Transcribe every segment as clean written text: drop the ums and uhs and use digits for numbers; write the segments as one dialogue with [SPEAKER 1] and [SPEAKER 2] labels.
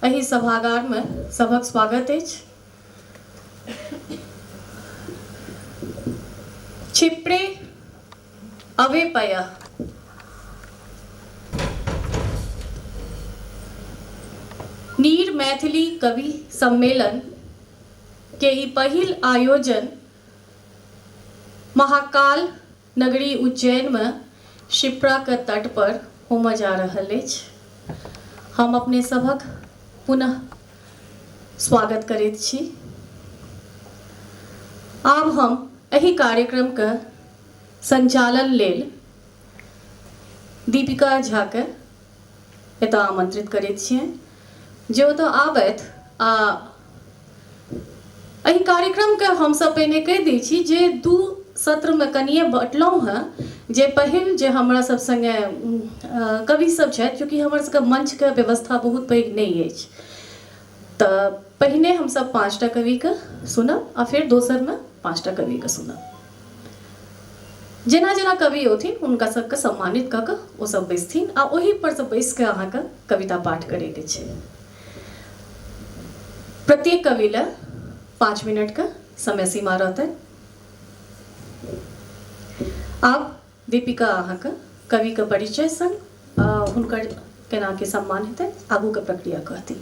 [SPEAKER 1] एहि सभागारमे सभक स्वागत अछि। क्षिप्रे अवेपय नीर मैथिली कवि सम्मेलन के ई पहिल आयोजन महाकाल नगरी उज्जैनमे शिप्राके तट पर होमय जा रहल अछि। हम अपने सभक पुनः स्वागत करैत छी। आब हम एहि कार्यक्रमके संचालन लेल दीपिका झाके एतऽ आमंत्रित करैत छियनि जे ओतऽ आबथि आ एहि कार्यक्रमके हमसभ पहिने कहि दै छी जे दू सत्रमे कनिए बँटलहुँ हेँ जे पहिल जे हमरा सब सङ्गे कवि सब छथि चूँकि हमर सबके मञ्चके व्यवस्था बहुत पैघ नहि अछि तऽ पहिने हमसभ 5टा कविके सुनब आ फेर दोसरमे 5टा कविके सुनब। जेना जेना कवि औथिन हुनका सबके सम्मानित कऽ कऽ ओ सब बैसथिन आ ओहि पर से बैस कऽ अहाँके कविता पाठ करैके छै। प्रत्येक कवि लए 5 मिनटके समय सीमा रहतै। आब दीपिका अहाँके कविके परिचय संग हुनकर केना के सम्मान हेतै आगूके प्रक्रिया कहती।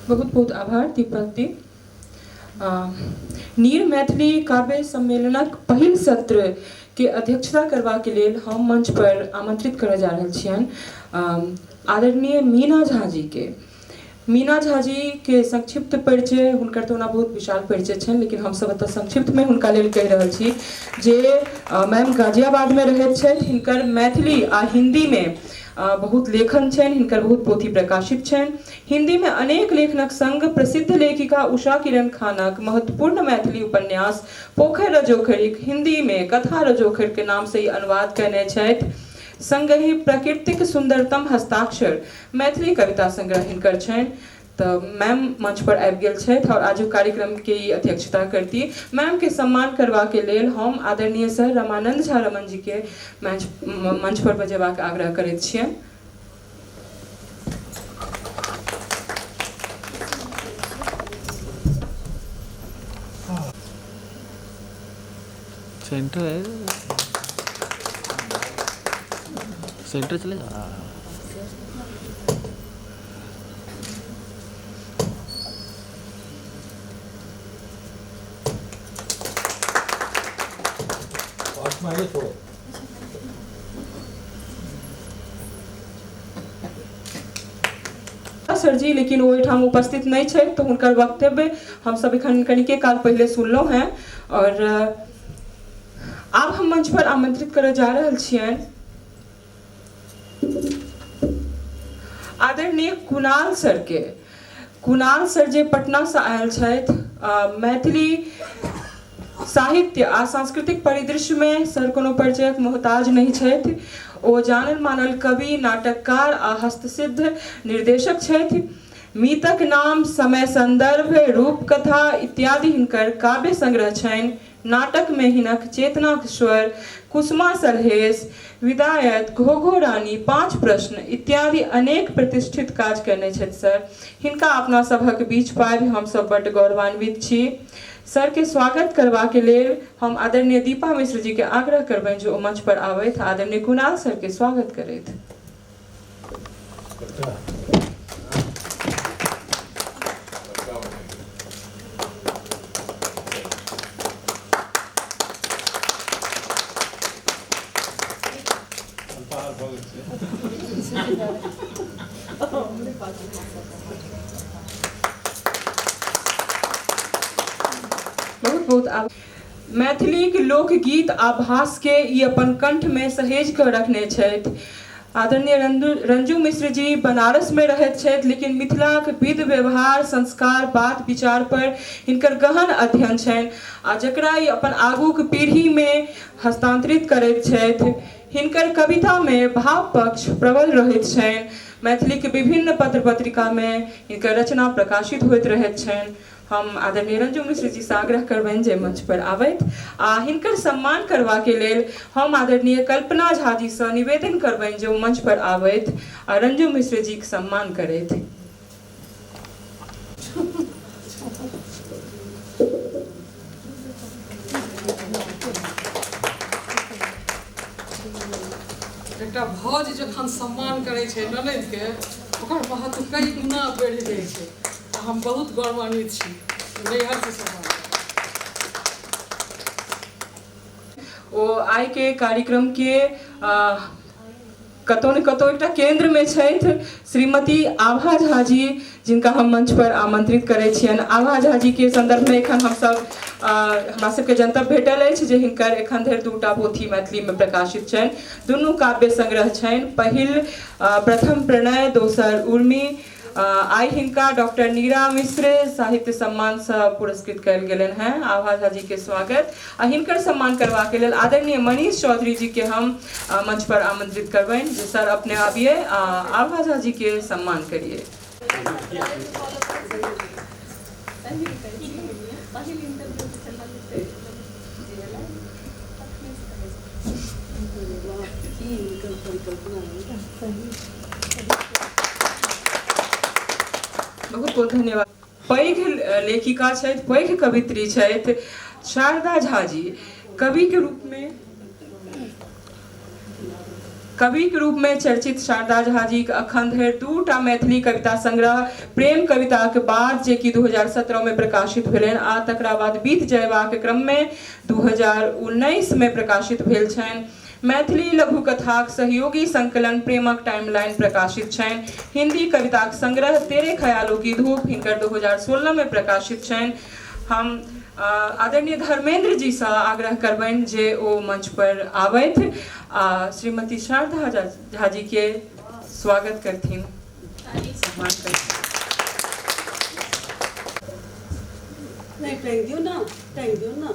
[SPEAKER 2] बहुत बहुत आभार दीपक दी। नीर मैथिली काव्य सम्मेलनक पहिल सत्र के अध्यक्षता करबाक लेल हम मंच पर आमंत्रित करय जा रहल छियनि आदरणीय मीना झा जी के। मीना झा जी के संक्षिप्त परिचय, हुनकर तऽ ओना बहुत विशाल परिचय छनि, लेकिन हमसभ एतऽ संक्षिप्तमे हुनका लेल कहि रहल छी जे मैम गाजियाबादमे रहैत छथि। हिनकर मैथिली आ हिन्दीमे बहुत लेखन छनि, हिनकर बहुत पोथी प्रकाशित छनि। हिन्दीमे अनेक लेखनक संग प्रसिद्ध लेखिका उषा किरण खानक महत्वपूर्ण मैथिली उपन्यास पोखरि रजोखरिक हिन्दीमे कथा रजोखरिके नामसँ ई अनुवाद कयने छथि। संगहि प्रकृतिक सुन्दरतम हस्ताक्षर मैथिली कविता संग्रह हिनकर छनि। तऽ मैम मंच पर आबि गेल छथि आओर आजुक कार्यक्रमके ई अध्यक्षता करती। मैमके सम्मान करबाके लेल हम आदरणीय सर रमानन्द झा रमन जीके मंच पर बजेबाक आग्रह करैत छियनि।
[SPEAKER 3] सेंटर है, सेंटर चले जाओ।
[SPEAKER 4] पास में आइए थोड़ा।
[SPEAKER 2] सर जी लेकिन ओ एहिठाम उपस्थित नहि छथि तऽ हुनकर वक्तव्य हमसब एखन कनिके काल पहिले सुनलहुँ हेँ। आओर आब हम मंच पर आमंत्रित करय जा रहल छियनि आदरणीय कुणाल सर के। कुणाल सर जे पटनासँ आयल छथि, मैथिली साहित्य आ सांस्कृतिक परिदृश्यमे सर कोनो परिचयक मोहताज नहि छथि। ओ जानल मानल कवि, नाटककार आ हस्तसिद्ध निर्देशक छथि। मीतक नाम, समय संदर्भ, रूपकथा इत्यादि हिनकर काव्य संग्रह छनि। नाटकमे हिनक चेतनाक स्वर, कुसुमा सलहेस, विदायत, घोघो रानी, 5 प्रश्न इत्यादि अनेक प्रतिष्ठित काज कयने छथि सर। हिनका अपना सभक बीच पाबि हमसभ बड्ड गौरवान्वित छी। सर के स्वागत करबाक लेल हम आदरणीय दीपा मिश्र जी के आग्रह करबनि जे ओ मंच पर आबथि, आदरणीय कुणाल सर के स्वागत करथि। बहुत बहुत आभार। मैथिलीक लोकगीत आ भासके ई अपन कंठमे सहेज कऽ रखने छथि। आदरणीय रंजू मिश्र जी बनारसमे रहैत छथि, लेकिन मिथिलाक विध व्यवहार, संस्कार, बात विचार पर हिनकर गहन अध्ययन छनि आ जकरा ई अपन आगूक पीढ़ीमे हस्तांतरित करैत छथि। हिनकर कवितामे भाव पक्ष प्रबल रहैत छनि। मैथिलीक विभिन्न पत्र पत्रिकामे हिनकर रचना प्रकाशित होइत रहैत छनि। हम आदरणीय रंजू मिश्र जी से आग्रह करबनि जे मंच पर आबथि आ हिनकर सम्मान करबाके लेल हम आदरणीय कल्पना झा जी से निवेदन करबनि जे ओ मंच पर आबथि आ रंजू मिश्र जी के सम्मान करथि।
[SPEAKER 5] एकटा भौज जखन सम्मान करै छै ननदिके, ओकर महत्व कई गुना बढ़ि जाइ छै। आ हम बहुत गौरवान्वित छी नैहरसँ सम्मान।
[SPEAKER 2] ओ आइ के कार्यक्रम के कतौ ने कतौ एकटा केंद्र में छथि श्रीमती आभा झा जी, जिनका हम मंच पर आमंत्रित करै छियनि। आभा झा जी के संदर्भ में एखन हमसब हमरा सबके जनतब भेटल अछि जे हिनकर एखन धरि 2टा पोथी मैथिली में प्रकाशित छनि। दुनू काव्य संग्रह छनि, पहिल प्रथम प्रणय, दोसर उर्मी। आइ हिनका डॉक्टर नीरा मिश्र साहित्य सम्मान से पुरस्कृत कयल गेलनि हैं। आभा झा जी के स्वागत आ हिनकर सम्मान करबाक लेल आदरणीय मनीष चौधरी जी के हम मंच पर आमंत्रित करबनि जे सर अपने आबिए आ आभा झा जी के सम्मान करिए। बहुत बहुत धन्यवाद। पैघ लेखिका छथि, पैघ कवित्री छथि शारदा झा जी। कवि के रूप में कवि के रूप में चर्चित शारदा झा जी के अखन धरि 2टा मैथिली कविता संग्रह प्रेम कविता के बाद जे कि 2017 में प्रकाशित भेलनि आ तकरा बाद बीत जयबाक क्रम में 2019 में प्रकाशित भेल छनि। मैथिली लघु कथाक सहयोगी संकलन प्रेमक टाइमलाइन प्रकाशित छनि। हिंदी कविताक संग्रह तेरे ख्यालों की धूप हिनकर 2016 में प्रकाशित छनि। हम आदरणीय धर्मेंद्र जी से आग्रह करबनि जे ओ मंच पर आबथि आ श्रीमती शारदा झा जी के स्वागत करथिन, सम्मान करथिन।
[SPEAKER 6] नहीं टांग दियो ना, टांग दियो ना,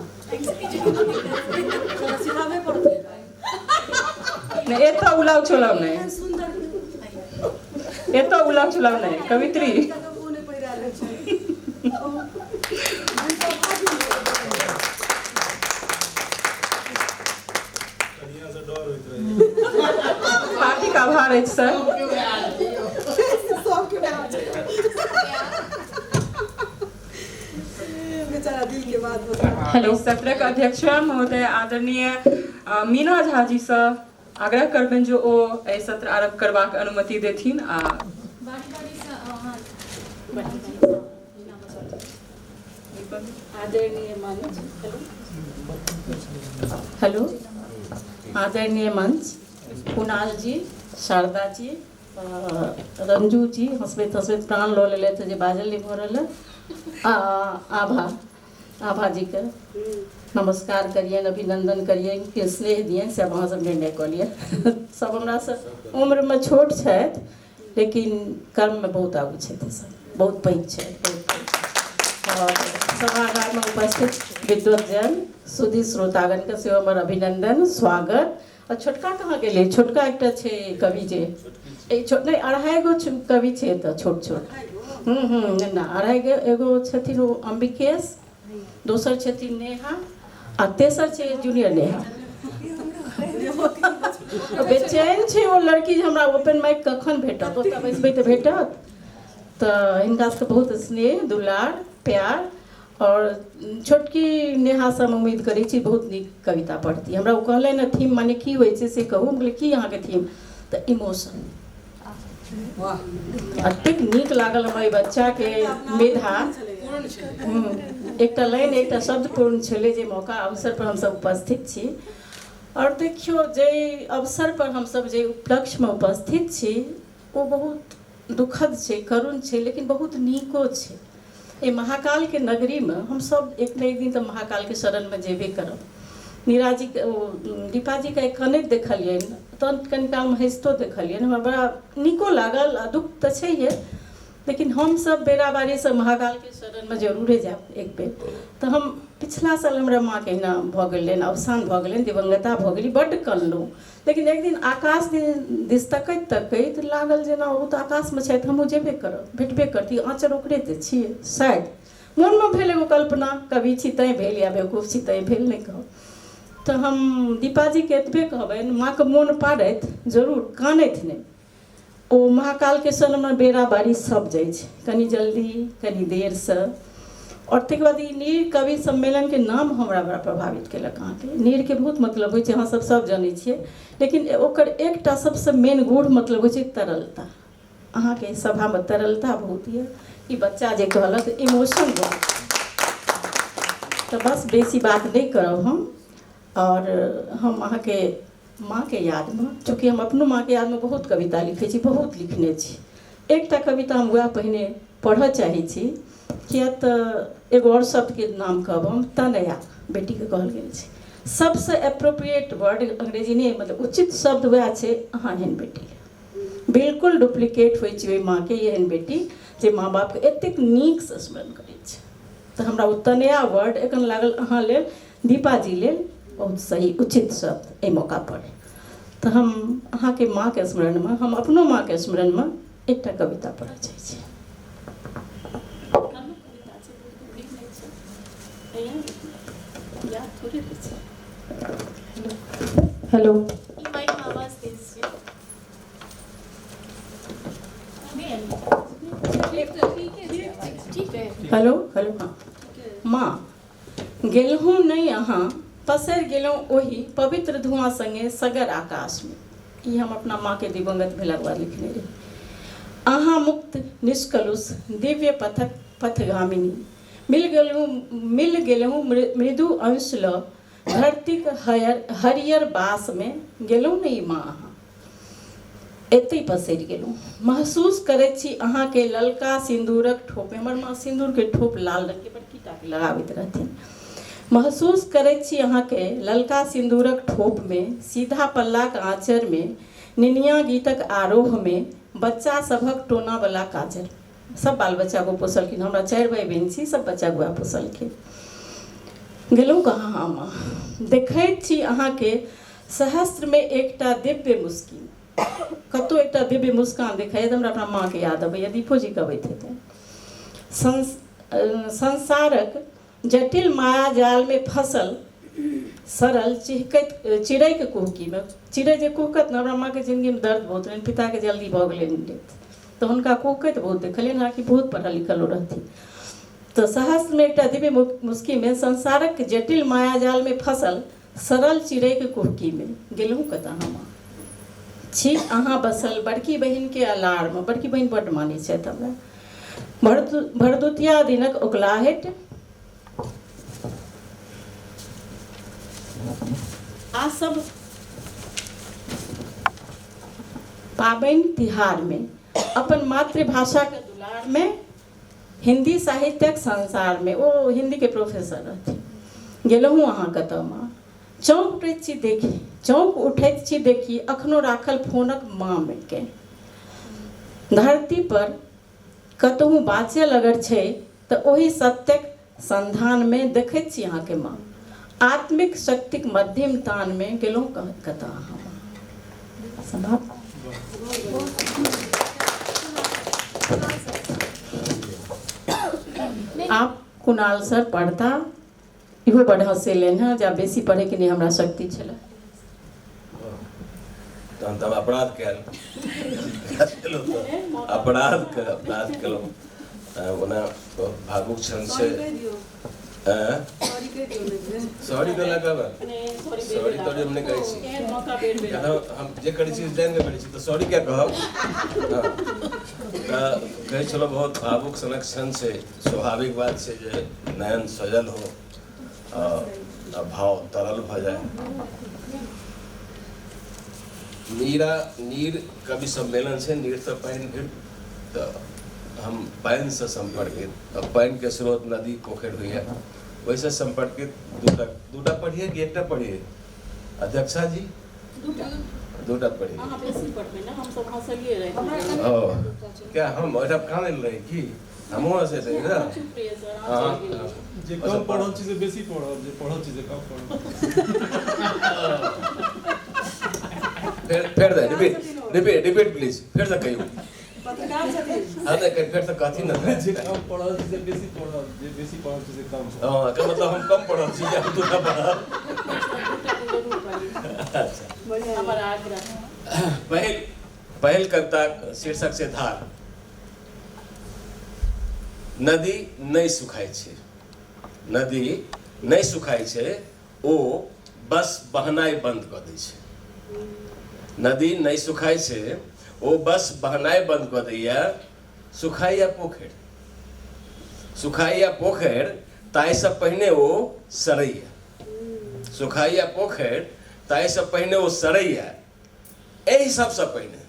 [SPEAKER 6] सिखाबे पड़तै।
[SPEAKER 2] नहीं, एतऽ उलाउ चोलाउ नहीं, एतऽ उलाउ चोलाउ नहीं कवित्री। हार्दिक आभार अछि सर।
[SPEAKER 1] हेलो,
[SPEAKER 2] सत्रक अध्यक्ष महोदय आदरणीय मीना झा जी से आग्रह करबनि जे ओ एहि सत्र आरम्भ करबाक अनुमति देथिन। आ
[SPEAKER 6] आदरणीय मंच, हेलो, आदरणीय मंच, कुणाल जी, शारदा जी, रंजू जी हंसबैत हंसबैत प्राण लऽ लेलथि जे बाजल नहि भऽ रहल। आभा आभा जी के नमस्कार करियनि, अभिनंदन करियनि, के स्नेह दियनि, से अहाँ सब निर्णय कऽ लिअ। सब हमरासँ उम्रमे छोट छथि लेकिन कर्ममे बहुत आगू छथि, सब बहुत पैघ छथि, बहुत पैघ। और सभागारमे उपस्थित विद्वतजन सुधी श्रोतागणके सेहो हमर अभिनंदन स्वागत। और छोटका कहाँ गेलै? छोटका एकटा छै कवि जे छोट नहि 2.5 गो कवि छै एतऽ छोट छोट। ना 2.5 गो, एगो छथिन ओ अंबिकेश, दोसर छथिन नेहा आ तेसर छै जूनियर नेहा। बेचैन छै ओ लड़की जे हमरा ओपन माइक कखन भेटत, ओतऽ बैसबै तऽ भेटत। तऽ हिनका सबके बहुत स्नेह दुलार प्यार। और छोटकी नेहासँ हम उम्मीद करै छी बहुत नीक कविता पढ़ती। हमरा ओ कहलनि ने थीम माने की होइ छै से कहू, हम कहलियै की अहाँके थीम, तऽ इमोशन। एतेक नीक लागल हमरा एहि बच्चाके मेधा। एकटा लाइन एकटा शब्द पूर्ण छलै जे मौका अवसर पर हमसब उपस्थित छी। और देखियौ जे अवसर पर हमसब जे उपलक्ष्यमे उपस्थित छी ओ बहुत दुखद छै, करुण छै, लेकिन बहुत नीको छै। एहि महाकालके नगरीमे हमसब एक ने एक दिन तऽ महाकालके शरणमे जेबे करब। नीराजीके ओ दीपाजीके कनैत देखलियनि, तहन कनि कालमे हँसितो देखलियनि, हमरा बड़ा नीको लागल आ दुःख तऽ छैहे, लेकिन हमसब बेराबारीसँ महाकालके शरणमे जरूरे जायब एक बेर। तऽ हम पिछला साल हमरा माँके एहिना भऽ गेलनि, अवसान भऽ गेलनि, दिवंगता भऽ गेली, बड्ड कनलहुँ। लेकिन एक दिन आकाश दिस तकैत तकैत लागल जेना ओ तऽ आकाशमे छथि, हमहूँ जेबे करब, भेटबे करती, आँचर ओकरे तऽ छियै शायद। मोनमे भेल एगो कल्पना, कवि छी तैँ भेल या बेवकूफ छी तैँ भेल, नहि कहब। तऽ हम दीपाजीके एतबे कहबनि, माँके मोन पाड़थि जरूर, कानथि नहि। ओ महाकालके शरणमे बेरा बारी सब जाइ छै, कनि जल्दी कनि देरसँ। आओर ताहिके बाद ई नीर कवि सम्मेलनके नाम हमरा बड़ा प्रभावित केलक। अहाँके नीरके बहुत मतलब होइ छै, अहाँ सब सब जनै छियै, लेकिन ओकर एकटा सबसँ मेन गूढ़ मतलब होइ छै तरलता। अहाँके सभामे तरलता बहुत यऽ, ई बच्चा जे कहलक इमोशन बहुत। तऽ बस बेसी बात नहि करब हम। आओर हम अहाँके माँके यादमे, चूँकि हम अपनो माँके यादमे बहुत कविता लिखै छी, बहुत लिखने छी, एकटा कविता हम वएह पहिने पढ़ऽ चाहै छी, किया तऽ एगो आओर शब्दके नाम कहब हम, तनया बेटीके कहल गेल छै। सबसँ एप्रोप्रिएट वर्ड अंग्रेजी नहि, मतलब उचित शब्द वएह छै, अहाँ एहन बेटी लेल बिल्कुल डुप्लीकेट होइ छै ओहि माँके एहन बेटी जे माँ बापके एतेक नीकसँ स्मरण करै छै। तऽ हमरा ओ तनया वर्ड एखन लागल अहाँ लेल, दीपाजी लेल बहुत सही उचित शब्द एहि मौकापर। तऽ हम अहाँके माँके स्मरणमे, हम अपनो माँके स्मरणमे एकटा कविता पढ़ऽ चाहै छी। हेलो, हेलो हेलो, हाँ माँ गेलहुँ नहि अहाँ पसरि गेलहुँ ओहि पवित्र धुआँ सङ्गे सगर आकाशमे। ई हम अपना माँके दिवंगत भेलाक बाद लिखने रही। अहाँ मुक्त निष्कलुष दिव्य पथक पथगामिनी, मिल गेलहुँ मृदु अंश लऽ धरतीक हरियर बासमे। गेलहुँ नहि माँ अहाँ एतहि पसरि गेलहुँ। महसूस करैत छी अहाँके ललका सिन्दूरक ठोप, हमर माँ सिन्दूरके ठोप लाल रंगके बड़की टाके लगाबैत रहथिन। महसूस करैत छी अहाँके ललका सिन्दूरक ठोपमे, सीधा पल्लाक आँचरमे, निनिया गीतक आरोहमे, बच्चा सभक टोनावला काजर। सब बाल बच्चाके पोसलखिन, हमरा 4 भाइ बहिन छी, सब बच्चाके वएह पोसलखिन। गेलहुँ कहाँ हम? देखैत छी अहाँके सहस्त्रमे एकटा दिव्य मुस्की, कतहु एकटा दिव्य मुस्कान देखाइए तऽ हमरा अपना माँके याद अबैए, दीपोजीके अबैत हेतै। संसारक जटिल माया जालमे फसल सरल चिहकैत चिड़ैके कुहकीमे, चिड़ै जे कुहकत ने, हमरा माँके जिन्दगीमे दर्द बहुत रहनि, पिताके जल्दी भऽ गेलनि डेथ, तऽ हुनका कुहकैत बहुत देखलियनि, हालाँकि बहुत पढ़ल लिखल ओ रहथिन। तऽ सहस्त्रमे एकटा दिव्य मुस्कीमे संसारक जटिल माया जालमे फसल सरल चिड़ैके कुहकीमे। गेलहुँ कतऽ हम? छी अहाँ बसल बड़की बहिनके अलार्म, बड़की बहिन बड्ड मानै छथि हमरा। भरदुतिया दिनक ओकलाहटि आ सब पाबनि तिहारमे अपन मातृभाषाके दुलारमे हिन्दी साहित्यक संसारमे, ओ हिन्दीके प्रोफेसर रहथिन। गेलहुँ अहाँ कतऽ माँ? चौंक उठैत छी देखी, चौंक उठैत छी देखी अखनो राखल फोनक मामके। धरती पर कतहु बाँचल अगर छै तऽ ओहि सत्यक संधानमे देखैत छी अहाँके माँ, आत्मिक शक्तिक मध्यम तानमे। गेलहुँ कतऽ अहाँ माँ? समाप्त। आप कुणाल सर पढ़ता, इहो बड हँसेलनि हँ, जे आब बेसी पढ़ैके नहि हमरा शक्ति छलै।
[SPEAKER 7] तहन तऽ हम अपराध कयल, अपराध केलहुँ। ओना बहुत भावुक क्षण छै। सॉरी कहला कहबै, सॉरी तोरी हम नहि कहै छी, हम जे करै छी जानि कऽ करै छी, तऽ सॉरी क्या कहब। तऽ कहै छलहुँ बहुत भावुक सनक क्षण छै, स्वाभाविक बात छै जे नयन सजल हो आ भाव तरल भऽ जाय। नीरा नीर कवि सम्मेलन छै, नीर तऽ पानि भेल, तऽ हम पानिसँ सम्पर्कित, तऽ पानिके स्रोत नदी पोखरि होइए, ओहिसँ सम्पर्कित दूटा पढ़िए कि एकटा पढ़िए अध्यक्षा जी? दूटा पढ़िए। ओ क्या हम ओहिठाम कानल रही की? हमहूँ हँसैत रही ने। हाँ,
[SPEAKER 4] जे कम पढ़ल छी से बेसी पढ़ब, जे पढ़ल छी से कम पढ़ब।
[SPEAKER 7] फेर दे, रिपीट रिपीट रिपीट प्लीज, फेर से कहियो।
[SPEAKER 5] पत्रकार छथिन।
[SPEAKER 7] हाँ नहीं कहीं फिर तो कहती ना
[SPEAKER 4] जे कम पढ़ल छी से बेसी पढ़ब, जे बेसी पढ़ल छी से कम पढ़ब।
[SPEAKER 7] हाँ, के मतलब हम कम पढ़ल छी, हम दूटा पढ़ब। अच्छा,
[SPEAKER 6] हमर आग्रह।
[SPEAKER 7] पहिल पहिल कविता शीर्षक से धार। नदी नहि सुखाइ छै, नदी नहि सुखाइ छै, ओ बस बहनाइ बंद कऽ दै छै। नदी नहि सुखाइ छै, ओ बस बहनाइ बंद कऽ दैया। सुखाइया पोखरि, सुखाइया पोखरि, ताहिसँ पहिने ओ सड़ैया। सुखाइया पोखरि, ताहिसँ पहिने ओ सड़ैया। एहि सबसँ पहिने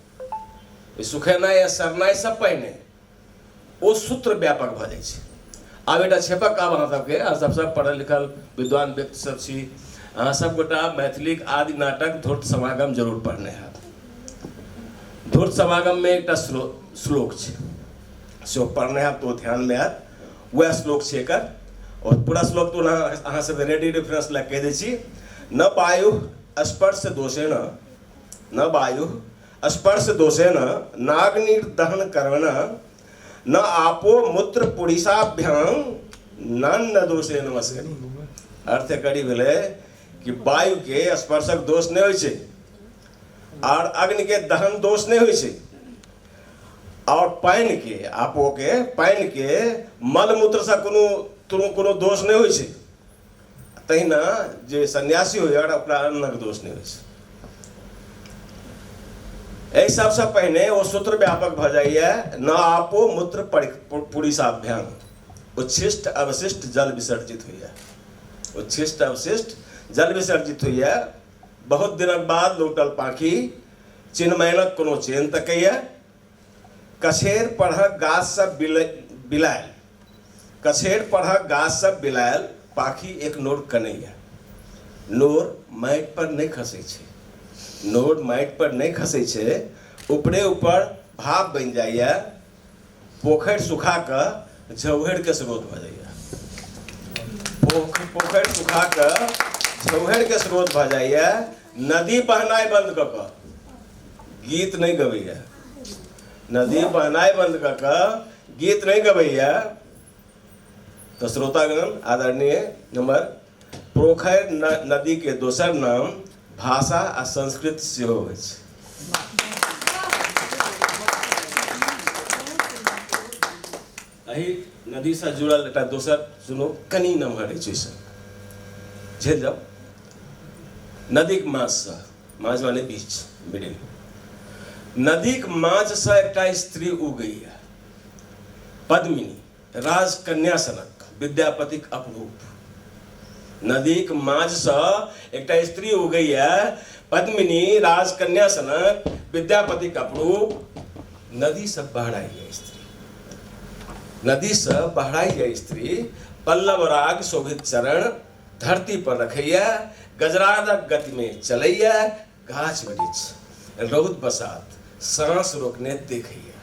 [SPEAKER 7] सुखेनाइ या सड़नाइसँ पहिने ओ सूत्र व्यापक भऽ जाइ छै। आब एकटा छेपक आब अहाँ सबके, अहाँ सब सब पढ़ल लिखल विद्वान व्यक्ति सब छी, अहाँ सब गोटा मैथिलीक आदि नाटक धूर्त समागम जरूर पढ़ने हैब। धूर्त समागममे एकटा श्लोक छै, से ओ पढ़ने हैब तऽ ओ ध्यानमे आयत। वएह श्लोक छै एकर, और पूरा श्लोक तो अहाँ सबके रेडी रेफरेंस लए कहि दै छी। न वायु स्पर्श दोषेण, न वायु स्पर्श दोषेण नाग्निर्दहन कर्मण, न आपो मूत्र पुरीषाभ्यां नान्न दोषेण मस्करी। अर्थ करी भेलै कि वायु के स्पर्शक दोष नहि होइ छै, और अग्नि के दहन दोष नहि होइ छै, और पानि के, आपो के पानि के मल मूत्र से कोनो कोनो दोष नहि होइ छै। तहिना जे सन्यासी होइए ओकरा अन्नक दोष नहि होइ छै। एहि सबसँ पहिने ओ सूत्र व्यापक भऽ जाइए, न आपो मूत्र पुरीषाभ्याम, उच्छिष्ट अवशिष्ट जल विसर्जित होइए। उच्छिष्ट अवशिष्ट जल विसर्जित होइए। बहुत दिनक बाद लौटल पाखी चिन्मयनक कोनो चेन तकैए। कछेर परहक गाछ सब बिलायल, कछेर परहक गाछ सब बिलायल, पाखी एक नोर कनैया। नोर माटि पर नहि खसै छै, नोर माटि पर नहि खसै छै, ऊपरे ऊपर भाप बनि जाइए। पोखरि सुखा कऽ झौहरिके स्रोत भऽ जाइए। पोखरि सुखा कऽ झौहरिके स्रोत भऽ जाइए। नदी बहनाइ बंद कऽ कऽ गीत नहि गबैए, नदी बहनाइ बंद कऽ कऽ गीत नहि गबैए। तऽ श्रोतागण आदरणीय नंबर, पोखरि नदी के दोसर नाम भाषा आ संस्कृत सेहो होइ छै। एहि नदीसँ जुड़ल एकटा दोसर सुनू, कनि नमहर अछि, ओहिसँ झेल जाउ। नदीक माछसँ, माछ माने बीच, मिडिल, नदीक माछसँ एकटा स्त्री उगैया, पद्मिनी, राजकन्या सनक, विद्यापतिक अपरूप। नदीक माझसँ एकटा स्त्री उगैया, पद्मिनी, राजकन्या सनक, विद्यापतिक अपरूप। नदीसँ बहराइया स्त्री, नदीसँ बहराइया स्त्री, पल्लव राग शोभित चरण धरती पर रखैया, गजराजक गतिमे चलैया, गाछ वृक्ष रौद बसात सांस रोकने देखैया,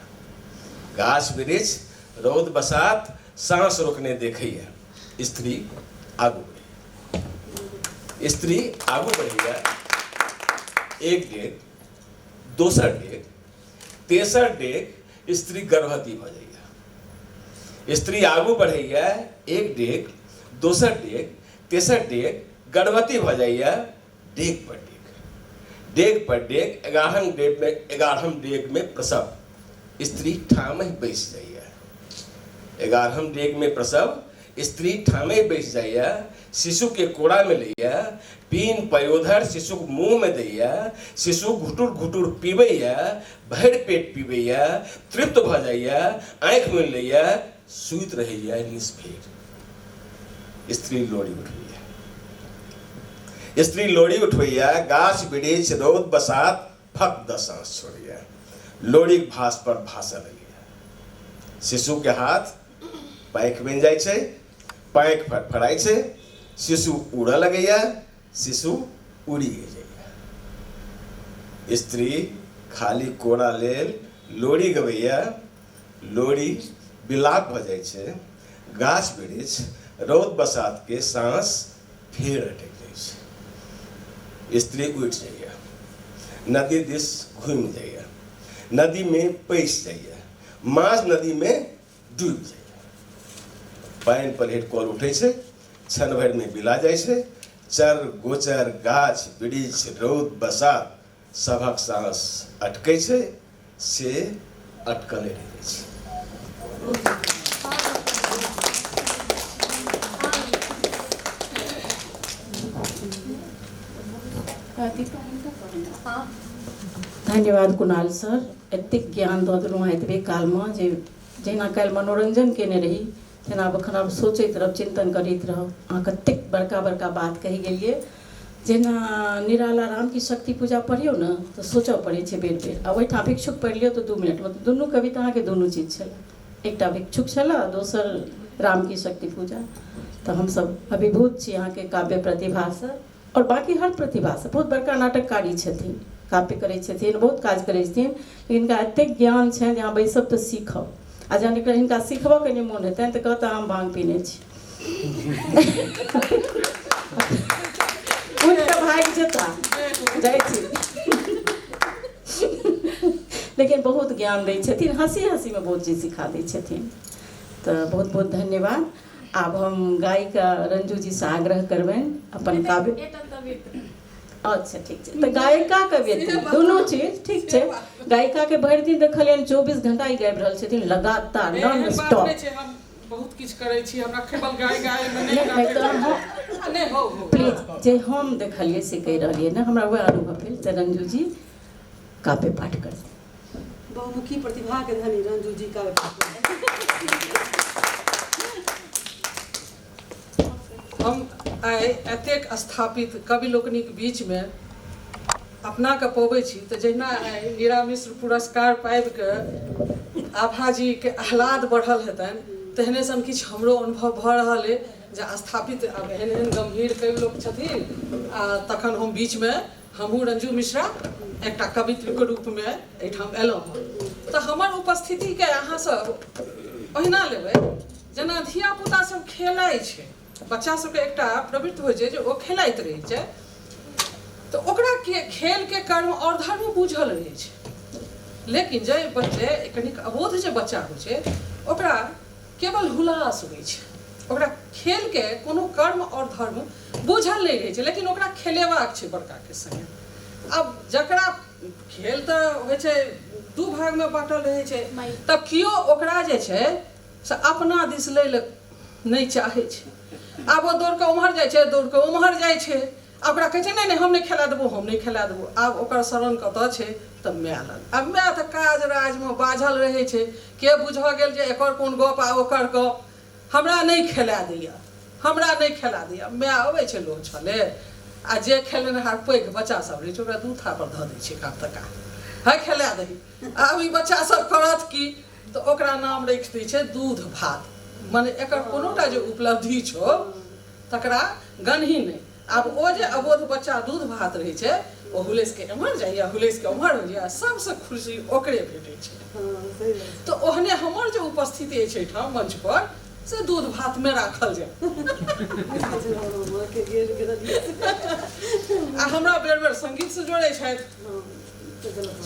[SPEAKER 7] गाछ वृक्ष रौद बसात सांस रोकने देखैया। स्त्री आगू बढ़ैया, स्त्री आगू बढ़ैया, एक डेग, दोसर डेग, तेसर डेग, स्त्री गर्भवती भऽ जाइया। स्त्री आगू बढ़ैया, एक डेग, दोसर डेग, तेसर डेग, गर्भवती भऽ जाइया। डेग पर डेग, डेग पर डेग, 11 डेग में, 11 डेग में प्रसव, स्त्री ठामहि बैस जाइया। 11 डेग में प्रसव, स्त्री ठामहि बैस जाइया, शिशु के कोड़ा में लैया, पीन पयोधर शिशु के मुँह में दैया, शिशु घुटुर घुटुर पीबैया, भरि पेट पीबैया, तृप्त भऽ जाइया, आँखि मुनि लैया, सुति रहैया निष्फेर। स्त्री लोड़ी उठबैया, स्त्री लोड़ी उठबैया, गाछ वृक्ष रौद बसात फक द सांस छोड़ैया, लोड़ीक भास पर भासऽ लगैया। शिशु के हाथ पाँखि बनि जाइ छै, पाँखि फड़फड़ाइ छै, शिशु उड़ऽ लगैया, शिशु उड़ि जाइया। स्त्री खाली कोरा लेल लोड़ी गबैया, लोड़ी बिलाप भऽ जाइ छै, गाछ वृक्ष रौद बसात के सांस फेर अटकि जाइ छै। स्त्री उठि जाइया, नदी दिस घूमि जाइया, नदी में पैसि जाइया, माँझ नदीमे डूबि जाइए। पानि पलहरि कल उठै छै, क्षण भरिमे बिला जाइ छै। चर गोचर गाछ वृक्ष रौद बसात सभक साँस अटकै छै, से अटकले रहि जाइ छै।
[SPEAKER 6] धन्यवाद कुणाल सर, एतेक ज्ञान दऽ देलहुँ अहाँ एतबे कालमे जे जहिना काल्हि मनोरञ्जन केने रही तेना आब एखन आब सोचैत रहब, चिन्तन करैत रहब। अहाँ कतेक बड़का बड़का बात कहि गेलियै। जेना निराला राम की शक्ति पूजा पढ़ियौ ने तऽ सोचऽ पड़ै छै बेर बेर, आ ओहिठाम भिक्षुक पढ़ि लियौ तऽ 2 मिनटमे। दुनू कविता अहाँके दुनू चीज छलै, एकटा भिक्षुक छलै दोसर राम की शक्ति पूजा। तऽ हमसब अभिभूत छी अहाँके काव्य प्रतिभासँ और बाकी हर प्रतिभासँ। बहुत बड़का नाटककारी छथिन, काव्य करै छथिन, बहुत काज करै छथिन, लेकिन हिनका एतेक ज्ञान छनि जे अहाँ बैसब तऽ सीखब। आ जहन हिनका सिखबऽके नहि मोन हेतनि तऽ कहता हम भाँग पीने छी, उठिकऽ भागि जेता, जाइ छी। लेकिन बहुत ज्ञान दै छथिन, हँसी हँसीमे बहुत चीज सिखा दै छथिन। तऽ बहुत बहुत धन्यवाद। आब हम गायिका रंजू जी से आग्रह करबनि अपन काव्य। अच्छा ठीक छै, तऽ गायिका कवियत्री दुनू चीज ठीक छै। गायिका के भरि दिन देखलियनि 24 घंटा ई गाबि रहल छथिन लगातार नॉन स्टॉप।
[SPEAKER 5] बहुत किछु करै छी, हमरा केवल गाय गाय मे नहि नहि हो
[SPEAKER 6] प्लीज, जे हम देखलियै से कहि रहलियै ने, हमरा वएह अनुभव भेल। तऽ रंजू जी काव्य पाठ करथिन।
[SPEAKER 8] बहुमुखी प्रतिभा के धनी रंजू जी काव्य पाठ।
[SPEAKER 5] हम आइ एतेक स्थापित कवि लोकनिक बीचमे अपनाके पबै छी तऽ जहिना आइ नीरा मिश्र पुरस्कार पाबिके आभाजीके आह्लाद बढ़ल हेतनि तेहने सन किछु हमरो अनुभव भऽ रहल अइ जे स्थापित आब एहन एहन गम्भीर कवि लोक छथिन आ तखन हम बीचमे हमहूँ रंजू मिश्रा एकटा कवित्वके रूपमे एहिठाम अयलहुँ हँ। तऽ हमर उपस्थितिके अहाँसब ओहिना लेबै जेना धियापुता सब खेलाइ छै, बच्चा सबके एकटा प्रवृत्ति होइ छै जे ओ खेलाइत रहै छै, तऽ ओकरा के खेलके कर्म आओर धर्म बुझल रहै छै। लेकिन जे बच्चे कनिक अबोध जे बच्चा होइ छै ओकरा केवल हुलास होइ छै, ओकरा खेलके कोनो कर्म आओर धर्म बुझल नहि रहै छै, लेकिन ओकरा खेलेबाक छै बड़काके सङ्गे। आब जकरा खेल तऽ होइ छै 2 भागमे बाँटल रहै छै, तऽ केओ ओकरा जे छै से अपना दिस लै लए नहि चाहै छै। आब ओ दौड़ कऽ उम्हर जाइ छै, दौड़ कऽ उम्हर जाइ छै, आ ओकरा कहै छै नहि नहि हम नहि खेला देबो, हम नहि खेला देबो। आब ओकर शरण कतऽ छै तऽ माय लग। आब माय तऽ काज राजमे बाझल रहै छै, के बुझऽ गेल जे एकर कोन गप आ ओकर गप, हमरा नहि खेला दैया, हमरा नहि खेला दैया। माय अबै छै लोक छलै आ जे खेलेनहार पैघ बच्चा सब रहै छै ओकरा 2 थापर धऽ दै छै कातका, है खेला दही। आब ई बच्चा सब करत की तऽ ओकरा नाम राखि दै छै दूध भात, मने एकर कोनोटा जे उपलब्धि छौ तकरा गनही नहि। आब ओ जे अबोध बच्चा दूध भात रहै छै ओ हुलसि के एम्हर जाइए, हुलसि के ओम्हर होइए, सबसँ खुशी ओकरे भेटै छै। तऽ ओहने हमर जे उपस्थिति अछि एहिठाम मंच पर से दूध भातमे राखल जाय। आ हमरा बेर बेर संगीतसँ जोड़ै छथि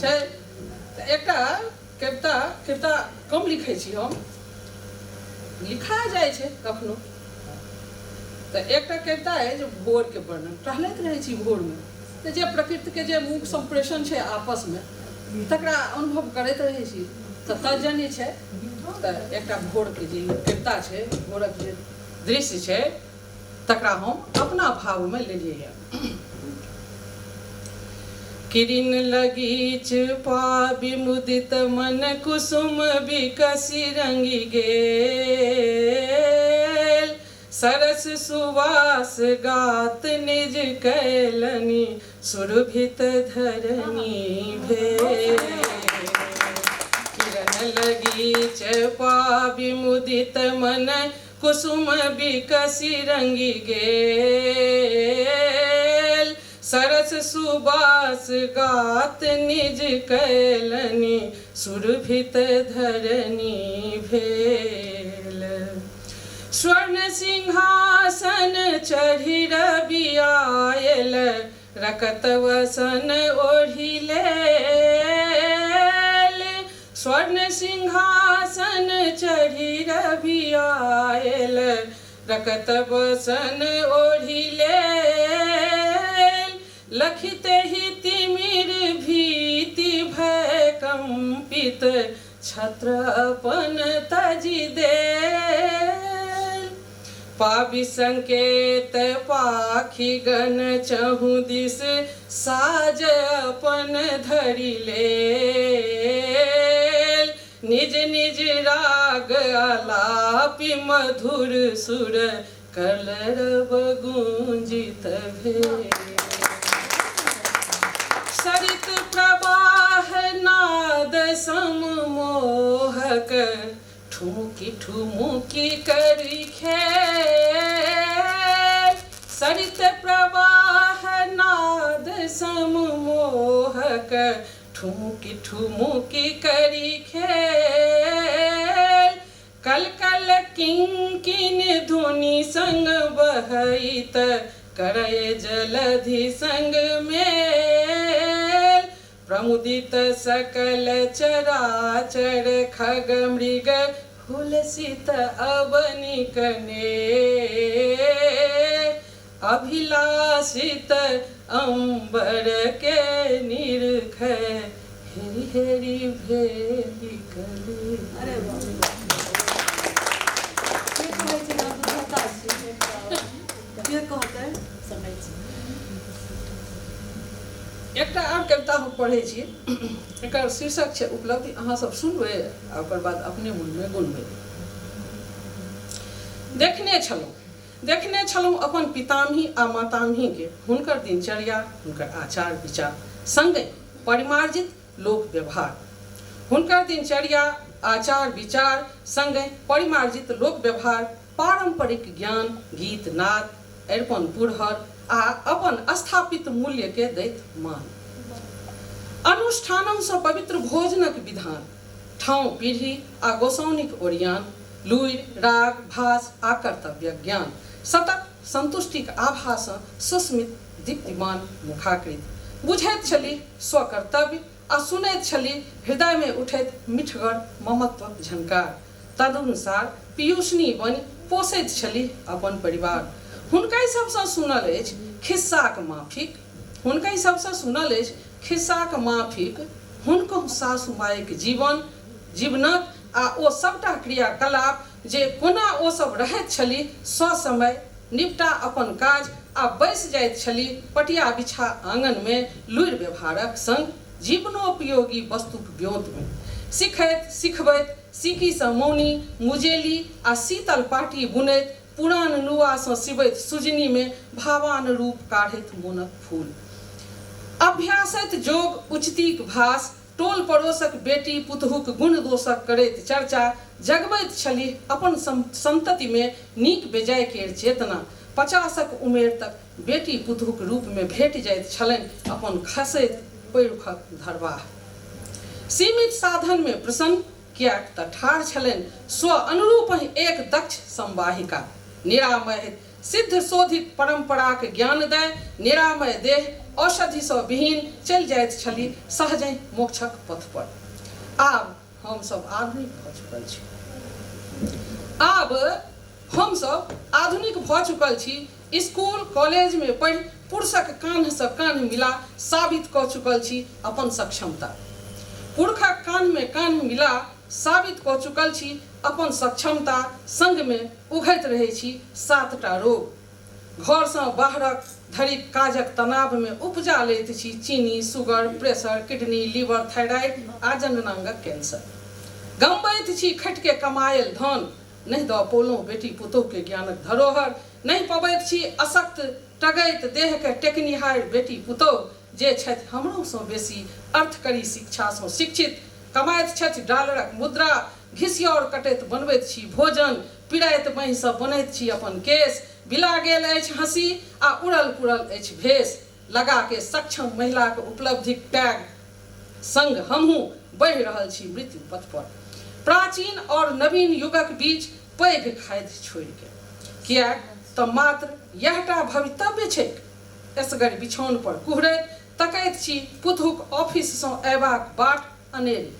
[SPEAKER 5] छै। तऽ एकटा कविता कविता कम लिखै छी हम, लिखा जाइ छै कखनो। तऽ एकटा कविता अइ जे भोरके वर्णन, टहलैत रहै छी भोरमे तऽ जे प्रकृतिके जे मुख सम्प्रेषण छै आपसमे तकरा अनुभव करैत रहै छी, तऽ तजन्य छै। तऽ एकटा भोरके जे कविता छै, भोरक जे दृश्य छै तकरा हम अपना भावमे लेलियै। किरण लगीच पाबि मुदित मन कुसुम विकसि रंगि गेल, सरस सुवास गात निज कैलनि सुरभित धरनी भेल। किरण लगीच पाबि मुदित मन कुसुम विकसि रंगि गेल, सरस सुवास गात निज कैलनि सुरभित धरनी भेल। स्वर्ण सिंहासन चढ़ि रवि आयल, रकत वसन ओढ़ि लेल, स्वर्ण सिंहासन चढ़ी रवि आयल, रकत बसन ओढ़ी लेल। लखिते ही तिमिर भीति भय कंपित, छत्र अपन तजि देल। पाबि संकेत पाखी गण चहु दिस, साज अपन धरि लेल। निज निज राग आलापि मधुर सुर, कलरव गुंजित भेल। सरित प्रवाह नाद सम मोहक, ठुमुकी ठुमुकी करी खेल। सरित प्रवाह नाद सम मोहक, ठुमुकी ठुमुकी करी खेल। कल कल किंकिन धुनि संग बहैत, करय जलधि संग मेल। प्रमुदित सकल चराचर खग मृग, हुलसित अवनि कने। अभिलाषित अंबर के निरख, हेरी हेरी भेली कली।
[SPEAKER 8] अरे बाप रे, के कहै छै हम बुझता छी? के कहतै?
[SPEAKER 6] समय छै।
[SPEAKER 5] एकटा आर कविता हम पढ़ै छी, एकर शीर्षक छै उपलब्धि। अहाँ सब सुनबै आ ओकर बाद अपने मोनमे गुनबै। देखने छलहुँ, देखने छलहुँ अपन पितामही आ मातामहीके, हुनकर दिनचर्या, हुनकर आचार विचार, सङ्गे परिमार्जित लोक व्यवहार। हुनकर दिनचर्या, आचार विचार, सङ्गे परिमार्जित लोक व्यवहार, पारम्परिक ज्ञान, गीत नाद, अरिपन पुरहर आ अपन स्थापित मूल्यके दैत मान, अनुष्ठानसँ पवित्र भोजनक विधान, ठाउँ पीढ़ी आ गोसाउनिक ओरियान, लुरि, राग, भास आ कर्तव्यक ज्ञान, सतत संतुष्टिक आभासँ सुस्मित दीप्तिमान मुखाकृत। बुझैत छली स्वकर्तव्य आ सुनैत छली हृदयमे उठैत मिठगर ममत्वक झनकार। तदनुसार पीयूषनी बनि पोसैत छली अपन परिवार। हुनका सबसँ सुनल अछि खिस्साक माफिक, हुनका सबसँ सुनल अछि खिस्साक माफिक हुनकहु सासु मायक जीवन, जीवनक आ ओ सबटा क्रियाकलाप जे कोना ओ सब रहैत छली ससमय निपटा अपन काज आ बैस जाइत छली पटिया बिछा आंगनमे लुरि व्यवहारक संग जीवनोपयोगी वस्तुक ब्योंतमे सिखैत सिखबैत, सीकीसँ मौनी मुजेली आ शीतल पाटी बुनैत, पुरान नुआसँ सिबैत सुजनीमे भावान रूप काढ़ैत मोनक फूल, अभ्यासैत जोग उचितीक भास, टोल पड़ोसक बेटी पुतहुक गुण दोषक करैत चर्चा, जगबैत छलीह अपन संततिमे नीक बेजाय केर चेतना। 50क उमेर तक बेटी पुतहुक रूपमे भेट जाइत छलनि अपन खसैत पैरुखक धरवाह। सीमित साधनमे प्रसन्न, किएक तऽ ठाढ़ छलनि स्व अनुरूप एक दक्ष संवाहिका। निरामय सिद्ध शोधित परंपराक ज्ञान दय निरामय देह औषधिसँ विहीन चलि जाइत छली सहजहि मोक्षक पथ पर। आब हमसब आधुनिक भऽ चुकल छी, आब हमसब आधुनिक भऽ चुकल छी। स्कूल कॉलेजमे पढ़ि पुरुषक कान्हसँ कान्ह मिला साबित कऽ चुकल छी अपन सक्षमता। पुरखक कान्हमे कान्ह मिला साबित कऽ चुकल छी अपन सक्षमता। संगमे उघैत रहै छी 7टा रोग। घरसँ बाहरक धरिक काजक तनावमे उपजा लैत छी चीनी, sugar, pressure, kidney, liver, thyroid आ जननांगक कैंसर। गमबैत छी खटिके कमायल धन, नहि दऽ पौलहुँ बेटी पुतोहुके ज्ञानक धरोहर। नहि पबैत छी अशक्त टगैत देहके टेकनिहारि बेटी पुतोहु, जे छथि हमरोसँ बेसी अर्थकरी शिक्षासँ शिक्षित, कमाइत छथि डॉलरक मुद्रा। घिसियौर कटैत बनबैत छी भोजन, पिराइत बाँहिसँ बनैत छी अपन केश। बिला गेल अछि हँसी आ उड़ल पुरल अछि भेष। लगाके सक्षम महिलाक उपलब्धिक टैग संग हमहूँ बढ़ि रहल छी मृत्यु पथ पर, प्राचीन और नवीन युगक बीच पैघ खाधि छोड़िके। किएक तऽ मात्र यैहटा भवितव्य छैक। एसगर बिछौन पर कुहरैत तकैत छी पुतहुक ऑफिससँ अयबाक बाट अनेरे।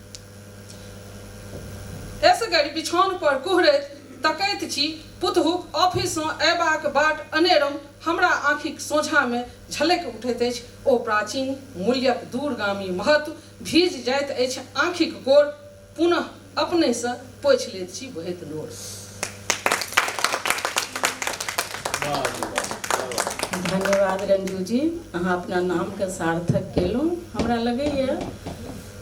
[SPEAKER 5] एसगरि बिछौन पर कुहरैत तकैत छी पुतहुक ऑफिससँ अयबाक बाट अनेरम हमरा आँखिक सोझाँमे झलकि उठैत अछि ओ प्राचीन मूल्यक दूरगामी महत्व भीज जाइत अछि आँखिक कोर पुनः अपनहिसँ पोछि लैत छी बहैत नोर।
[SPEAKER 6] धन्यवाद रंजू जी, अहाँ अपना नामके सार्थक केलहुँ। हमरा लगैए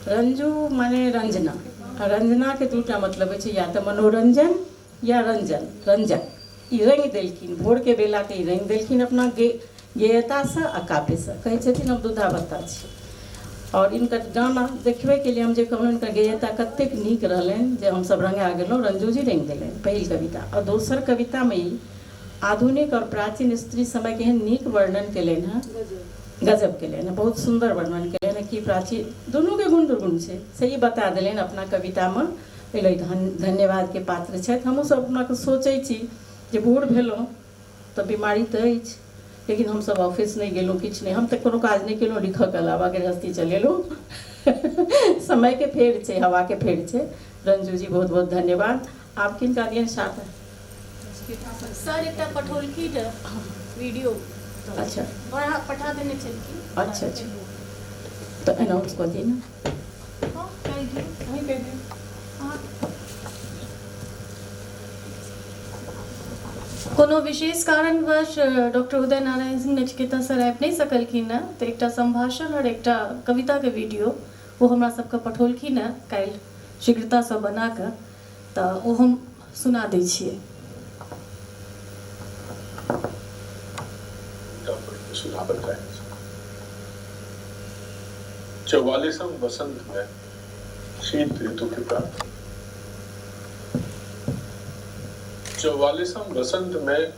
[SPEAKER 6] रंजू माने रंजना, आ रंजनाके दूटा मतलब होइ छै, या तऽ मनोरंजन या रंजन, रंजक। ई रंगि देलखिन, भोरके बेलाके ई रंगि देलखिन अपना गेयतासँ आ काव्यसँ। कहै छथिन हम दूधा बत्ता छी। आओर हिनकर गाना देखबे केलियै, हम जे कहलहुँ हिनकर गेयता कतेक नीक रहलनि जे हमसभ रंगा गेलहुँ, रंजू जी रंगि देलनि पहिल कविता। आओर दोसर कवितामे ई आधुनिक आओर प्राचीन स्त्री समयके एहन नीक वर्णन केलनि हेँ, गजब केलनि हेँ, बहुत सुन्दर वर्णन केलनि हेँ कि प्राचीन दुनूके गुण दुर्गुण छै से ई बता देलनि अपना कवितामे। एहि लेल धन्यवादके पात्र छथि। हमहूँसभ अपनाके सोचै छी जे बूढ़ भेलहुँ तऽ बीमारी तऽ अछि, लेकिन हमसभ ऑफिस नहि गेलहुँ, किछु नहि, हम तऽ कोनो काज नहि केलहुँ लिखऽके अलावा, गृहस्थी चलेलहुँ। समयके फेर छै, हवाके फेर छै। रंजू जी बहुत बहुत धन्यवाद। आब किनका दियनि साथ?
[SPEAKER 1] सर एकटा पठौलखिन वीडियो।
[SPEAKER 6] अच्छा,
[SPEAKER 1] पठा देने छलखिन।
[SPEAKER 6] अच्छा अच्छा, तऽ अनाउंस कऽ दिअ ने।
[SPEAKER 1] हँ, कहि दियौ,
[SPEAKER 2] अहीं कहि दियौ।
[SPEAKER 1] कोनो विशेष कारणवश डॉक्टर उदय नारायण सिंह नचिकेता सर आबि नहि सकलखिन हँ, तऽ एकटा सम्भाषण आओर एकटा कविताके वीडियो ओ हमरा सबके पठौलखिन हँ काल्हि शीघ्रतासँ बना कऽ, तऽ ओ हम सुना दै छियै।
[SPEAKER 9] सुनाबल चाहै छी। 44म वसंत में शीत ऋतु के प्रार्थना। 44म वसंत में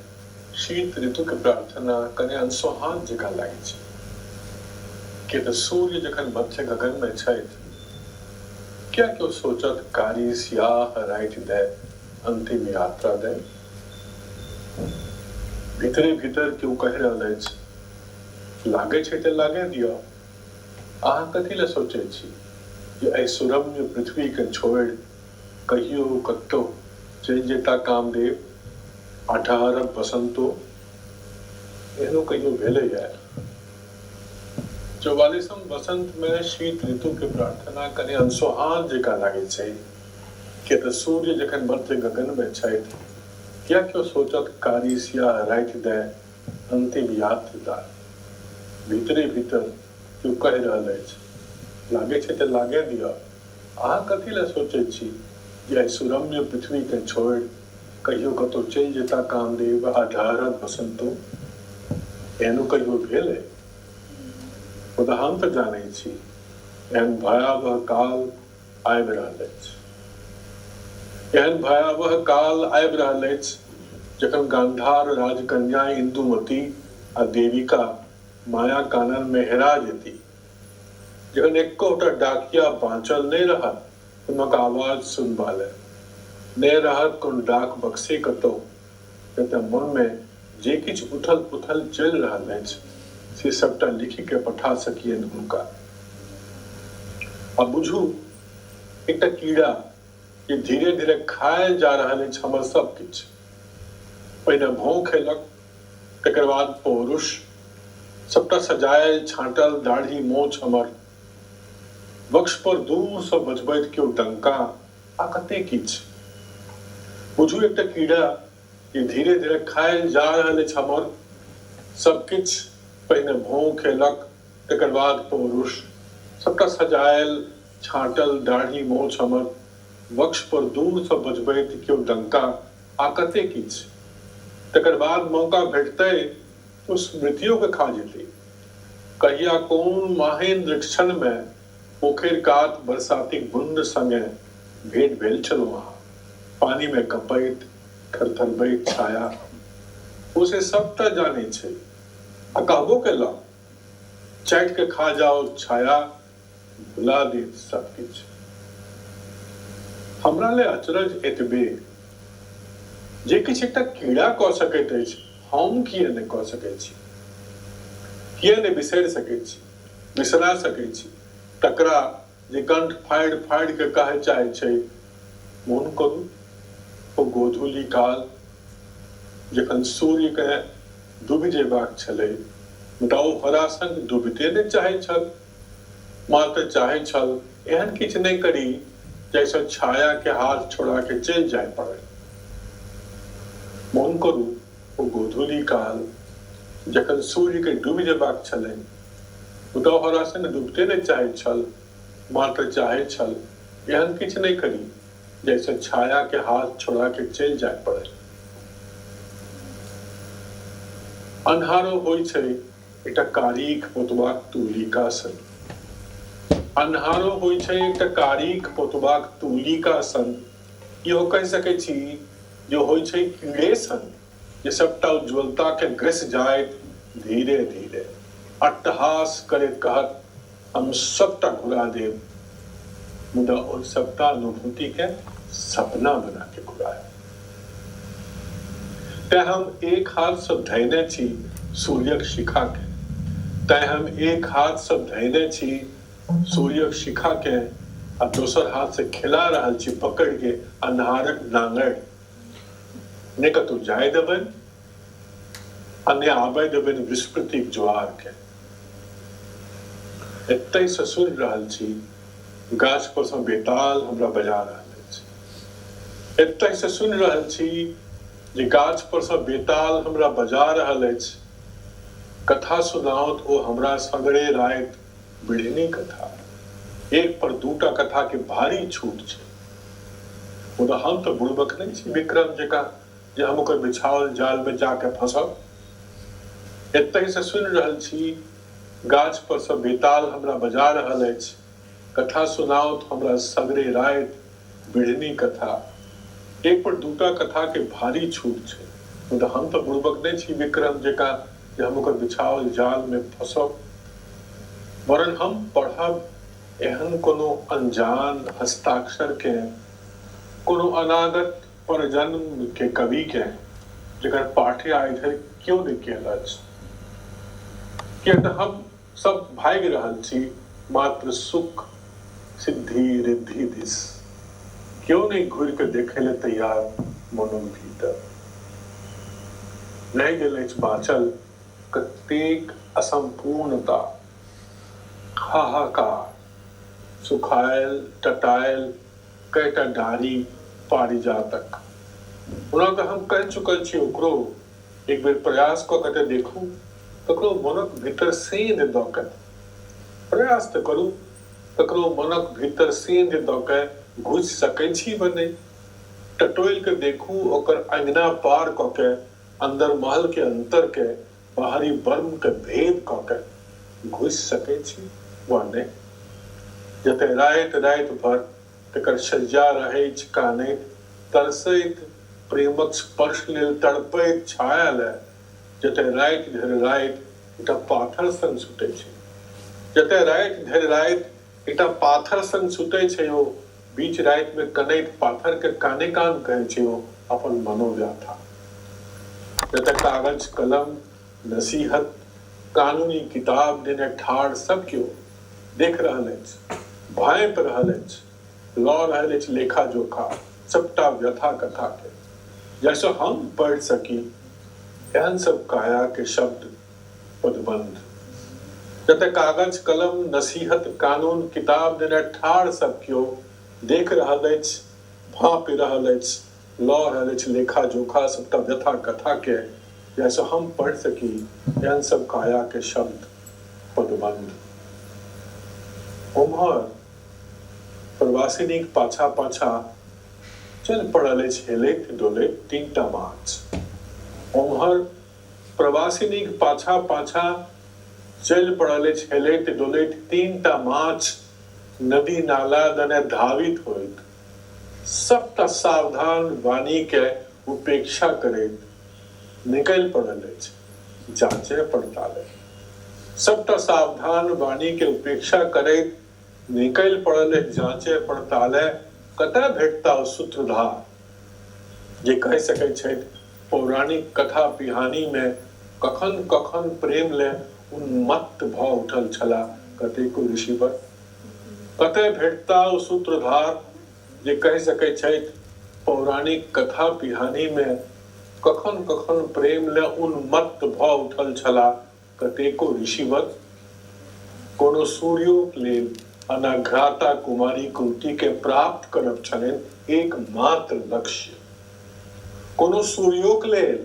[SPEAKER 9] शीत ऋतु के प्रार्थना कने अनसोहाँत जकाँ लागै छै। किए तऽ सूर्य जखन मध्य गगन में छथि, किया केओ सोचत कारी सियाह राति दय अंतिम यात्रा दय। भीतरे भीतर केओ कहि रहल अछि, लागै छै तऽ लागै दिअ। अहाँ कथी लए सोचै छी जे एहि सुरम्य पृथ्वीकेँ छोड़ि कहियो कतहु चलि जेता कामदेव आ ठहरब बसन्तो? एहनो कहियो भेलैए? 44म वसन्तमे शीत ऋतुके प्रार्थना कने अनसोहाँत जकाँ लागै छै। किए तऽ सूर्य जखन मध्य गगनमे छथि, किए केओ सोचत कारी सियाह राति दए अंतिम यात्रा? भीतरे भीतर केओ कहि रहल अछि, लागै छै तऽ लागए दिअ। अहाँ कथी लए सोचै छी जे एहि सुरम्य पृथ्वीकेँ छोड़ि कहियो कतहु चलि जेता कामदेव आ ढहरत बसन्तो? एहनो कहियो भेल अइ? मुदा हम तऽ जानै छी, एहन भयावह काल आबि रहल अछि। एहन भयावह काल आबि रहल अछि जखन गांधार राजकन्या इंदुमती आ देविका माया कानन मे हेरा जेती। जखन एकोटा डाकिया बाँचल नहि रहत हुनक आवाज सुनबा लए। नहि रहत कोनो डाक बक्से कतहु जतय मन मे जे किछु उथल पुथल चलि रहल अछि से सबटा लिखि के पठा सकियनि हुनका। आ बुझू एकटा कीड़ा जे धीरे धीरे खायल जा रहल अछि हमर सब किछु। पहिने भौं खेलक, तकर बाद पौरुष, सबटा सजायल छाँटल दाढ़ी मोछ हमर। वक्ष पर दूर सँ बजबैत केओ डंका आ कते किछु। बुझू एकटा कीड़ा जे धीरे धीरे खायल जा रहल अछि हमर सब किछु। पहिने भौं खेलक, तकर बाद पौरुष, सबटा सजायल छाँटल दाढ़ी मोछ हमर। वक्ष पर दूर सँ बजबैत केओ डंका आ कते किछु। तकर बाद मौका भेटतै तो स्मृतियो के खा जेतै। कहिया कोन माहेन्द्र क्षण मे पोखरि कात बरसातिक बुंद संगे भेंट भेल छलहुँ अहाँ। पानि मे कँपैत, थरथरबैत छाया। ओ से सबटा जानै छै आ कहबो केलक, चाटि के खा जाओ छाया, भुला देत सब किछु। हमरा ले अचरज एतबे जे किछु एकटा कीड़ा कऽ सकैत अछि, हम किए नहि कऽ सकैत छी? किए नहि बिसरि सकैत छी, बिसरा सकैत छी तकरा जे कंठ फाड़ि फाड़ि के कहय चाहै छै, मोन करू ओ गोधूली काल जखन सूर्य के डूबि जेबाक छलै, मुदा ओ हरा संग डूबिते नहि चाहै छल, मात्र चाहै छल एहन किछु नहि करी जाहिसँ छाया के हाथ छोड़ा के चलि जाय पड़े। मोन करू ओ गोधूली काल जखन सूर्य के डूबि जेबाक छलै, मुदा ओ हरा संग डूबिते नहि चाहै छल, मात्र चाहै छल एहन किछु नहि करी जाहिसँ छाया के हाथ छोड़ा के चलि जाय पड़े। अन्हारो होइ छै एकटा कारीख पोतबाक तूलिका सन, अन्हारो होइ छै एकटा कारीख पोतबाक तूलिका सन। इहो कहि सकै छी जे होइ छै कीड़े सन जे सबटा उज्ज्वलता के ग्रस जाइत धीरे धीरे, अट्टहास करैत कहत हम सबटा घुरा देब, मुदा ओ सबटा अनुभूति के सपना बना के घुरायब। तें हम एक हाथ सँ धयने छी सूर्यक शिखा के, तें हम एक हाथ सँ धयने छी सूर्यक शिखा के आ दोसर हाथ सँ खेला रहल छी पकड़ि के अन्हारक नांगरि। ने कतौ जाय देबनि आ ने आबय देबनि विस्मृतिक ज्वार के। एतहि सँ सुनि रहल छी गाछ पर सँ बेताल हमरा बजा रहल अछि। एतहि सँ सुनि रहल छी जे गाछ पर सँ बेताल हमरा बजा रहल अछि। कथा सुनाओत ओ हमरा सगरे राति बिढ़नी कथा। एक पर दूटा कथा के भारी छूट छै। मुदा हम तऽ बुड़बक नहि छी विक्रम जकाँ जे हम ओकर बिछाओल जाल मे जाके फंसब। एतहि सँ सुनि रहल छी गाछ पर सँ बेताल हमरा बजा रहल अछि। कथा सुनाओत हमरा सगरे राति बिढ़नी कथा। एक पर दूटा कथा के भारी छूट छै। मुदा हम तऽ बुड़बक नहि छी विक्रम जकाँ जे हम ओकर बिछाओल जाल मे फंसब। वरन् हम पढ़ब एहन कोनो अनजान हस्ताक्षर के, कोनो अनागत परजन्म के कवि के, जकर पाठे आइ धरि क्यो नहि कयल अछि। किएक तऽ हम सब भागि रहल छी मात्र सुख, सिद्धि, रिद्धि दिस। क्यो नहि घुरि कऽ देखै लए तैयार मोनक भीतर। रहि गेल अछि बाँचल कतेक असम्पूर्णता, हाहाकार, सुखायल, टटायल कएटा डारि पारिजातक। ओना तऽ हम कहि चुकल छी ओकरो, एक बेर प्रयास कऽ के तऽ देखू, ककरो मोनक भीतर सेंध दऽ के। प्रयास तऽ करू, ककरो मोनक भीतर सेंध दऽ के घुसि सकै छी वा नहि। टटोलि के देखू ओकर अंगना पार कऽ के, अंदर महल के अंतर के, बाहरी वर्म के भेद कऽ के घुसि सकै छी वा नहि। जतय राति राति भरि तकर शय्या रहैछ कानैत, तरसैत, प्रेमक स्पर्श लेल तड़पैत छाया लए, जतय राति धरि राति एकटा पाथर संग सुतै छै। जतय राति धरि राति एकटा पाथर संग सुतै छै ओ, बीच रातिमे कनैत पाथरके काने कान कहै छै ओ अपन मनोव्यथा। जतय कागज, कलम, नसीहत, कानूनी किताब नेने ठाढ़ सब केओ देख रहल अछि, भाँपि रहल अछि, लऽ रहल अछि लेखा जोखा सबटा व्यथा कथा के, जाहिसँ हम पढ़ि सकी एहन सब काया के शब्द पदबंध। जतय कागज, कलम, नसीहत, कानून, किताब नेने ठाढ़ सब केओ देख रहल अछि, भाँपि रहल अछि, लऽ रहल अछि लेखा जोखा सबटा व्यथा कथा के, जाहिसँ हम पढ़ि सकी एहन सब काया के शब्द पदबंध। ओम्हर प्रवासिनीक पाछाँ पाछाँ चलि पड़ल अछि हेलैत डोलैत तीनटा माछ। ओम्हर प्रवासिनीक पाछाँ पाछाँ चलि पड़ल अछि हेलैत डोलैत तीनटा माछ नदी नाला दने धावित होइत सबटा सावधान वाणी के उपेक्षा करैत निकलि पड़ल अछि जाँचे पड़ताले। सबटा सावधान वाणी के उपेक्षा करैत निकलि पड़ल अछि जाँचे पड़ताले। कतय भेटता ओ सूत्रधार जे कहि सकैत छथि पौराणिक कथा पिहानी मे कखन कखन प्रेम ले उन्मत्त भऽ उठल छलाह कतेको ऋषिवर। कतय भेटता ओ सूत्रधार जे कहि सकैत छथि पौराणिक कथा पिहानी मे कखन कखन प्रेम ले उन्मत्त भऽ उठल छलाह कतेको ऋषिवर। कोनो सूर्योक लेल अनाघ्राता कुमारी कुंती के प्राप्त करब छलनि एकमात्र लक्ष्य। कोनो सूर्योक लेल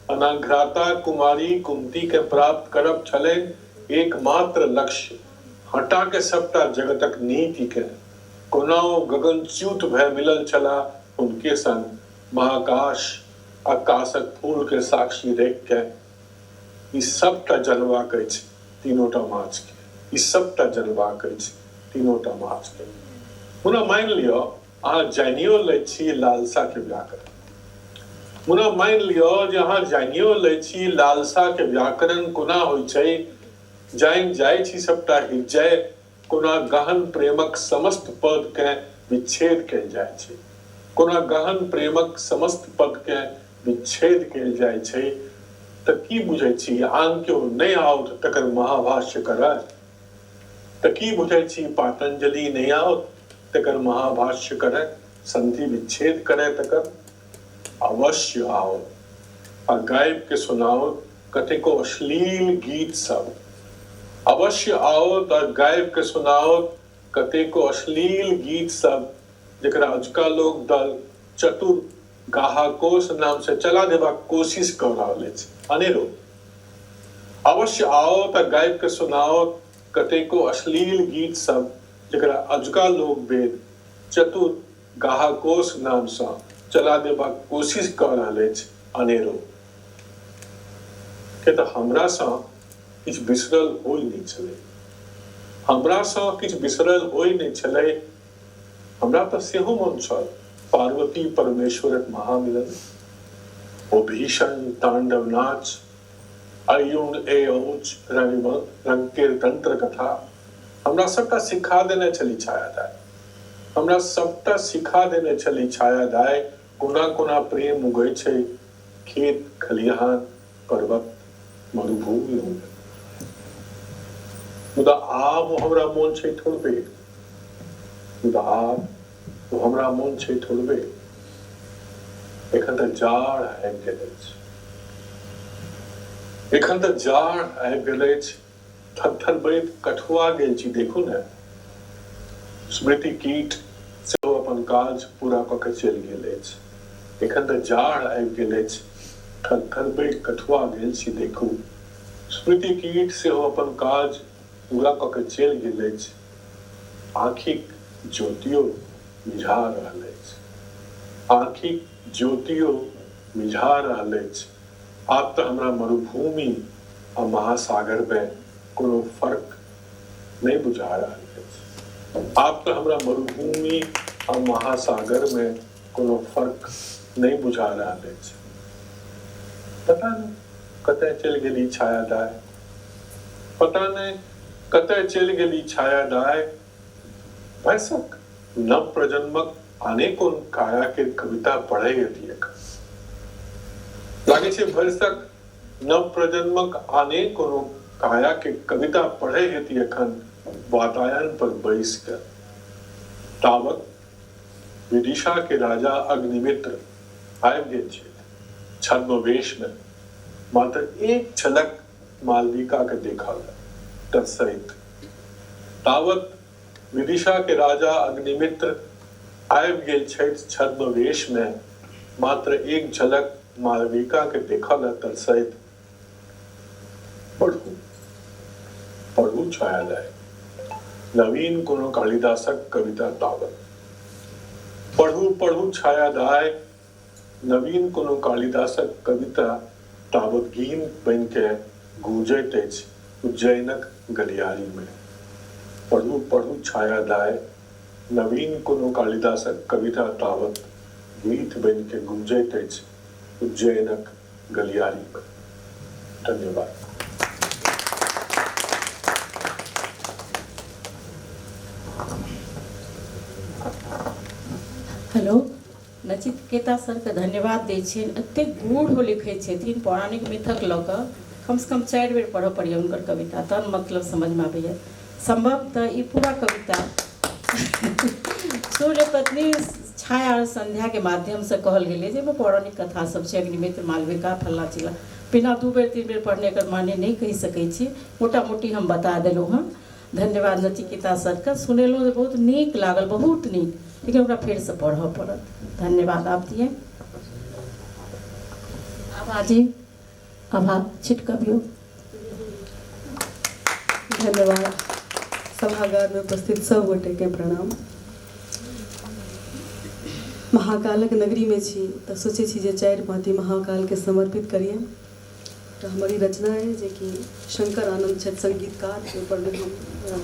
[SPEAKER 9] अनाघ्राता कुमारी कुंती के प्राप्त करब छलनि एकमात्र लक्ष्य। हटा के सबटा जगतक नीति के कोना ओ गगनच्युत भए मिलल छलाह हुनके संग महाकाश आकाशक फूल के साक्षी राखि के। ई सबटा जनबाक अछि तीनोटा माछ के। ई सबटा जनबाक अछि तीनोटा माछ के। मुदा मानि लिअ अहाँ जानियो लैत छी लालसा के व्याकरण। मुदा मानि लिअ जे अहाँ जानियो लैत छी लालसा के व्याकरण कोना होइ छै, जानि जाइ छी सबटा हृदय कोना गहन प्रेमक समस्त पद केँ विच्छेद कयल जाइ छै। कोना गहन प्रेमक समस्त पद केँ विच्छेद कयल जाइ छै। त की बुझै छी आन केओ नहि आओत तकर महाभाष्य करय? त की बुझै छी पातंजलि नहि आओत तकर महाभाष्य करय, संधि विच्छेद करय तकर? अवश्य आओत आ गाबि के सुनाओत कतेको अश्लील गीत सब। अवश्य आओत आ गाबि के सुनाओत कतेको अश्लील गीत सब जकरा अजुका लोक दल चतुर गाहाकोश नाम से चला देबाक कोशिश क रहल अछि अनेरो। अवश्य आओत आ गाबि के सुनाओत कतेको अश्लील गीत सब जकरा अजुका लोक वेद चतुर गाहाकोश नाम सँ चला देबाक कोशिश क रहल अछि अनेरो। किए तऽ हमरा सँ किछु बिसरल होइ नहि छलै। हमरा सँ किछु बिसरल होइ नहि छलै। हमरा तऽ सेहो मोन छल पार्वती परमेश्वरक महामिलन, ओ भीषण तांडव नाच, अयुण ए औच रंग केर तंत्र कथा हमरा सबटा सिखा देने छली छाया दाय। हमरा सबटा सिखा देने छली छाया दाय, कोना कोना प्रेम उगै छै खेत खलिहान पर्वत मरुभूमि हो। मुदा आब ओ हमरा मोन छै थोड़बे, मुदा आब ओ हमरा मोन छै थोड़बे। एखन तऽ जाड़ आबि गेल अछि, एखन तऽ जाड़ आबि गेल अछि, थरथरबैत कठुआ गेल छी देखू ने। स्मृति कीट सेहो अपन काज पूरा कऽ के चलि गेल अछि। एखन तऽ जाड़ आबि गेल अछि, थरथरबैत कठुआ गेल छी देखू। स्मृति कीट सेहो अपन काज पूरा कऽ के चलि गेल अछि। आँखिक ज्योतियो मिझा रहल अछि। आँखिक ज्योतियो मिझा रहल अछि। आब तऽ हमरा मरुभूमि आ महासागरमे कोनो फर्क नहि बुझा रहल अछि। आब तऽ हमरा मरुभूमि आ महासागरमे कोनो फर्क नहि बुझा रहल अछि। पता नहि कतय चलि गेली छाया दाय। पता नहि कतय चलि गेली छाया दाय। भरिसक नव प्रजन्मक आने कोन काया के कविता पढ़ै हेती एखन। लागै छै भरिसक नव प्रजन्मक आने कोनो काया के कविता पढ़ै हेती एखन वातायन पर बैस के। तावत विदिशा के राजा अग्निमित्र आबि गेल छथि छद्मवेश मे मात्र एक झलक मालविका के देखल तरसैत। तावत विदिशा के राजा अग्निमित्र आबि गेल छथि छद्मवेश मे मात्र एक झलक मालविका के देखल तरसैत। पढ़ू पढ़ू छाया दाय नवीन कोनो कालिदासक कविता तावत। पढ़ू पढ़ू छाया दाय नवीन कोनो कालिदासक कविता तावत गीत बनि के गूंजैत अछि उज्जैनक गलियारी मे। पढ़ू पढ़ू छाया दाय नवीन कोनो कालिदासक कविता तावत गीत बनि के गूंजैत अछि उज्जैनक गलियारी मे। धन्यवाद।
[SPEAKER 6] हेलो नचिकेता सरके धन्यवाद दै छियनि, एतेक गूढ़ ओ लिखै छथिन पौराणिक मिथक लऽ कऽ, कमसँ कम 4 बेर पढ़ऽ पड़ैए हुनकर कविता तहन मतलब समझमे आबैए। सम्भवतः ई पूरा कविता सूर्य पत्नी छाया आओर सन्ध्याके माध्यमसँ कहल गेलै जाहिमे पौराणिक कथा सब छै, अग्निमित्र, मालविका, फल्लाँ चिल्लाँ। बिना 2 बेर 3 बेर पढ़ने एकर माने नहि कहि सकै छी, मोटा मोटी हम बता देलहुँ हँ। धन्यवाद नचिकेता सरके, सुनेलहुँ तऽ बहुत नीक लागल, बहुत नीक, लेकिन ओकरा फेरसँ पढ़ऽ पड़त। धन्यवाद। आब दिए आभा जी, आभा छिटकबियौ।
[SPEAKER 8] धन्यवाद। सभागार में उपस्थित सब गोटे के प्रणाम। महाकालक नगरी में छी तऽ सोचै छी जे 4 पाँति महाकाल के समर्पित करियनि। तऽ हमर ई रचना अइ जे कि शंकर आनंद छथि संगीतकार, ओहिपर मे हम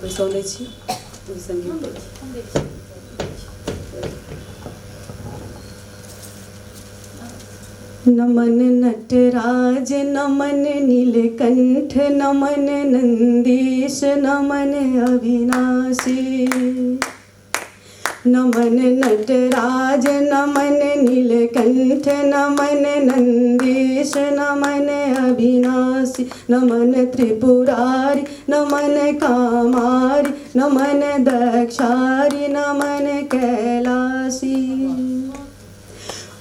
[SPEAKER 8] बैसौने छी ओहि संगीत पर। नमन नटराज नमन नीलकंठ नमन नंदीश नमन अविनाशी। नमन नटराज नमन नीलकंठ नमन नंदीश नमन अविनाशी। नमन त्रिपुरारी नमन कामारी नमन दक्षारी नमन कैलाशी।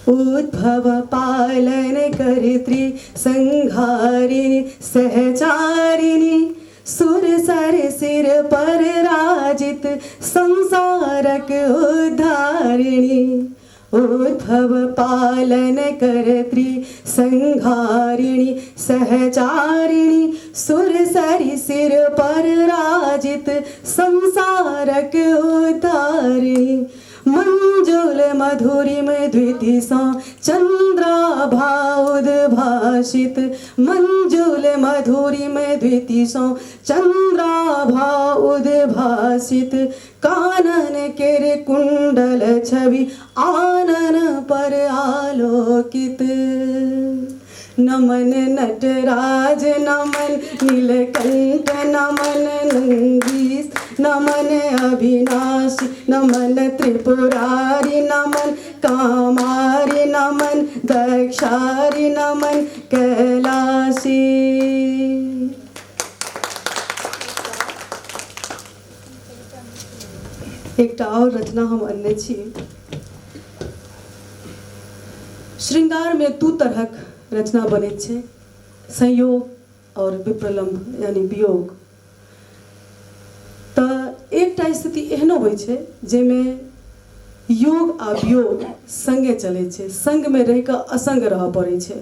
[SPEAKER 8] उद्भव पालन करित्री संहारिणी सहचारिणी सुर सर सिर पर राजित संसारक उद्धारिणी। उद्भव पालन करत्री संहारिणी सहचारिणी सुर सर सिर पर राजित संसारक उद्धारिणी। मंजुल मधुरिम द्विति सा चंद्राभा उद्भासित। मंजुल मधुरिम द्विति सा चंद्राभा उद्भासित। कानन केर कुंडल छवि आनन पर आलोकित। नमन नटराज नमन नीलकंठ नमन नंदीश नमन अविनाशी नमन त्रिपुरारी नमन कामारी नमन दक्षारी नमन कैलाशी। एकटा और रचना हम अनने छी। श्रृंगार में 2 तरहक रचना बनैत छै, संयोग और विप्रलम्भ यानी वियोग। तऽ एकटा स्थिति एहनो होइ छै जाहिमे योग आ वियोग संगे चलै छै, संगमे रहि कऽ असंग रहऽ पड़ै छै।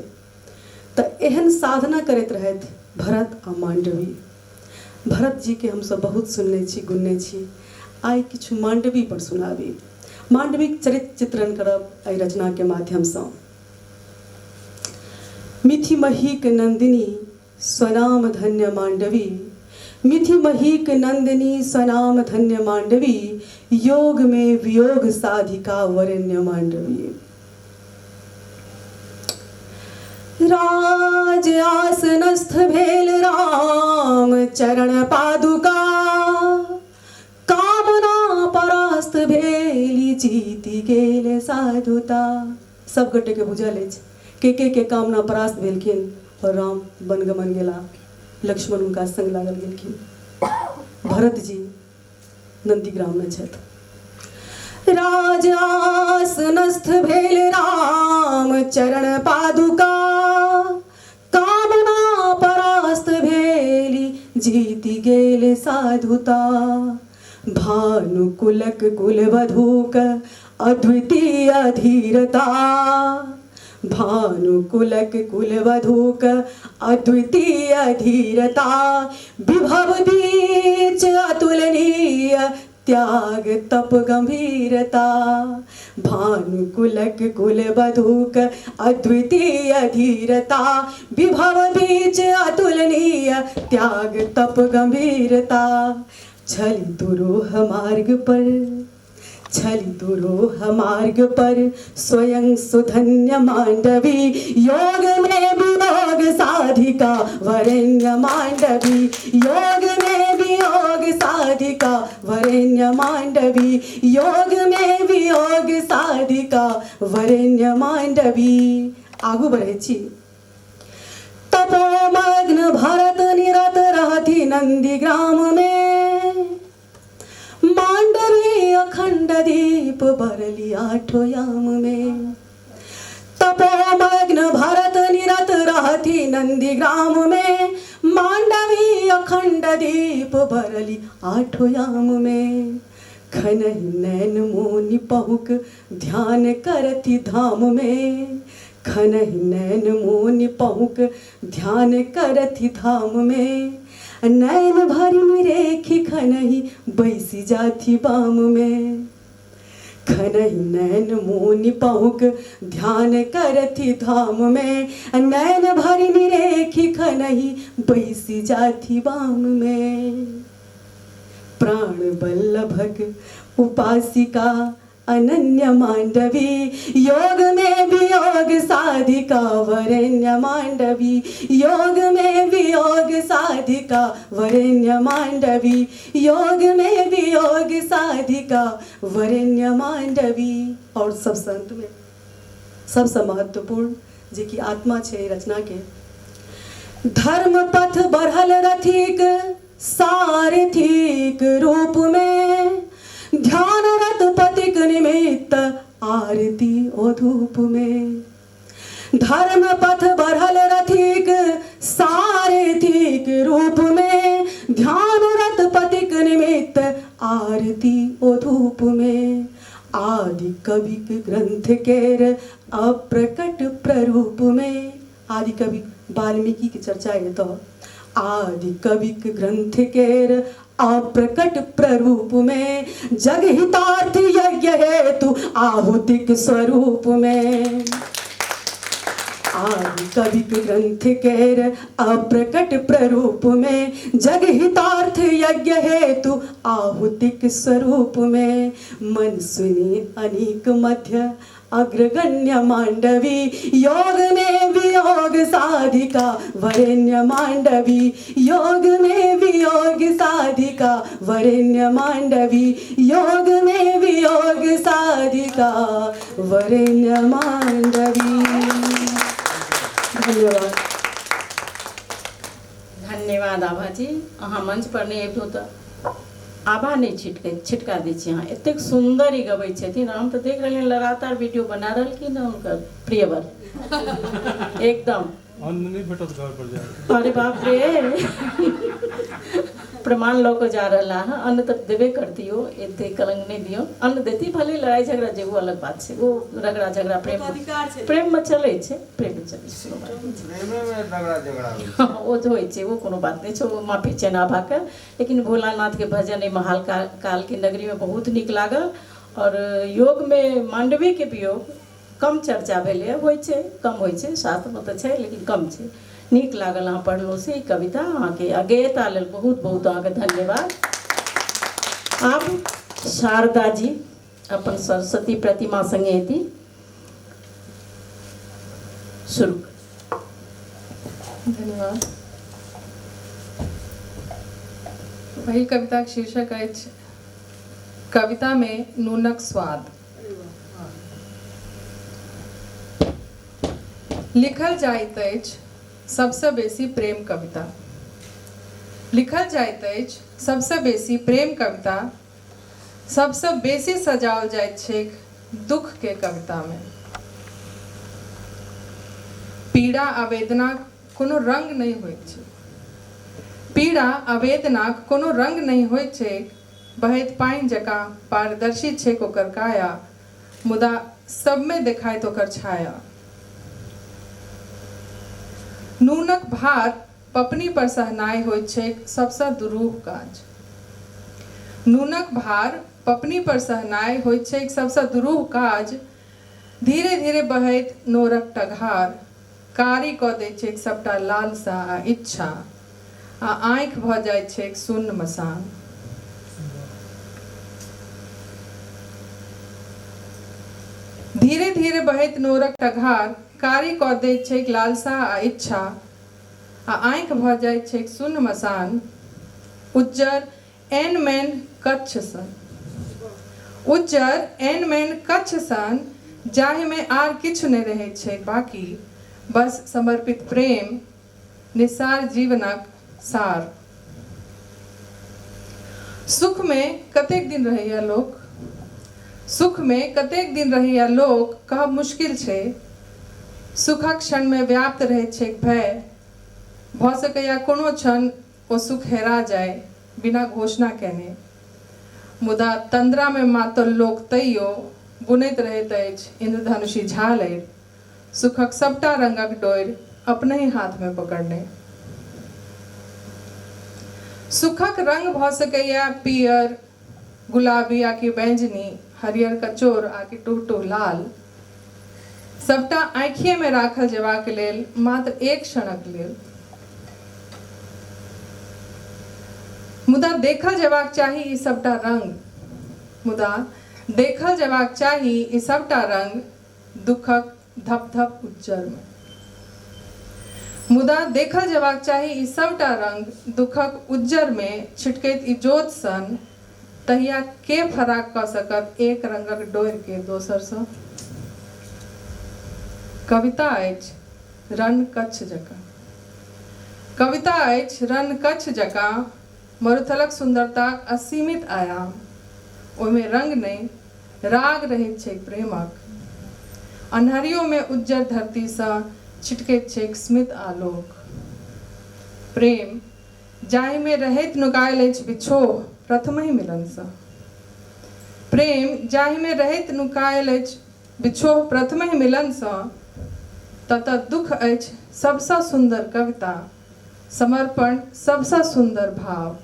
[SPEAKER 8] तऽ एहन साधना करैत रहथि भरत आ मांडवी। भरत जीके हमसब बहुत सुनने छी, गुनने छी, आइ किछु मांडवी पर सुनाबी। मांडवीक चरित्र चित्रण करब एहि रचनाके माध्यमसँ। मिथि महीक नंदिनी स्वनाम धन्य मांडवी। मिथि महीक नंदिनी स्वनाम धन्य मांडवी। योग में वियोग साधिका वरेण्य मांडवी। राज आसनस्थ भेल राम चरण पादुका। कामना परास्त भेली जीति गेल साधुता। सब गोटे के बुझल अछि के के के कामना परास्त भेलखिन और राम वनगमन गेला, लक्ष्मण हुनका संग लागल गेलखिन, भरत जी नंदीग्राम में छथि। राज आसनस्थ भेल राम चरण पादुका। कामना परास्त भेली जीति गेल साधुता। भानुकुलक कुलवधूक अद्वितीय धीरता। भानुकुलक कुलवधूक अद्वितीय धीरता। विभव बीच अतुलनीय त्याग तप गंभीरता। भानुकुलक कुलवधूक अद्वितीय धीरता। विभव बीच अतुलनीय त्याग तप गंभीरता। छली दुरूह मार्ग पर, छली दुरूह मार्ग पर स्वयं सुधन्य मांडवी। योग में वियोग साधिका वरेण्य मांडवी। योग में वियोग साधिका वरेण्य मांडवी। योग में वियोग साधिका वरेण्य मांडवी। आगू बढ़ै छी। तपोमग्न भरत निरत रहथि नंदीग्राम में। मांडवी अखंड दीप बरली आठो याम में। तपोमग्न भरत निरत रहती नंदीग्राम में, मांडवी अखंड दीप बरली आठो याम में। खनहि नैन मोनि पहुक ध्यान करती धाम में, खनहि नैन मोनि पहुक ध्यान करती धाम में। नैन भरि रेखी खनहि बैसी जाथी बाम में, खनहि नैन मोनि पहुक ध्यान करती धाम में। नैन भरि रेखी खनहि बैसी जाथी बाम में। प्राण बल्लभक उपासिका अनन्य मांडवी, योग में वियोग साधिका वरेण्य मांडवी, योग में वियोग साधिका वरेण्य मांडवी, योग में वियोग साधिका वरेण्य मांडवी। और सब संत में सबसे महत्वपूर्ण जे कि आत्मा छे रचना के, धर्म पथ बढ़ल रथिक सारथिक रूप में, ध्यान रत पतिक निमित्त आरती ओ धूप में। धर्म पथ बढ़ल रथिक सारथिक रूप में, ध्यान रत पतिक निमित्त आरती ओ धूप में। आदि कविक ग्रंथ केर अप्रकट प्ररूप में, आदि कवि वाल्मीकि के चर्चा है तो आदि कविक ग्रंथ केर अप्रकट प्ररूप में, जग हितार्थ यज्ञ हेतु आहुतिक स्वरूप में। आदि कविक ग्रंथ केर अप्रकट प्ररूप में, जग हितार्थ यज्ञ हेतु आहुतिक स्वरूप में। मन सुनी अनेक मध्य अग्रगण्य मांडवी, योग में वियोग साधिका वरेण्य मांडवी, योग में वियोग साधिका वरेण्य मांडवी, योग में वियोग साधिका वरेण्य मांडवी। धन्यवाद।
[SPEAKER 6] धन्यवाद आभा जी। अहाँ मंच पर नहि अबितहुँ तऽ आभा नहि छिटके छिटका दै छी। अहाँ एतेक सुन्दर ई गबै छथिन, हम तऽ देख रहलियनि लगातार वीडियो बना रहलखिन हँ हुनकर प्रियवर एकदम।
[SPEAKER 4] अन्न नहि भेटत घर पर जाके।
[SPEAKER 6] अरे बाप रे, प्रमाण लऽ कऽ जा रहला हँ। अन्न तऽ देबे करतियो, एते कलंक नहि दियौ, अन्न देती भले लड़ाई झगड़ा जे वो अलग बात छै, वो रगड़ा झगड़ा प्रेम प्रेम में चलै छै, प्रेम में चलै छै, कोनो बात नहि छै।
[SPEAKER 10] प्रेमे में रगड़ा झगड़ा होइ छै।
[SPEAKER 6] ओ तऽ होइ छै, ओ कोनो बात नहि छै, ओ माफी छैन आभाके। लेकिन भोलानाथके भजन एहि महाल कालके नगरीमे बहुत नीक लागल। और योगमे मांडवीके वियोग कम चर्चा भेलै, होइ छै कम होइ छै, शास्त्रमे तऽ छै लेकिन कम छै। नीक लागल अहाँ पढ़लहुँ से ई कविता, अहाँके अगेयता लेल बहुत बहुत अहाँके धन्यवाद। आब शारदा जी अपन सरस्वती प्रतिमा संगे एती, शुरू।
[SPEAKER 11] धन्यवाद। पहिल कविताक शीर्षक अछि कविता में नूनक स्वाद। लिखल जाइत अछि सबसँ बेसी प्रेम कविता, लिखल जाइत अछि सबसँ बेसी प्रेम कविता, सबसँ बेसी सजाओल जाइत छैक दुख के कविता में। पीड़ा आ वेदनाक कोनो रंग नहि होइत छैक, पीड़ा आ वेदनाक कोनो रंग नहि होइत छैक, बहैत पानि जकाँ पारदर्शी छैक ओकर काया, मुदा सबमे देखाइत ओकर छाया। नूनक भार पपनी पर सहनाइ होइत छैक सबसँ दुरूह काज, नूनक भार पपनी पर सहनाइ होइत छैक सबसँ दुरूह काज, धीरे धीरे बहैत नोरक टघार कारी कऽ दैत छैक सबटा लालसा आ इच्छा, आ आँखि भऽ जाइत छैक सुन्न मसान। धीरे धीरे बहैत नोरक टघार कारी कऽ दैत छैक लालसा आ इच्छा, आ आँखि भऽ जाइत छैक सुन्न मसान। उज्जर एन मैन कच्छ सन, उज्जर एन मैन कच्छ सन, जाहिमे आर किछु नहि रहैत छैक बाकी, बस समर्पित प्रेम, निस्सार जीवनक सार। सुखमे कतेक दिन रहैए लोक, सुखमे कतेक दिन रहैए लोक कहब मुश्किल छै। सुखक क्षणमे व्याप्त रहैत छैक भय। भऽ सकैए कोनो क्षण ओ सुख हेरा जाय बिना घोषणा केने। मुदा तन्द्रामे मातल लोक तैयो बुनैत रहैत अछि इन्द्रधनुषी झालरि, सुखक सबटा रंगक डोरि अपनहि हाथमे पकड़ने। सुखक रंग भऽ सकैए पीयर, गुलाबी आकि बैंजनी, हरियर कचोर आकि टुहटुह लाल। सबटा आँखिएमे राखल जेबाक लेल मात्र एक क्षणक लेल। मुदा देखल जेबाक चाही ई सबटा रंग। मुदा देखल जेबाक चाही ई सबटा रंग दुःखक धप-धप उज्जरमे। मुदा देखल जेबाक चाही ई सबटा रंग दुःखक उज्जरमे छिटकैत इजोत सन, तहिया के फराक कऽ सकत एक रंगक डोरिकेँ दोसरसँ? कविता अछि रण कच्छ जकाँ। कविता अछि रण कच्छ जकाँ मरुथलक सुन्दरताक असीमित आयाम। ओहिमे रंग नहि, राग रहैत छैक प्रेमक। अन्हरियोमे उज्जर धरतीसँ छिटकैत छैक स्मित आलोक। प्रेम, जाहिमे रहैत नुकायल अछि बिछोह प्रथमहि मिलनसँ। प्रेम, जाहिमे रहैत नुकायल अछि बिछोह प्रथमहि मिलनसँ, ततऽ दुख अछि सबसँ सुन्दर कविता, समर्पण सबसँ सुन्दर भाव।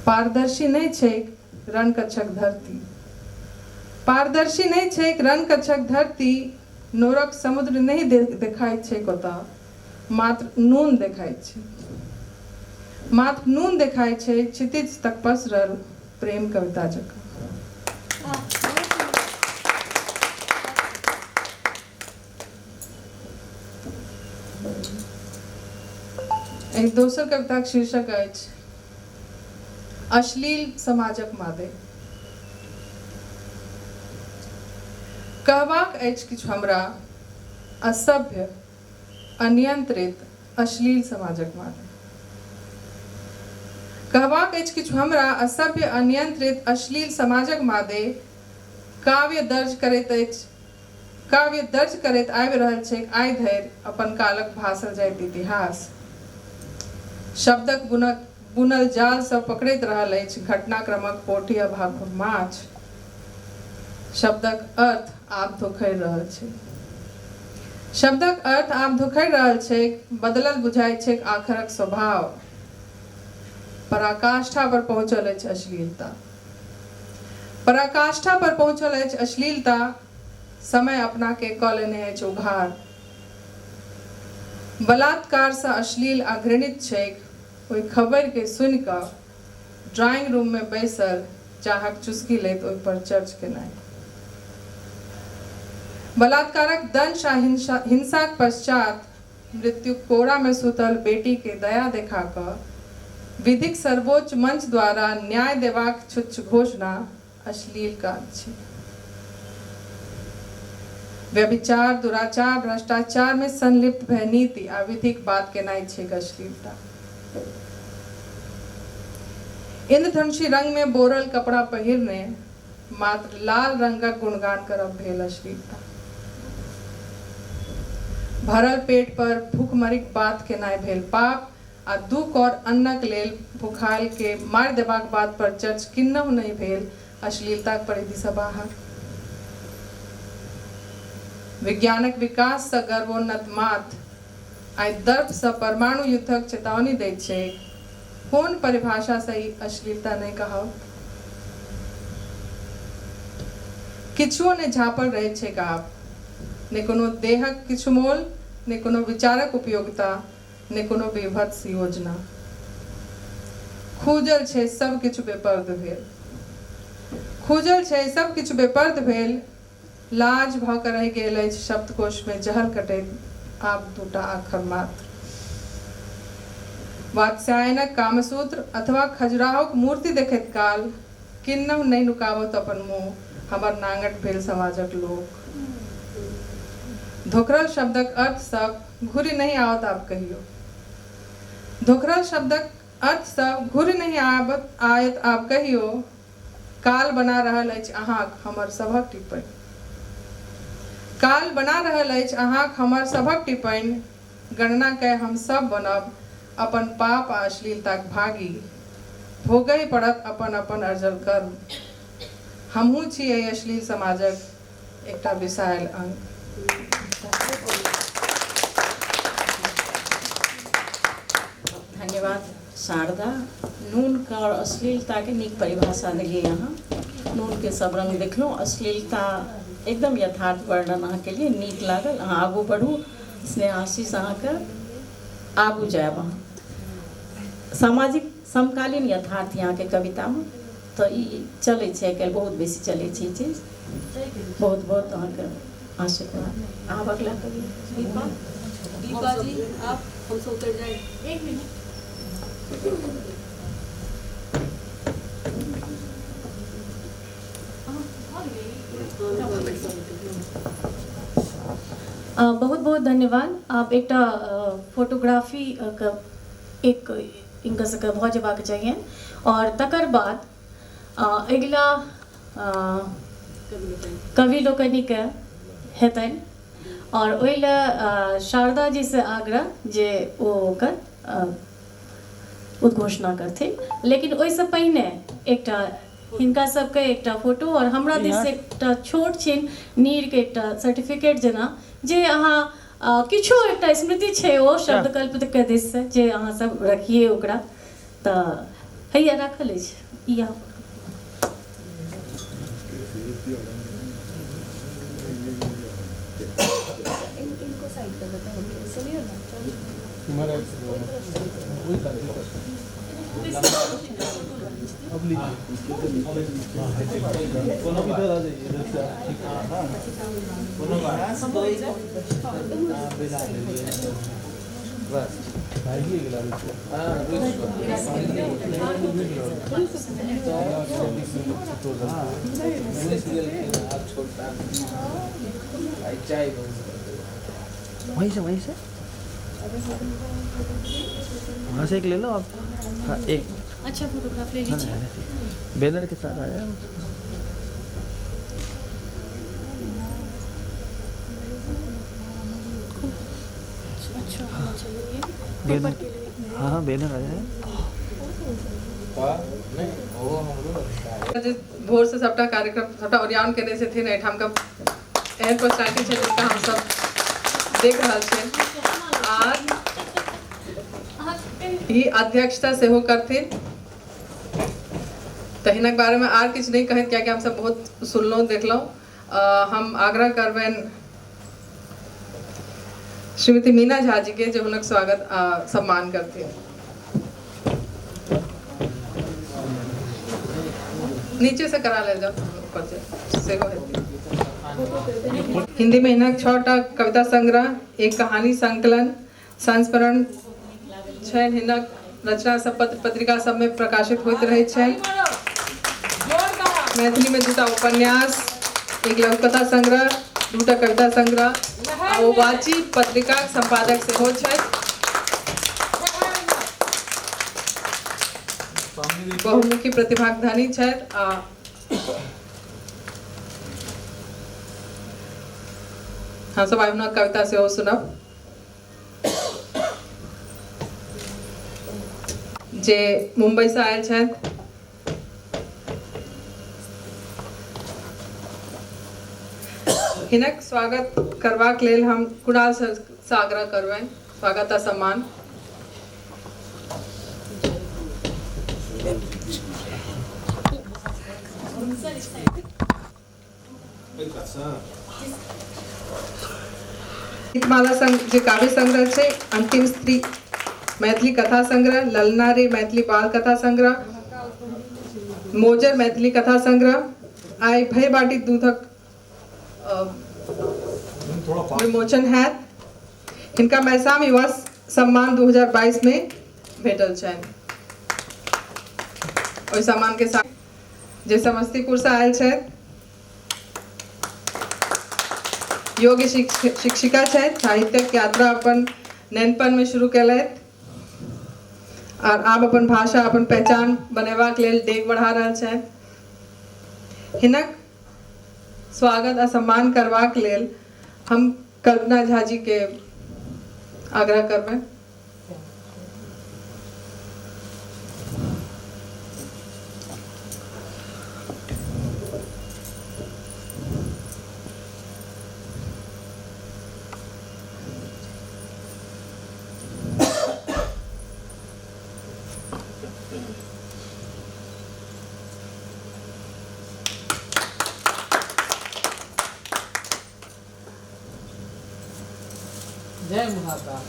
[SPEAKER 11] पारदर्शी नहि छैक रणकच्छक धरती। पारदर्शी नहि छैक रणकच्छक धरती, नोरक समुद्र नहि देखाइत छैक ओतऽ, मात्र नून देखाइत छै। मात्र नून देखाइत छै क्षितिज तक पसरल प्रेम कविता जकाँ। एहि दोसर कविताक शीर्षक अछि अश्लील समाजक मादे। कहबाक अछि किछु हमरा असभ्य, अनियंत्रित, अश्लील समाजक मादे। कहबाक अछि किछु हमरा असभ्य, अनियंत्रित, अश्लील समाजक मादे। काव्य दर्ज करैत अछि काव्य दर्ज करैत आबि रहल छैक आइ धरि अपन कालक भासल जाइत इतिहास। शब्दक बुनक बुनल जाल सँ पकड़ैत रहल अछि घटनाक्रमक पोठी आ भाखुर माछ। शब्दक अर्थ आब धोखरि रहल छैक। शब्दक अर्थ आब धोखरि रहल छैक, बदलल बुझाइत छैक आखरक स्वभाव। पराकाष्ठा पर पहुँचल अछि अश्लीलता। पराकाष्ठा पर पहुँचल अछि अश्लीलता, समय अपनाकेँ कऽ लेने अछि उघार। बलात्कारसँ अश्लील आ घृणित छैक ओहि खबरिकेँ सुनि कऽ ड्राइंग रूममे बैसल चाहक चुस्की लैत ओहि पर चर्च केनाइ। बलात्कारक दंश आ हिंसाक पश्चात मृत्युक कोरामे सुतल बेटीकेँ दया देखा कऽ विधिक सर्वोच्च मंच द्वारा न्याय देबाक छुच्छ घोषणा अश्लील काज छै। व्यभिचार, दुराचार, भ्रष्टाचारमे संलिप्त भए नीति आ विधिक बात केनाइ छैक अश्लीलता। इन्द्रधनुषी रंगमे बोरल कपड़ा पहिरने मात्र लाल रंगक गुणगान करब भेल अश्लीलता। भरल पेट पर भूखमरीक बात केनाइ भेल पाप आ दू कौर अन्नक लेल भुखायल के मारि देबाक बात पर चर्च किन्नहु नहि भेल अश्लीलताक परिधि सँ बाहर। विज्ञानक विकास सँ गर्वोन्नत माथ आइ दर्प सँ परमाणु युद्धक चेतावनी दैत छैक। कोन परिभाषा सँ ई अश्लीलता नहि कहाओत? किछुओ नहि झाँपल रहैत छैक आब। ने कोनो देहक किछु मोल, ने कोनो विचारक उपयोगिता, ने कोनो बीभत्स योजना। खूजल छै सब किछु बेपर्द भेल। खूजल छै सब किछु बेपर्द भेल। लाज भऽ कऽ रहि गेल अछि शब्दकोशमे जहल कटैत आब दूटा आखर मात्र। वात्स्यायनक कामसूत्र अथवा खजुराहोक मूर्ति देखैत काल किन्नहु नहि नुकाबत अपन मुँह हमर नाङट भेल समाजक लोक। धोखरल शब्दक अर्थ सब घुरि नहि आओत आब कहियो। धोखरल शब्दक अर्थ सब घुरि नहि आयत आब कहियो। काल बना रहल अछि अहाँक हमर सभक टिप्पणी। काल बना रहल अछि अहाँक हमर सभक टिप्पणी। गणना कय हम सब बनब अपन पाप आ अश्लीलताक भागी। भोगय पड़त अपन अपन अर्जल कर्म। हमहूँ छी एहि अश्लील समाजक एकटा बिसायल अंग।
[SPEAKER 6] धन्यवाद शारदा। नूनके आओर अश्लीलताके नीक परिभाषा देलियै अहाँ। नूनके सब रङ्ग देखलहुँ, अश्लीलता एकदम यथार्थ वर्णन अहाँ केलियै, नीक लागल। अहाँ आगू बढ़ू, स्नेह आशीष अहाँके, आगू जायब अहाँ। सामाजिक समकालीन यथार्थ अहाँके कवितामे तऽ ई चलै छै, आइ काल्हि बहुत बेसी चलै छै ई चीज। बहुत बहुत अहाँके आशीर्वाद। आब अगला कवि
[SPEAKER 8] दीपा, दीपा जी आप हमसे उतर जाए।
[SPEAKER 1] एक मिनट। बहुत बहुत धन्यवाद। आब एकटा फोटोग्राफी के एक हिनका सबके भऽ जेबाक चाहिए और तकर बाद अगिला कवि लोकनिके हेतनि और ओहि लए शारदा जी से आग्रह जे ओ ओकर उद्घोषणा करथिन, लेकिन ओहिसँ पहिने एकटा हिनका सबके एकटा फोटो और हमरा दिस एकटा छोट छिन नीरके एकटा सर्टिफिकेट जेना जे अहाँ किछो एकटा स्मृति छै ओ शब्दकल्प के दिस से जे अहाँ सब रखिए ओकरा, तऽ हैया राखल अछि ई अहाँ।
[SPEAKER 3] वहीं से वहीं से वहाँ से एक ले लो आप। हाँ एक
[SPEAKER 1] अच्छा फोटोग्राफ ले लीजिए।
[SPEAKER 3] बैनर के साथ आया।
[SPEAKER 1] अच्छा चलिए
[SPEAKER 3] बैनर, हाँ हाँ बैनर आ जाए।
[SPEAKER 11] भोर से सबटा कार्यक्रम सबटा ओरियान केने छथिन। एहिठामके एहन पर्सनालिटी छै जिनका हमसब देख रहल छियनि आर ई अध्यक्षता सेहो करथिन, तऽ हिनक बारेमे आर किछु नहि कहैत कियाकि हमसब बहुत सुनलहुँ देखलहुँ। हम आग्रह करबनि श्रीमती मीना झा जी के जे हुनक स्वागत आ सम्मान करथिन। नीचे से करा लेल जाओ, ऊपर से सेहो हेतै। हिंदी में हिनक 6टा कविता संग्रह, एक कहानी संकलन, संस्मरण छनि। हिनक रचना सब पत्र पत्रिका सब में प्रकाशित होइत रहै छनि। मैथिली में 2टा उपन्यास, एक लघुकथा संग्रह, 2टा कविता संग्रह आ ओ वाची पत्रिका संपादक सेहो छथि। बहुमुखी प्रतिभाक धनी छथि आ हमसब आइ हुनक कविता सेहो सुनब जे मुंबई से आयल छथि। हिनक स्वागत करबाक लेल हम कुणाल सर से आग्रह करबनि स्वागत आ सम्मान। गीतमाला संग जे काव्य संग्रह छै, अंतिम स्त्री मैथिली कथा संग्रह, ललना रे मैथिली बाल कथा संग्रह, मोजर मैथिली कथा संग्रह, आइ भय बाटी दूधक विमोचन हैत। हिनका मैसाम युवा सम्मान 2022 में भेटल छनि। ओहि सम्मान के साथ जे समस्तीपुर से आयल छथि, योग्य शिक्षिका छथि, साहित्यक यात्रा अपन नेनपन में शुरू केलथि और आब अपन भाषा अपन पहचान बनेबाक लेल डेग बढ़ा रहल छथि। हिनक स्वागत आ सम्मान करबाक लेल हम कल्पना झा जी के आग्रह करबै।
[SPEAKER 5] जय महाकाल।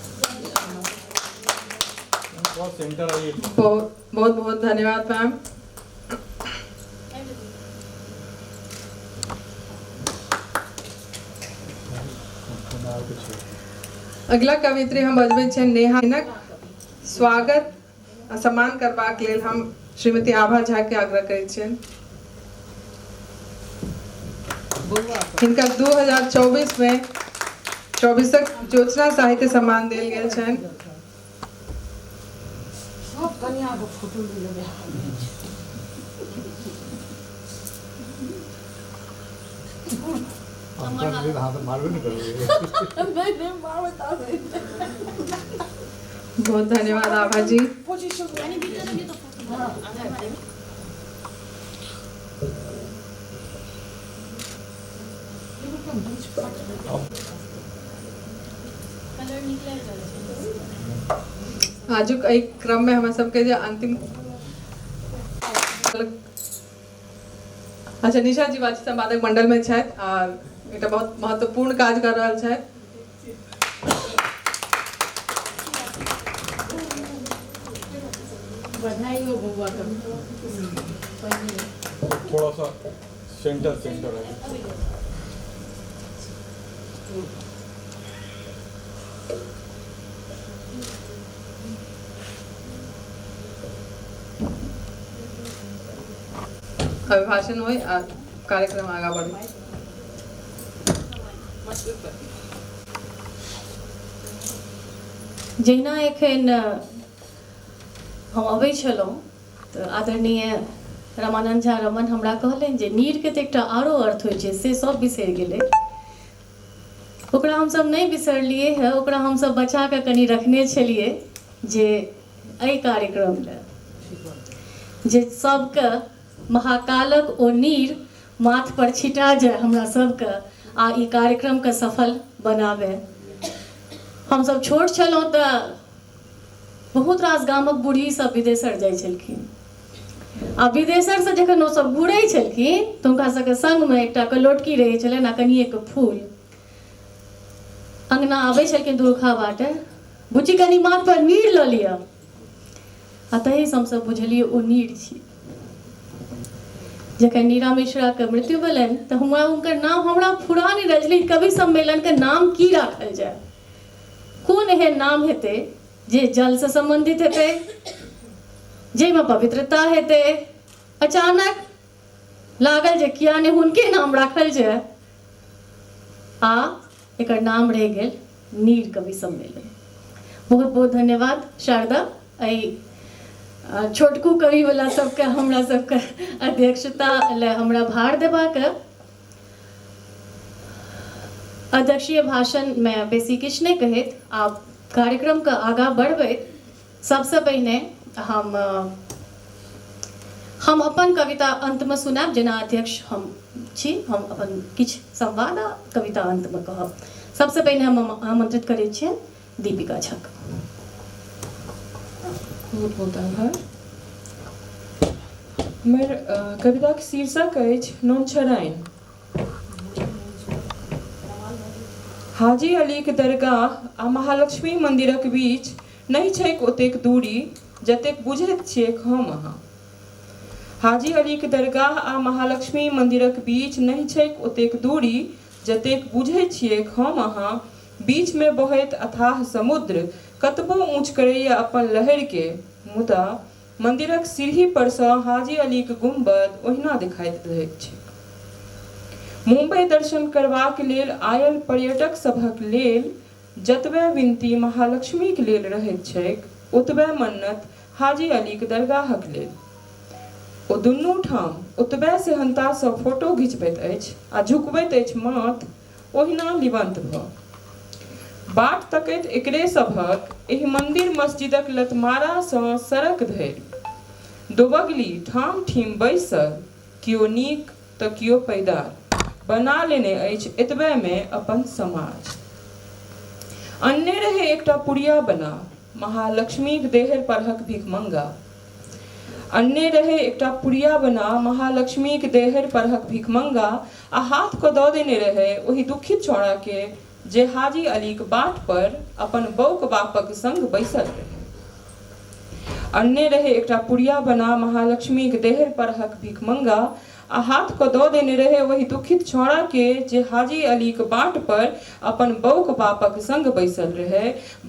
[SPEAKER 11] बहुत बहुत बहुत धन्यवाद मैम। अगला कवित्री हम बजबै छियनि नेहा। हिनक स्वागत आ सम्मान करबाक लेल हम श्रीमती आभा झा के आग्रह करै छियनि। हिनका 2024 में 24क ज्योत्सना साहित्य सम्मान देल गेल छनि।
[SPEAKER 6] सब कनिया के फोटो लेबै।
[SPEAKER 11] बहुत धन्यवाद आभा जी। आजुक एहि क्रम में हमरा सबके जे अंतिम अच्छा निशा जी बाजी संपादक मंडल में छथि आ एकटा बहुत महत्वपूर्ण काज कर रहल छथि।
[SPEAKER 6] बधाई हो बउआ के।
[SPEAKER 4] थोड़ा सा सेंटर सेंटर है।
[SPEAKER 11] अभिभाषण होय आ कार्यक्रम आगा बढ़े।
[SPEAKER 1] जहिना एखन हम अबै छलहुँ तऽ आदरणीय रमानंद झा रमन हमरा कहलनि जे नीरके तऽ एकटा आरो अर्थ होइ छै, से सब बिसरि गेलै। ओकरा हमसब नहि बिसरलियै हँ, ओकरा हमसब बचा कऽ कनि रखने छलियै जे एहि कार्यक्रम लए जे सबके महाकालक ओ नीर माथ पर छिटा जाय हमरा सबके आ ई कार्यक्रमके सफल बनाबै। हमसब छोट छलहुँ तऽ बहुत रास गामक बूढ़ी सब विदेशर जाइ छलखिन आ विदेशरसँ जखन ओसब घुरै छलखिन तऽ हुनका सबके संगमे एकटा कलोटकी रहै छलनि आ कनिएके फूल। अङ्गना आबै छलखिन दुरखा बाटे, बुच्ची कनि माथ पर नीर लऽ लिअ, आ तहीसँ हमसब बुझलियै ओ नीर छी। जखन नीरा मिश्राके मृत्यु भेलनि तऽ हमरा हुनकर नाम हमरा फुरा नहि रहल छलै, कवि सम्मेलनके नाम की राखल जाय, कोन एहन नाम हेतै जे जलसँ सम्बन्धित हेतै, जाहिमे पवित्रता हेतै। अचानक लागल जे किया नहि हुनके नाम राखल जाय आ एकर नाम रहि गेल नीर कवि सम्मेलन। बहुत बहुत धन्यवाद शारदा, एहि छोटकू कवि वाला सबके हमरा सबके अध्यक्षता लए हमरा भार देबाक। अध्यक्षीय भाषणमे बेसी किछु नहि कहैत आब कार्यक्रमके आगाँ बढ़बैत सबसँ पहिने हम अपन कविता अंतमे सुनायब। जेना अध्यक्ष हम छी, हम अपन किछु संवाद आ कविता अंतमे कहब। सबसँ पहिने हम आमंत्रित करै छियनि दीपिका झाके।
[SPEAKER 2] बहुत बहुत आभार। हमर कविताक शीर्षक अछि नोनछराइन। हाजी अलीक दरगाह आ महालक्ष्मी मंदिरक बीच नहि छैक ओतेक दूरी जतेक बुझैत छियैक हम अहाँ। हाजी अलीक दरगाह आ महालक्ष्मी मंदिरक बीच नहि छैक ओतेक दूरी जतेक बुझैत छियैक हम अहाँ। बीच में बहैत अथाह समुद्र कतबो ऊँच करैया अपन लहरिके, मुदा मंदिरक सीढ़ी परसँ हाजी अलीक गुम्बद ओहिना देखाइत रहैत छैक। मुंबई दर्शन करबाक लेल आयल पर्यटक सभक लेल जतबे विनती महालक्ष्मीक लेल रहैत छैक ओतबे मन्नत हाजी अलीक दरगाहक लेल। ओ दुनू ठाम ओतबे सेहन्तासँ फोटो घिचबैत अछि आ झुकबैत अछि माथ ओहिना लिबन्त भऽ। बाट तकैत एकरे सभक एहि मन्दिर मस्जिदक लतमारासँ सड़क धरि दोबगली ठाम-ठीम बैसल कियो नीक तँ कियो पैदार बना लेने अछि एतबेमे अपन समाज। अनने रहै एकटा पुड़िया बना महालक्ष्मीक देहरि परहक भिखमंगा। अनने रहै एकटा पुड़िया बना महालक्ष्मीक देहरि परहक भिखमंगा आ हाथ कऽ दऽ देने रहै ओहि दुखित छौंड़ाकेँ जे हाजी अलीक बाट पर अपन बौक बापक संग बैसल रहै। अनने रहै एकटा पुड़िया बना महालक्ष्मीक देहरि परहक भिखमंगा आ हाथ कऽ दऽ देने रहै ओहि दुखित छौंड़ाकेँ जे हाजी अलीक बाट पर अपन बौक बापक संग बैसल रहै।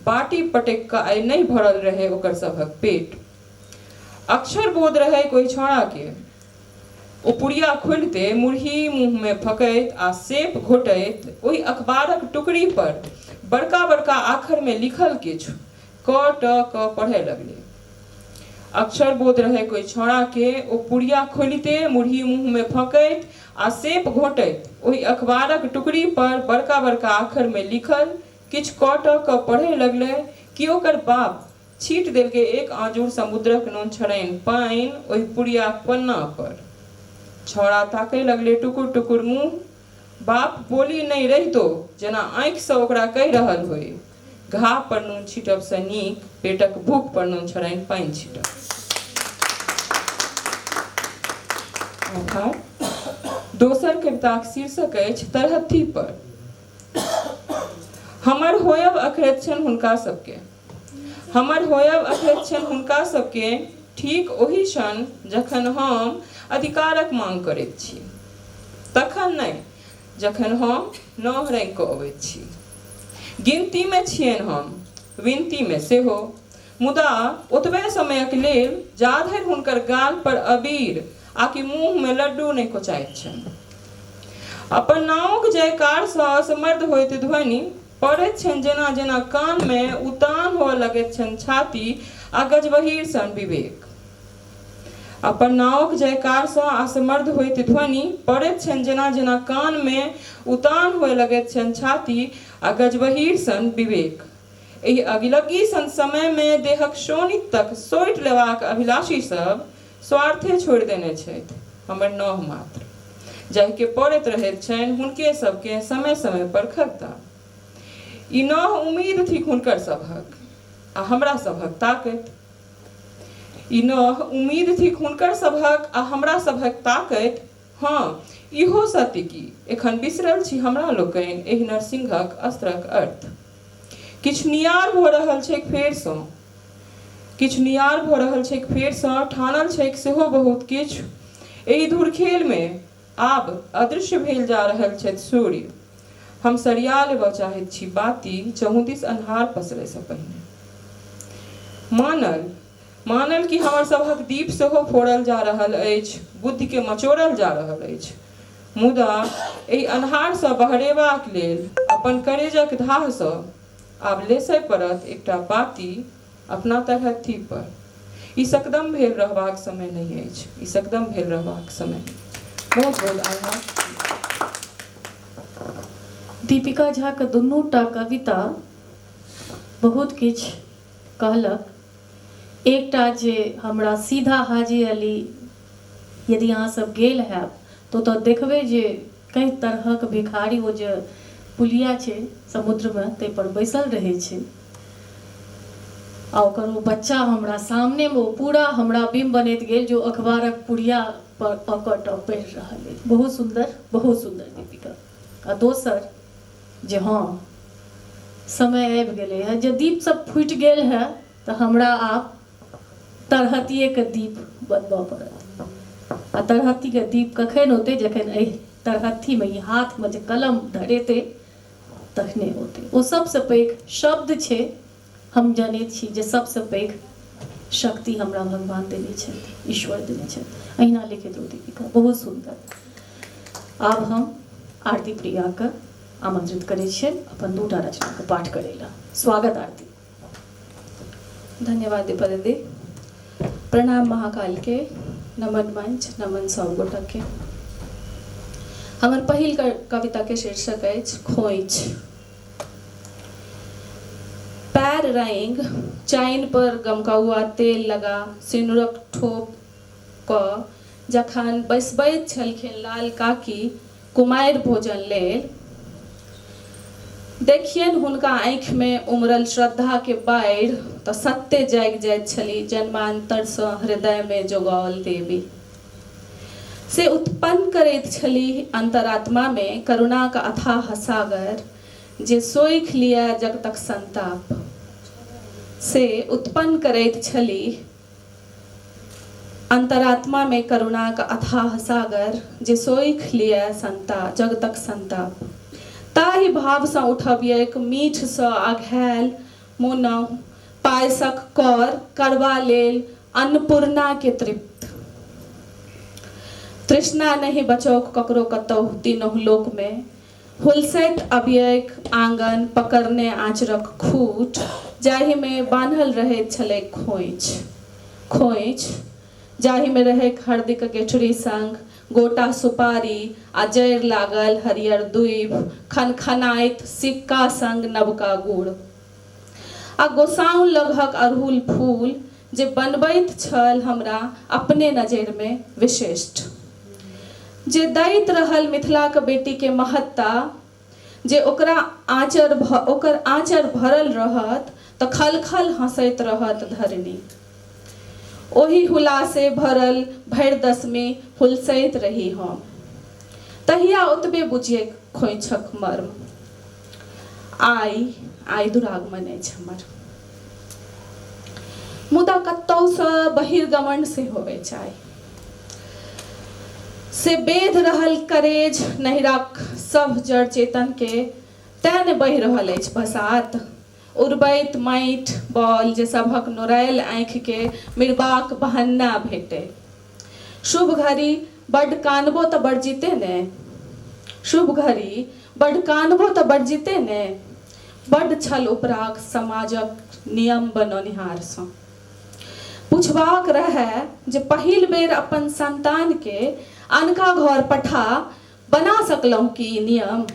[SPEAKER 2] बाटी पटकि कऽ आइ नहि भरल रहै ओकर सभक पेट। अक्षर बोध रहैक ओहि छौंड़ाकेँ। ओ पुड़िया खोलिते मुरही मुँहमे फँकैत आ सेप घोंटैत ओहि अखबारक टुकड़ी पर बड़का-बड़का आखरमे लिखल किछु क ट क पढ़य लगलै। अक्षर बोध रहैक ओहि छौंड़ाकेँ। ओ पुड़िया खोलिते मुरही मुँहमे फँकैत आ सेप घोंटैत ओहि अखबारक टुकड़ी पर बड़का-बड़का आखरमे लिखल किछु क ट क पढ़य लगलै कि ओकर बाप छीटि देलकै एक आँजुर समुद्रक नोनछरैन पानि ओहि पुड़ियाक पन्ना पर। छौंड़ा ताकय लगलै टुकुर-टुकुर मुँह। बाप बोली नहि रहितो जेना आँखिसँ ओकरा कहि रहल होइ, घाव पर नून छीटबसँ नीक पेटक भूख पर नोनछरैन पानि छीटब। आभार। दोसर कविताक शीर्षक अछि तरहत्थी पर। हमर होयब अखरैत छनि हुनका सबके। हमर होयब अखरैत छनि हुनका सबके ठीक ओहि क्षण जखन हम अधिकारक मांग करैत छी। तखन नहि जखन हम नौह रंगि कऽ अबैत छी। गिनतीमे छियनि हम, विनतीमे सेहो। मुदा ओतबे समयक लेल जाधरि हुनकर गाल पर अबीर आ कि मुँहमे लड्डू नहि कोचाइत छनि। अपन नाओक जयकारसँ असमर्थ होइत ध्वनि पड़ैत छनि जेना-जेना कानमे उतान होअ लगैत छनि छाती आ गजबहीर सन विवेक। अपन नाओक जयकारसँ असमर्थ होइत ध्वनि पड़ैत छनि जेना-जेना कानमे उतान होअ लगैत छनि छाती आ गजबहीर सन विवेक। एहि अगिलग्गी सन समयमे देहक शोणित तक सोंटि लेबाक अभिलाषी सभ स्वार्थे छोड़ि देने छथि हमर नौह मात्र। जाहिके पड़ैत रहैत छनि हुनके सभकेँ समय-समय पर खगता। ई नौह उम्मीद थिक हुनकर सभक आ हमरा सभक ताकति। ई नौह उम्मीद थिक हुनकर सभक आ हमरा सभक ताकति। हँ, इहो सत्य कि एखन बिसरल छी हमरा लोकनि एहि नरसिंहक अस्त्रक अर्थ। किछु नियार भऽ रहल छैक फेरसँ। किछु नियार भऽ रहल छैक फेरसँ, ठानल छैक सेहो बहुत किछु। एहि धुरखेलमे आब अदृश्य भेल जा रहल छथि सूर्य। हम सरिया लेबऽ चाहैत छी बाती चहुँदिस अन्हार पसरैसँ पहिने। मानल, मानल कि हमर सभक दीप सेहो फोड़ल जा रहल अछि, बुद्धिकेँ मचोड़ल जा रहल अछि। मुदा एहि अन्हारसँ बहरेबाक लेल अपन करेजक धाहसँ आब लेसय पड़त एकटा बाती अपना तरहत्थी पर। ई सकदम भेल रहबाक समय नहि अछि। ई सकदम भेल रहबाक समय नहि। बहुत बहुत आभार।
[SPEAKER 1] दीपिका झा के दुनू टा कविता बहुत किछु कहलक। एकटा जे हमरा सीधा हाजी अली यदि अहाँ सब गेल हैब तऽ ओतऽ देखबै जे कई तरहक भिखारी ओ जे पुलिया छै समुद्रमे ताहिपर बैसल रहै छै आ ओकर ओ बच्चा हमरा सामनेमे ओ पूरा हमरा बिम्ब बनैत गेल जे ओ अखबारक पुड़िया पर अकट पढ़ि रहल अछि। बहुत सुन्दर, बहुत सुन्दर दीपिका। आ दोसर जे हँ समय आबि गेलै हँ, जे दीप सब फूटि गेल हँ तऽ हमरा आब तरहत्थिएके दीप बनबऽ पड़त। आ तरहत्थीके दीप कखन औतै जखन एहि तरहत्थीमे ई हाथमे जे कलम धरेतै तखने औतै। ओ सबसँ पैघ शब्द छै। हम जनैत छी जे सबसँ पैघ शक्ति हमरा भगवान देने छथि, ईश्वर देने छथि। अहिना लिखैत रहू दीपिका, बहुत सुन्दर। आब हम आरती प्रियाके आमंत्रित करै छियनि अपन दूटा रचनाके पाठ करै लए। स्वागत आरती।
[SPEAKER 12] धन्यवाद दीपा दीदी। प्रणाम महाकाल के।
[SPEAKER 1] नमन मंच, नमन सब गोटाके। हमर पहिल कविताके शीर्षक अछि खोइछ। पैर रंग चाइन पर गमकौआ तेल लगा सिनुरक ठोप क जखन बैसबैत छलखिन लाल काकी कुमारि भोजन लेल, देखियनि हुनका आँखिमे उमड़ल श्रद्धाके बाढ़ि तऽ सत्ते जागि जाइत छली जन्मान्तरसँ हृदयमे जोगाओल देवी। से उत्पन्न करैत छली अंतरात्मामे करुणाक अथाह सागर जे सोखि लिअ जगतक संताप। से उत्पन्न करैत छली अंतरात्मामे करुणाक अथाह सागर जे सोखि लिअ जगतक संताप। ताहि भावसँ उठबियैक मीठसँ अघायल मोनहुँ पायसक कर करबा लेल अन्नपूर्णाके तृप्त। तृष्णा नहि बचौक ककरो कतहु तीनहु लोकमे, हुलसैत अबियैक आंगन पकड़ने आँचरक खूट जाहिमे बान्हल रहैत छलैक खोइछ। खोइछ जाहिमे रहैक हरदिक गेठरी संग गोटा सुपारी आ जड़ि लागल हरियर दूभि खनखनाइत सिक्का संग नवका गुड़ आ गोसाउन लगहक अड़हुल फूल जे बनबैत छल हमरा अपने नजरिमे विशिष्ट, जे दैत रहल मिथिलाक बेटीके महत्ता, जे ओकरा आँचर ओकर आँचर भरल रहत तऽ खलखल हँसैत रहत धरणी। ओहि हुलासे भरल भरि दशमी हुलसैत रही हम, तहिया ओतबे बुझियै खोइछक मर्म। आइ आइ दुरागमन अछि हमर, मुदा कतहुसँ बहिर्गमन सेहो अछि आइ। से बेध रहल करेज नहिराक सभ जड़ चेतन के, तेँ ने बहि रहल अछि बसात। उड़बैत माटि बॉल जे सभक नोरायल आँखिके मिरबाक बहन्ना भेटै। शुभ घड़ी बड्ड कानबो तऽ बरजिते ने, शुभ घड़ी बड्ड कानबो तऽ बरजिते ने। बड्ड छल उपराग समाजक नियम बनौनिहारसँ। पुछबाक रहए जे पहिल बेर अपन संतानके अनका घर पठा बना सकलहुँ की ई नियम?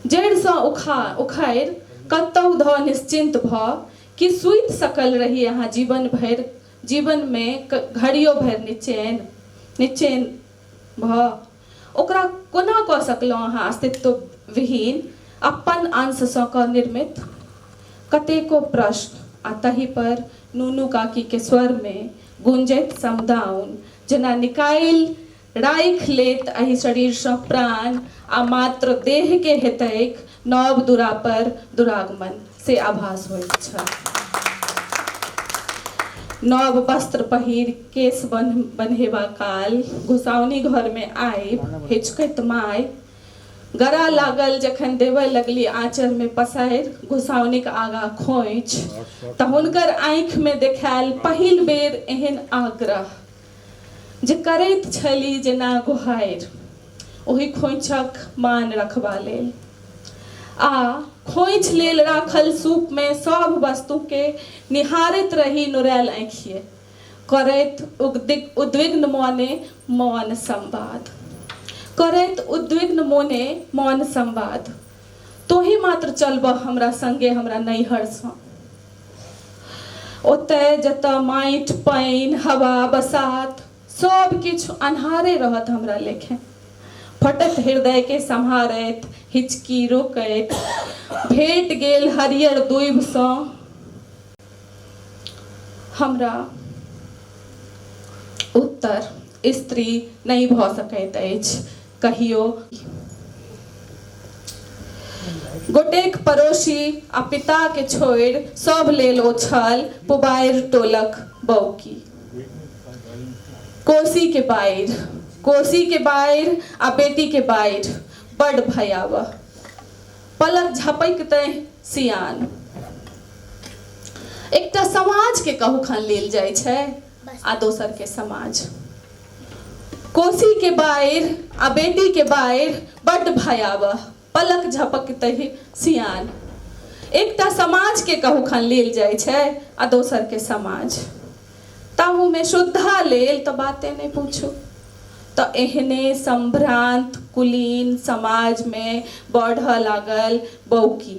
[SPEAKER 1] जड़िसँ उखाड़ि कतहु धऽ निश्चिन्त भऽ कि सुति सकल रही अहाँ जीवन भरि, जीवनमे घड़ियो भरि निचैन निचैन भऽ? ओकरा कोना कऽ सकलहुँ अहाँ अस्तित्व विहीन अपन अंशसँ कऽ निर्मित? कतेको प्रश्न आ ताहि पर नूनू काकीके स्वरमे गूँजैत समदाउन जेना निकालि राखि लेत एहि शरीरसँ प्राण आ मात्र देहके हेतैक नव दुरा पर दुरागमन, से आभास होइत छल। नव वस्त्र पहिर केश बन्हेबा काल घुसाउनी घरमे आबि हिचकैत माय गरा लागल जखन देबय लगली आँचरमे पसारि घुसाउनीक आगाँ खोंइछ तऽ हुनकर आँखिमे देखायल पहिल बेर एहन आग्रह जे करैत छली जेना गोहारि ओहि खोंइछक मान रखबा लेल। आ खोंइछ लेल राखल सूपमे सभ वस्तुके निहारैत रही नोरायल आँखिए करैत उद्विग्न मोने मौन संवाद, करैत उद्विग्न मोने मौन संवाद। तोही मात्र चलबह हमरा संगे हमरा नैहरसँ, ओतय जतऽ माटि पानि हवा बसात सब किछु अन्हारे रहत हमरा लेखे। फटैत हृदयके सम्हारैत हिचकी रोकैत भेट गेल हरियर दूभिसँ हमरा उत्तर स्त्री नहि भऽ सकैत अछि कहियो। गोटेक पड़ोसी आ पिताके छोड़ि सभ लेल ओ छल पुबारि टोलक बौकी। कोसी के बाढ़ि, कोसी के बाढ़ि आ बेटी के बाढ़ि बड भयावह। पलक झपकिते सियान। एकटा समाज के कहुखन लेल जाइ छै आ दोसर के समाज। कोसी के बाढ़ि आ बेटी के बाढ़ि बड भयावह, पलक झपकिते सियान। एकटा समाज के कहुखन लेल जाइ छै आ दोसर के समाज। ता
[SPEAKER 12] ताहूमे शुद्धा लेल तऽ बाते नहि पूछू। तऽ एहने सम्भ्रान्त कुलीन समाजमे बढ़ऽ लागल बौकी,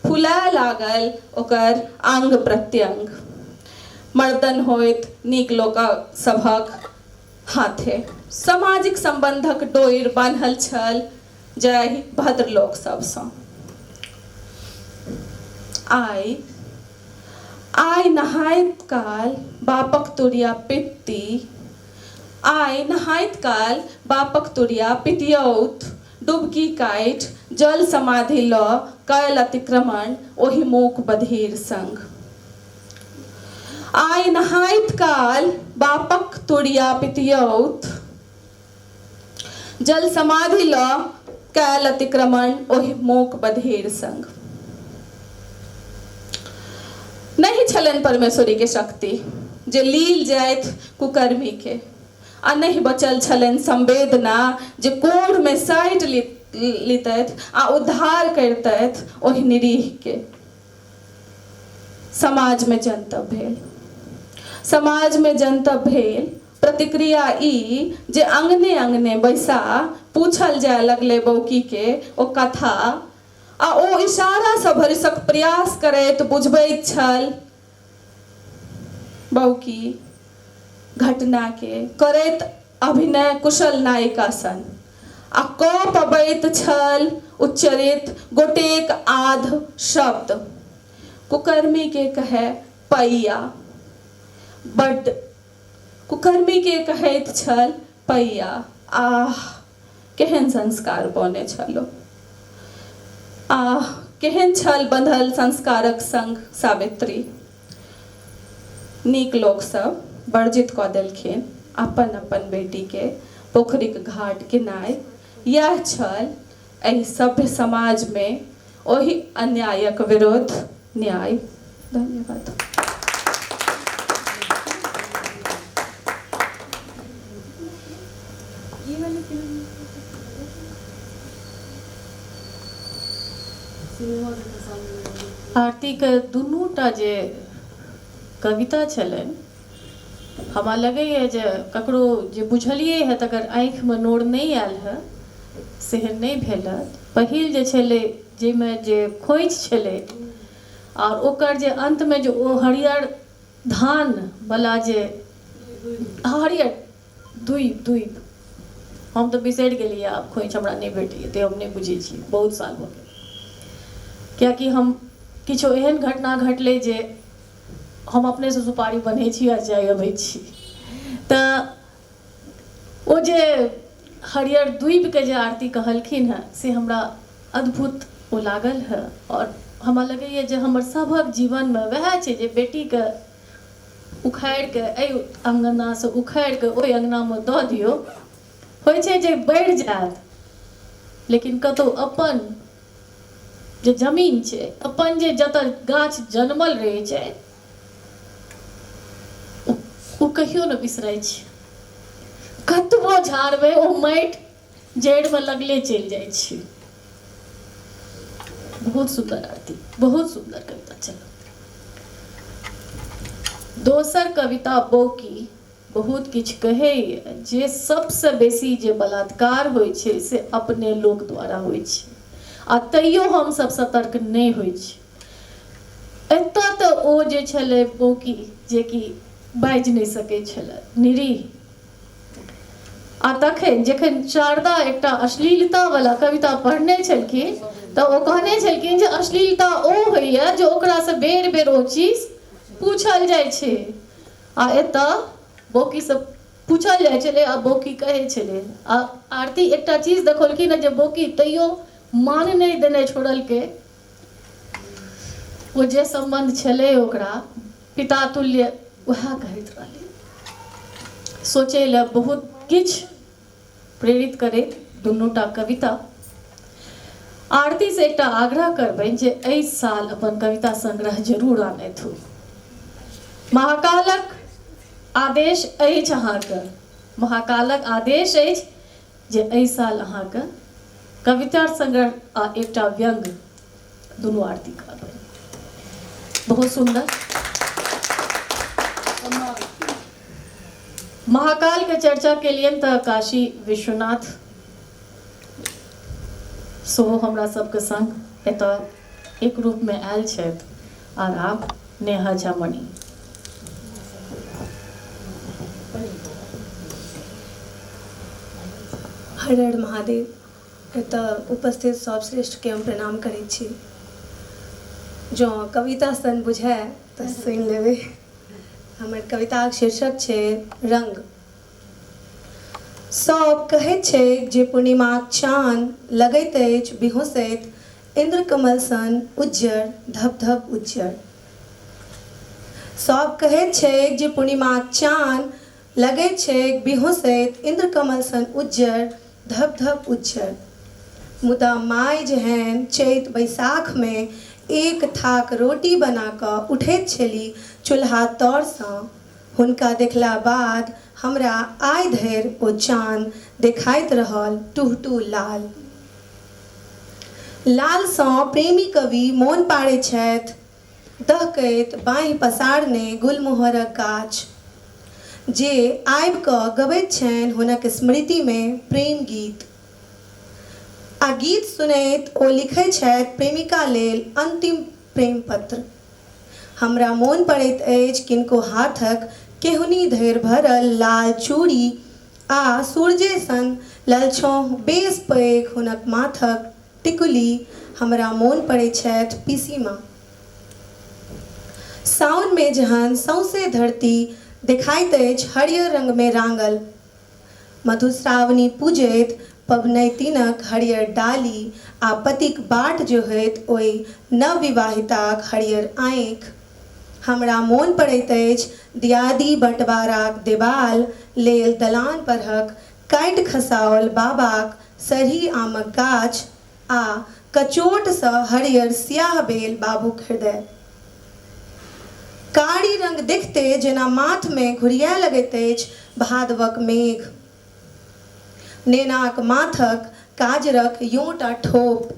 [SPEAKER 12] फुलाय लागल ओकर अङ्ग प्रत्यङ्ग, मर्दन होइत नीक लोक सभक हाथे। सामाजिक सम्बन्धक डोरि बान्हल छल जाहि भद्र लोक सभसँ। आइ आइ नहाइत काल बापक तुरिया पित्ती, आइ नहाइत काल बापक तुरिया पितियौत डुबकी काटि जल समाधि लऽ कयल अतिक्रमण ओहि मूक बधिर संग। आइ नहाइत काल बापक तुरिया पितियौत जल समाधि लऽ कयल अतिक्रमण ओहि मूक बधिर संग। नहि छलनि परमेश्वरी के शक्ति जे लील जाइत कुकर्मी के, आ नहि बचल छलनि संवेदना जे कोढ़ में साटि लितथि आ उद्धार करितथि ओहि निरीह के। समाज में जनतब भेल, समाज में जनतब भेल, प्रतिक्रिया ई जे अंगने अंगने बैसा पूछल जाय लगले बौकी के ओ कथा, आ ओ इशारासँ भरिसक प्रयास करैत बुझबैत छल बौकी घटनाके, करैत अभिनय कुशल नायिका सन, आ कऽ पबैत छल उच्चरित गोटेक आध शब्द। कुकर्मीके कहै पैया बड्ड, कुकर्मीके कहैत छल पैया। आह केहन संस्कार बने छलो, आह केहन छल बंधल संस्कारक संग सावित्री। नीक लोक सब वर्जित कऽ देलखिन अपन अपन बेटीके पोखरिक घाट केनाइ। इएह छल एहि सभ्य समाजमे ओहि अन्यायक विरुद्ध न्याय। धन्यवाद।
[SPEAKER 1] आरतीके दुनूटा जे कविता छलनि, हमरा लगैए जे ककरो जे बुझलियै हँ तकर आँखिमे नोर नहि आयल हँ से नहि भेल हँ। पहिल जे छलै जाहिमे जे खोँइछ छलै आओर ओकर जे अन्तमे जे ओ हरियर धानवला जे हरियर दुइब दुइब हम तऽ बिसरि गेलियै आब खोँइछ हमरा नहि भेटैए तेँ हम नहि बुझै छियै, बहुत साल भऽ गेल। कियाकि हम किछो एहन घटना घटलै जे हम अपनेसँ सुपारी बन्है छी आ जाय अबै छी। तऽ ओ जे हरियर दुइबके जे आरती कहलखिन हेँ से हमरा अद्भुत ओ लागल हेँ। आओर हमरा लगैए जे हमर सभक जीवनमे वएह छै जे बेटीके उखाड़िके एहि अङ्गनासँ उखाड़िके ओहि अङ्गनामे दऽ दियौ, होइ छै जे बढ़ि जायत, लेकिन कतहु अपन जे जमीन छै, अपन जे जतऽ गाछ जनमल रहै छै, ओ कहियो नहि बिसरै छै। कतबो झाड़बै ओ माटि जड़िमे लगले चलि जाइ छै। बहुत सुन्दर आरती, बहुत सुन्दर कविता छल। दोसर कविता बौकी बहुत किछु कहैए जे सबसँ बेसी जे बलात्कार होइ छै से अपने लोक द्वारा होइ छै, आ तैयो हमसब सतर्क नहि होइ छी। एतऽ तऽ ओ जे छलै बौकी जेकि बाजि नहि सकै छलै, निरीह। आ तखन जखन शारदा एकटा अश्लीलता वाला कविता पढ़ने छलखिन तऽ ओ कहने छलखिन जे अश्लीलता ओ होइए जे ओकरासँ बेर बेर ओ चीज पूछल जाइ छै। आ एतऽ बौकीसँ पूछल जाइ छलै आ बौकी कहै छलै। आ आरती एकटा चीज देखौलखिन जे बौकी तैयो मान नहि देने छोड़लकै। ओ जे सम्बन्ध छलै ओकरा पिता तुल्य वएह कहैत रहलै। सोचै लए बहुत किछु प्रेरित करैत दुनूटा कविता। आरतीसँ एकटा आग्रह करबनि जे एहि साल अपन कविता संग्रह जरूर आनथु। महाकालक आदेश अछि अहाँके, महाकालक आदेश अछि जे एहि साल अहाँके कविता संग्रह आ एकटा व्यंग दुनू आरती करबनि। बहुत सुन्दर। महाकाल के चर्चा केलियनि तऽ काशी विश्वनाथ सेहो हमरा सबके संग एतऽ एक रूपमे आयल छथि। और आब नेहा झा मणि।
[SPEAKER 13] हर हर महादेव। एतऽ उपस्थित सब श्रेष्ठके हम प्रणाम करै छी। जँ कविता सन बुझाय तऽ सुनि लेबै। हमर कविताक शीर्षक छै रंग। सब कहैत छैक जे पूर्णिमाक चान लगैत अछि बिहुँसैत इन्द्रकमल सन उज्जर धप-धप उज्जर। सब कहैत छैक जे पूर्णिमाक चान लगैत छैक बिहुँसैत इन्द्रकमल सन उज्जर धप-धप उज्जर। मुदा माय जेहन चैत बैसाखमे एक थाक रोटी बना कऽ उठैत छली चूल्हा तरसँ, हुनका देखला बाद हमरा आइ धरि ओ चान देखाइत रहल टुहटुह लाल। लालसँ प्रेमी कवि मोन पाड़ैत छथि दहकैत बाँहि पसारने गुलमोहरक गाछ जे आबि कऽ गबैत छनि हुनक स्मृतिमे प्रेम गीत। आ गीत सुनैत ओ लिखैत छथि प्रेमिका लेल अन्तिम प्रेम पत्र। हमरा मोन पड़ैत अछि किनको हाथक केहुनी धरि भरल लाल चूड़ी आ सूरजे सन ललछौंह बेस पैघ हुनक माथक टिकुली। हमरा मोन पड़ैत छथि पीसीमाँ। साओनमे जहन सौंसे धरती देखाइत अछि हरियर रंगमे रांगल, मधुश्रावणी पूजैत पबनैतिनक हरियर डाली आ पतिक बाट जोहैत ओइ नवविवाहिताक हरियर आँखि। हमरा मोन पड़ैत अछि दियादी बँटबाराक देबाल लेल दलान परहक काटि खसाओल बाबाक सरही आमक गाछ आ कचोटसँ हरियर सियाह भेल बाबूक हृदय। कारी रंग देखिते जेना माथमे घुरियाए लगैत अछि भादवक मेघ। नेनाक माथक काजरक योँट आ ठोप।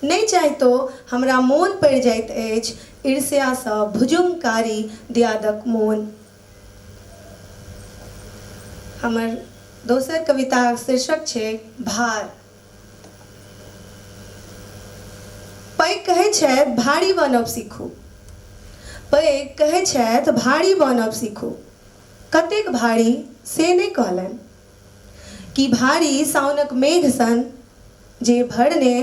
[SPEAKER 13] नहि चाहितो हमरा मोन पड़ि जाइत अछि ईर्ष्यासँ भुजुंग कारी दियादक मोन। हमर दोसर कविताक शीर्षक छै भार। पैघ कहै छथि भारी बनब सीखू। पैघ कहै छथि भारी बनब सीखू। कतेक भारी से नहि कहलनि। कि भारी साओनक मेघ सन जे भरने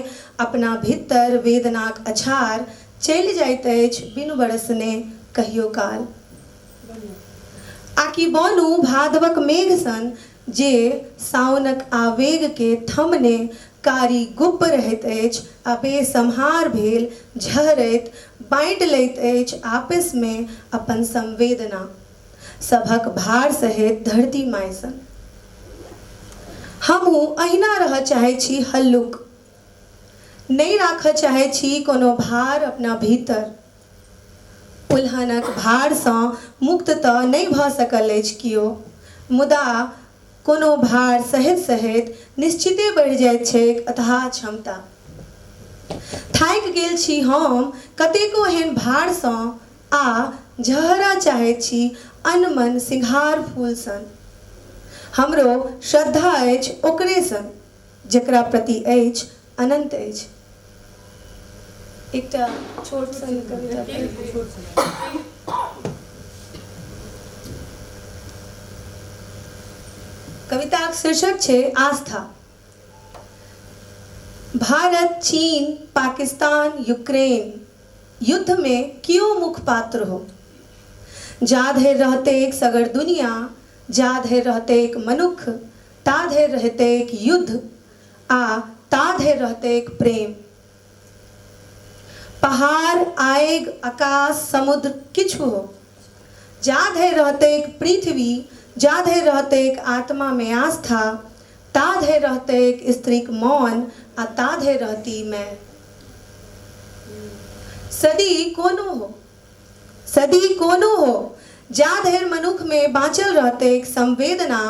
[SPEAKER 13] अपना भीतर वेदनाक अछार चलि जाइत अछि बिनु बरसने कहियो काल। आ कि बनू भादवक मेघ सन जे साओनक आवेगकेँ थमने कारी गुप्प रहैत अछि आ बेसम्हार भेल झहरैत बाँटि लैत अछि आपसमे अपन संवेदना सभक भार सहैत धरती माय सन। हमहूँ अहिना रहऽ चाहैत छी हल्लुक। नहि राखऽ चाहैत छी कोनो भार अपना भीतर। उलहनक भारसँ मुक्त तऽ नहि भऽ सकल अछि कियो, मुदा कोनो भार सहैत-सहैत निश्चिते बढ़ि जाइत छैक अथाह क्षमता। थाकि गेल छी हम कतेको एहन भारसँ आ झहरऽ चाहैत छी अनमन सिंघार फूल सन। हमरो श्रद्धा अछि ओकरे सन, जकरा प्रति अछि अनन्त अछि। एकटा छोट सन कविता। कविताक शीर्षक छै आस्था। भारत, चीन, पाकिस्तान, यूक्रेन युद्धमे कियो मुख्य पात्र हो, जा धरि रहतैक सगर दुनिया, जा धरि रहतैक मनुक्ख, ता धरि रहतैक युद्ध आ ता धरि रहतैक प्रेम। पहाड़, आगि, आकाश, समुद्र किछु हो, जा धरि रहतैक पृथ्वी, जा धरि रहतैक आत्मामे आस्था, ता धरि रहतैक स्त्रीक मौन आ ता धरि रहती मैं। सदी कोनो हो, सदी कोनो हो, जा धरि मनुखमे बाँचल रहतैक संवेदना,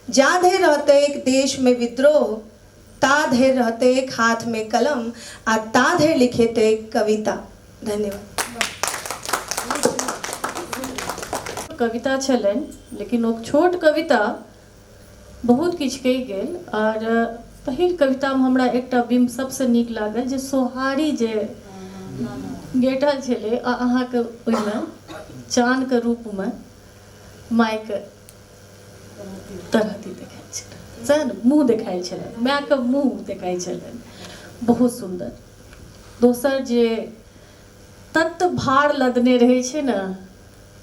[SPEAKER 13] जा धरि रहतैक देशमे विद्रोह, ता धरि रहतैक हाथमे कलम आ ता धरि लिखेतैक कविता। धन्यवाद।
[SPEAKER 1] कविता छलनि, लेकिन ओ छोट कविता बहुत किछु कहि गेल। आओर पहिल कवितामे हमरा एकटा बिम्ब सबसँ नीक लागल जे सोहारी जे गेटल छलै आ अहाँके ओहिमे चानके रूपमे मायके तरहती देखाइ छलै, सएह ने, मुँह देखाइ छलै, मायके मुँह देखाइ छलनि, बहुत सुन्दर। दोसर जे तत्व भार लदने रहै छै ने,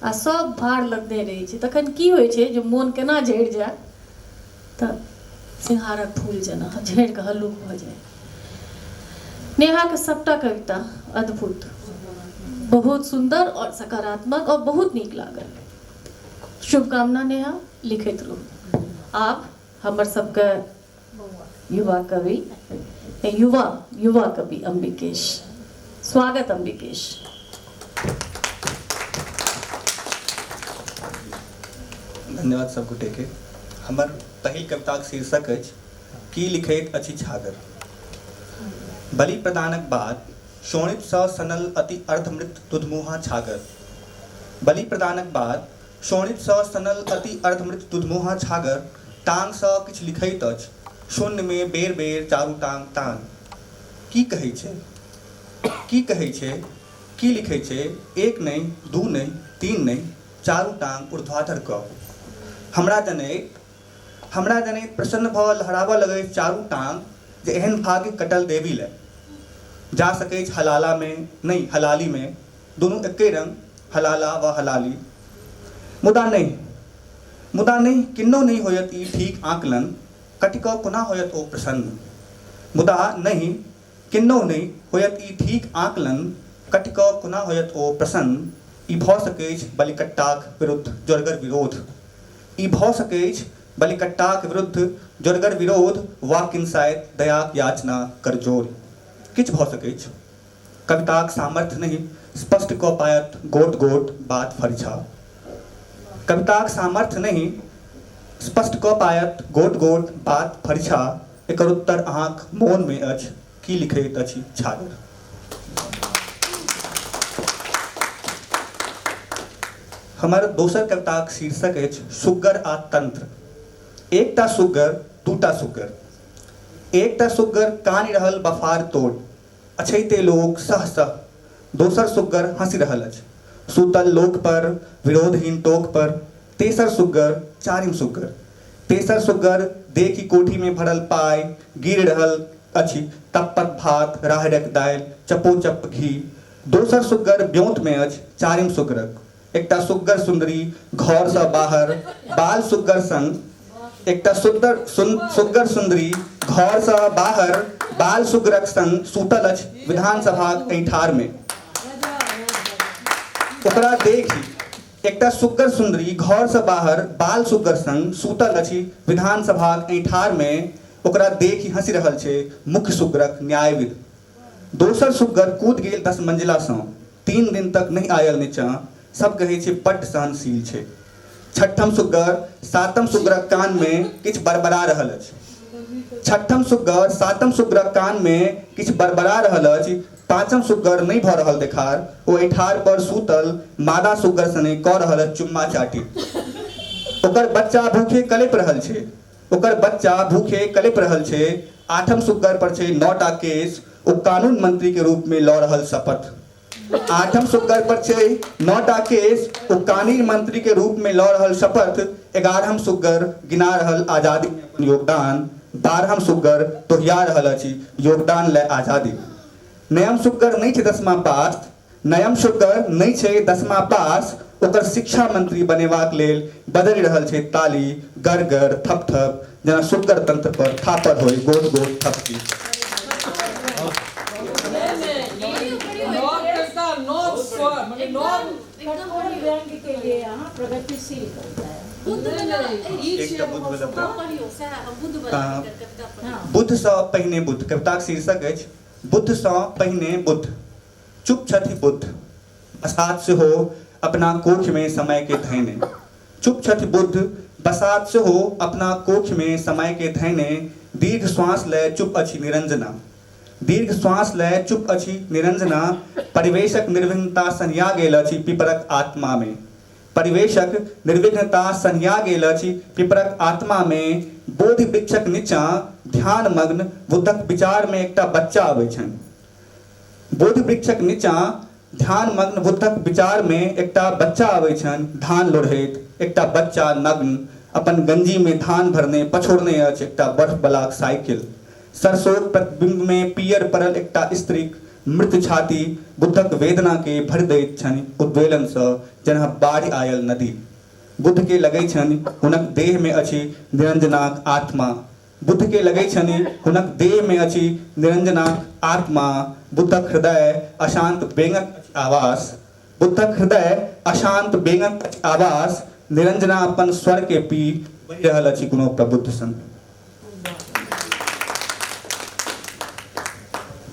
[SPEAKER 1] आ सब भार लदने रहै छै, तखन की होइ छै जे मोन केना झड़ि जाय, तऽ सिंहारक फूल जेना झड़ि कऽ हल्लुक भऽ जाय। नेहाके सबटा कविता अद्भुत, बहुत सुन्दर आओर सकारात्मक आओर बहुत नीक लागल। शुभकामना नेहा, लिखैत रहू। आब हमर सबके युवा कवि, युवा युवा कवि अंबिकेश, स्वागत अंबिकेश।
[SPEAKER 14] धन्यवाद सब गोटे के। हमर पहिल कविताक शीर्षक अछि की लिखैत अछि छागर। बलि प्रदानक बाद शोणित सँ सनल अति अर्धमृत दुधमुहा छागर। बलि प्रदानक बाद शोणित सँ सनल अति अर्धमृत दुधमुहा छागर टांग सँ किछु लिखैत अछि शून्य मे बेर बेर चारू टांग तान। की कहै छै, की कहै छै, की लिखै छै, एक नहि, दू नहि, तीन नहि, चारू टांग ऊर्ध्वाधर कऽ। हमरा जनैत, हमरा जनैत प्रसन्न भऽ लहराबऽ लगैछ चारू टांग जे एहन भाग्य कटल देवी लए। जा सकैछ हलाला मे, नहि हलाली मे, दुनू एक्के रंग, हलाला वा हलाली। मुदा नहि, मुदा नहि, किन्नहु नहि होयत ई ठीक आकलन, कटि कऽ कोना होयत ओ प्रसन्न। मुदा नहि, किन्नहु नहि होयत ई ठीक आकलन, कटि कऽ कोना होयत ओ प्रसन्न। ई भऽ सकैछ बलिकट्टाक विरुद्ध जोरगर विरोध। ई भऽ सकैछ बलिकट्टाक विरुद्ध जोरगर विरोध वा किनसाइत दयाक याचना करजोर। किछु भऽ सकैछ। कविताक सामर्थ्य नहि स्पष्ट कऽ पायत गोट गोट बात फरिछा। कविताक सामर्थ्य नहि स्पष्ट कऽ पायत गोट गोट बात फरिछा। एकर उत्तर अहाँक मोनमे अछि। की लिखैत अछि छागर। हमर दोसर कविताक शीर्षक अछि सुग्गर आ तंत्र। एकटा सुग्गर, दूटा सुग्गर। एकटा सुग्गर कानि रहल बफार तोड़, अछैते लोक सह सह। दोसर सुग्गर हँसि रहल अछि सूतल लोक पर, विरोधहीन टोक पर। तेसर सुग्गर, चारिम सुग्गर। तेसर सुग्गर देखि कोठी में भरल पाइ गिर रहल अछि तप्पत भात, राहड़िक दालि, चपोचप घी। दोसर सुग्गर ब्योंत में अछि चारिम सुग्गरक। एकटा सुग्गर सुन्दरी घर सँ बाहर बाल सुग्गर संग। एकटा सुग्गर सुन्दरी घर सँ बाहर बाल सुग्गरक संग सूतल अछि विधानसभाक ऐंठार में। ओकरा देखि एकटा सुग्गर सुन्दरी घर सँ बाहर बाल सुग्गर संग सूतल अछि विधानसभाक ऐंठार में। ओकरा देखि हँसि रहल छै मुख्य सुग्गरक न्यायविद। दोसर सुग्गर कूद गेल 10 मंजिला सँ, 3 दिन तक नहि आयल नीचा, सब कहै छै बड्ड सहनशील छै। छठम सुग्गर सातम सुग्गरक कान मे किछु बड़बड़ा रहल अछि। छठम सुग्गर सातम सुग्गरक कान मे किछु बड़बड़ा रहल अछि। पाँचम सुग्गर नहि भऽ रहल देखार, ओ ऐठार पर सूतल मादा सुग्गर सने कऽ रहल अछि चुम्मा चाटी। ओकर बच्चा भूखे कलपि रहल छै। ओकर बच्चा भूखे कलपि रहल छै। आठम सुग्गर पर छै 9टा केस, ओ कानून मंत्री के रूप में लऽ रहल शपथ। आठम सुग्गर पर छै 9टा केस, ओ कानून मंत्री के रूप में लऽ रहल शपथ। 11हम सुग्गर गिना रहल आजादी में अपन योगदान। 12हम सुग्गर तोहिया रहल अछि योगदान लए आजादी। नयम सुग्गर नहि छै 10मा पास, नयम सुग्गर नहि छै 10मा पास, ओकर शिक्षा मंत्री बनेबाक लेल बदलि रहल छै ताली गर गर थप थप, जेना सुग्गर तंत्र पर थापड़ होय गोट गोट थपकी। बुद्धसँ पहिने बुद्ध कविताक शीर्षक अछि बुद्धसँ पहिने बुद्ध। चुप छथि बुद्ध, बसात सेहो अपना कोखिमे समयके धयने। चुप छथि बुद्ध, बसात सेहो अपना कोखिमे समयके धयने। दीर्घ श्वास लय चुप अछि निरंजना। दीर्घ श्वास लय चुप अछि निरंजना। परिवेशक निर्विघ्नता सन्हिया गेल अछि पिपरक आत्मामे। परिवेशक निर्विघ्नता सन्हिया गेल अछि पिपरक आत्मामे। बोधि वृक्षक नीचाँ ध्यानमग्न बुद्धक विचारमे एकटा बच्चा अबै छनि। बोधि वृक्षक नीचाँ ध्यानमग्न बुद्धक विचारमे एकटा बच्चा अबै छनि धान लोढ़ैत। एकटा बच्चा नग्न अपन गंजीमे धान भरने पछोड़ने अछि एकटा बर्फवला साइकिल। सरसोक प्रतिबिम्बमे पीयर पड़ल एकटा स्त्रीक मृत छाती बुद्धक वेदनाकेँ भरि दैत छनि उद्वेलनसँ जेना बाढ़ि आयल नदी। बुद्धकेँ लगै छनि हुनक देहमे अछि निरंजनाक आत्मा। बुद्धकेँ लगै छनि हुनक देहमे अछि निरंजनाक आत्मा। बुद्धक हृदय अशान्त बेंगक अछि आवास। बुद्धक हृदय अशान्त बेंगक अछि आवास। निरंजना अपन स्वरकेँ पी बहि रहल अछि कोनो प्रबुद्ध सन।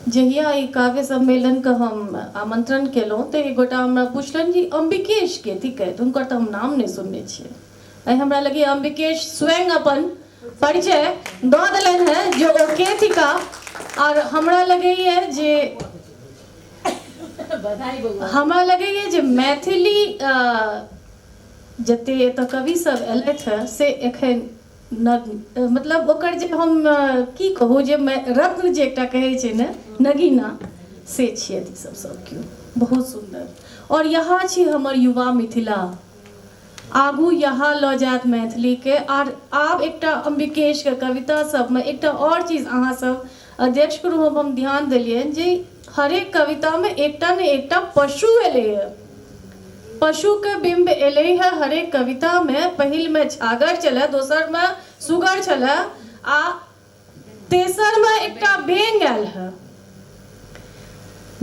[SPEAKER 1] जहिया ई काव्य सम्मेलनके हम आमंत्रण केलहुँ तऽ एक गोटा हमरा पुछलनि जे अम्बिकेश के थिकै, हुनकर तऽ हम नाम नहि सुनने छियै। आइ हमरा लगैए अम्बिकेश स्वयं अपन परिचय दऽ देलनि हेँ जे ओ के थिका। आओर हमरा लगैए जे मैथिली जते एतऽ कवि सब एलथि हेँ से एखन नग्न, मतलब ओकर जे हम की कहू जे रत्न जे एकटा कहै छै ने नगीना, से छियै ई सब सब केओ। बहुत सुन्दर। आओर यहाँ छी हमर युवा मिथिला, आगू यहाँ लऽ जायत मैथिलीके। आर आब एकटा अम्बिकेशके कविता सबमे एकटा आओर चीज अहाँ सब अध्यक्षके रूपमे हम ध्यान देलियनि जे हरेक कवितामे एकटा ने एकटा पशु एलैए, पशुके बिम्ब एलै है हरेक कवितामे। पहिलमे छागर छलै, दोसरमे सुगर छलै, आ तेसरमे एकटा बेंग आयल है।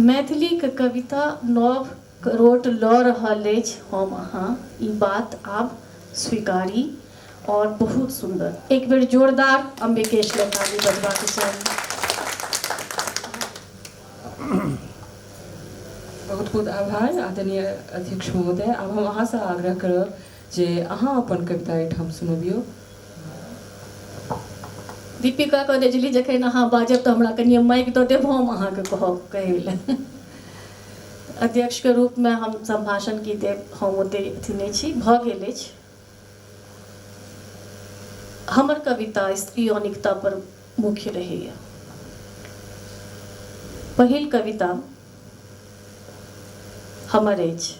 [SPEAKER 1] मैथिलीके कविता नव रोट लऽ रहल अछि, हम अहाँ ई बात आब स्वीकारी। और बहुत सुन्दर, एक बेर जोरदार अम्बिकेश लए ताली बजबाक चाही।
[SPEAKER 2] बहुत बहुत आभार आदरणीय अध्यक्ष महोदय। आब हम अहाँसँ आग्रह करब जे अहाँ अपन कविता एहिठाम सुनबियौ।
[SPEAKER 1] दीपिका कहने छली जखन अहाँ बाजब तऽ हमरा कनिए माइक दऽ देब, हम अहाँके कहब कहै लए। अध्यक्षके रूपमे हम सम्भाषण की देब, हम ओते अथी नहि छी, भऽ गेल अछि। हमर कविता स्त्री यौनिकता पर मुख्य रहैए। पहिल कविता हमर अछि।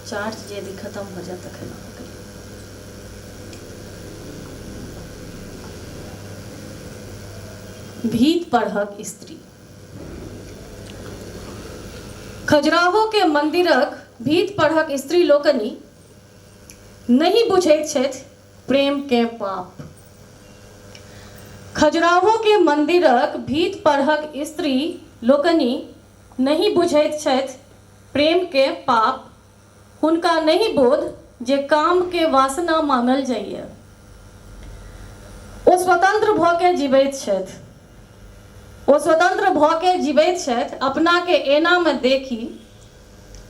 [SPEAKER 1] चार्ज यदि खत्म हो जाए तखन अहाँके। भीत परहक स्त्री। खजुराहो के मंदिरक भीत परहक स्त्री लोकनि नहि बुझैत छथि प्रेम के पाप। खजुराहो के मंदिरक भीत परहक स्त्री लोकनि नहि बुझैत छथि प्रेम के पाप। हुनका नहि बोध जे काम के वासना मानल जाइए। ओ स्वतंत्र भऽ के जीबैत छथि। ओ स्वतंत्र भऽ के जीबैत छथि, अपना के एना मे देखि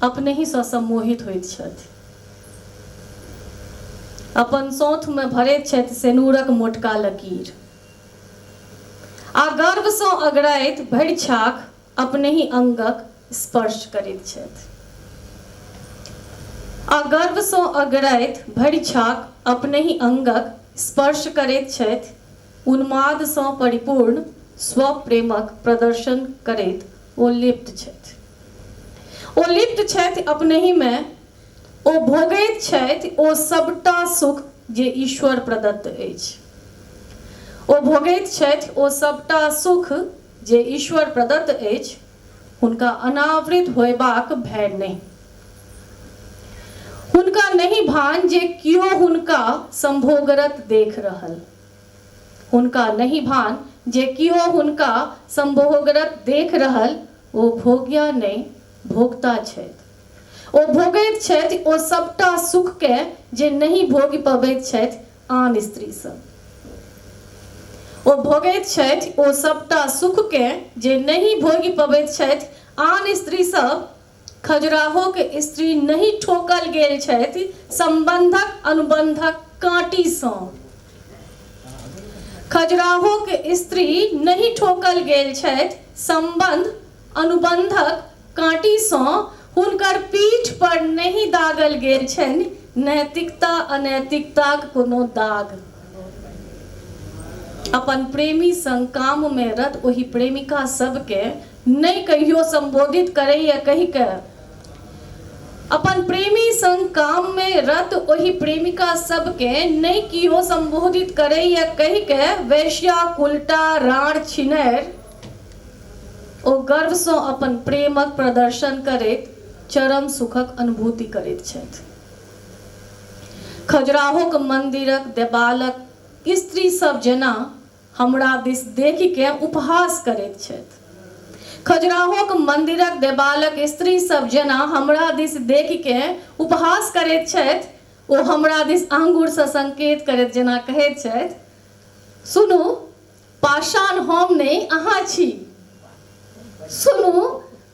[SPEAKER 1] अपनहि सँ सम्मोहित होइत छथि। अपन सौंथ मे भरैत छथि सेनूरक मोटका लकीर आ गर्व सँ अगराइत भरि छाक अपनहि अंगक स्पर्श करैत छथि। आ गर्व सँ अगराइत भरि छाक अपनहि अंगक स्पर्श करैत छथि। उन्माद सँ परिपूर्ण स्वप्रेमक प्रदर्शन करैत ओ लिप्त छथि। ओ लिप्त छथि अपनहि मे। ओ भोगैत छथि ओ सबटा सुख जे ईश्वर प्रदत्त अछि। ओ भोगैत छथि ओ सबटा सुख जे ईश्वर प्रदत्त अछि। हुनका अनावृत होयबाक भय नहि। हुनका नहि भान जे कियो हुनका संभोगरत देख रहल। हुनका नहि भान जे कियो हुनका संभोगरत देख रहल। ओ भोग्या नहि, भोक्ता छथि। ओ भोगैत छथि ओ सबटा सुखके जे नहि भोगि पबैत छथि आन स्त्री सब। ओ भोगैत छथि ओ सबटा सुखके जे नहि भोगि पबैत छथि आन स्त्री सब। खजुराहोक स्त्री नहि ठोकल गेल छथि संबंधक अनुबंधक काँटीसँ। खजुराहोक स्त्री नहि ठोकल गेल छथि सम्बन्ध अनुबन्धक काँटीसँ, हुनकर पीठ पर नहि दागल गेल छनि नैतिकता अनैतिकताक कोनो दाग। अपन प्रेमी संग काममे रत ओहि प्रेमिका सबके नहि कहियो सम्बोधित करैए कहि के, अपन प्रेमी संग काममे रत ओहि प्रेमिका सबके नहि कियो सम्बोधित करैए कहि के वैश्या कुलटा राड़ छिनैर ओ गर्वसँ अपन प्रेमक प्रदर्शन करैत चरम सुखक अनुभूति करैत छथि। खजुराहोक मन्दिरक देबालक स्त्री सब जेना हमरा दिस देखिके उपहास करैत छथि। खजुराहोक मन्दिरक देबालक स्त्री सब जेना हमरा दिस देखिके उपहास करैत छथि, ओ हमरा दिस आंगुरसँ संकेत करैत जेना कहैत छथि, सुनू पाषाण हम नहि अहाँ छी, सुनू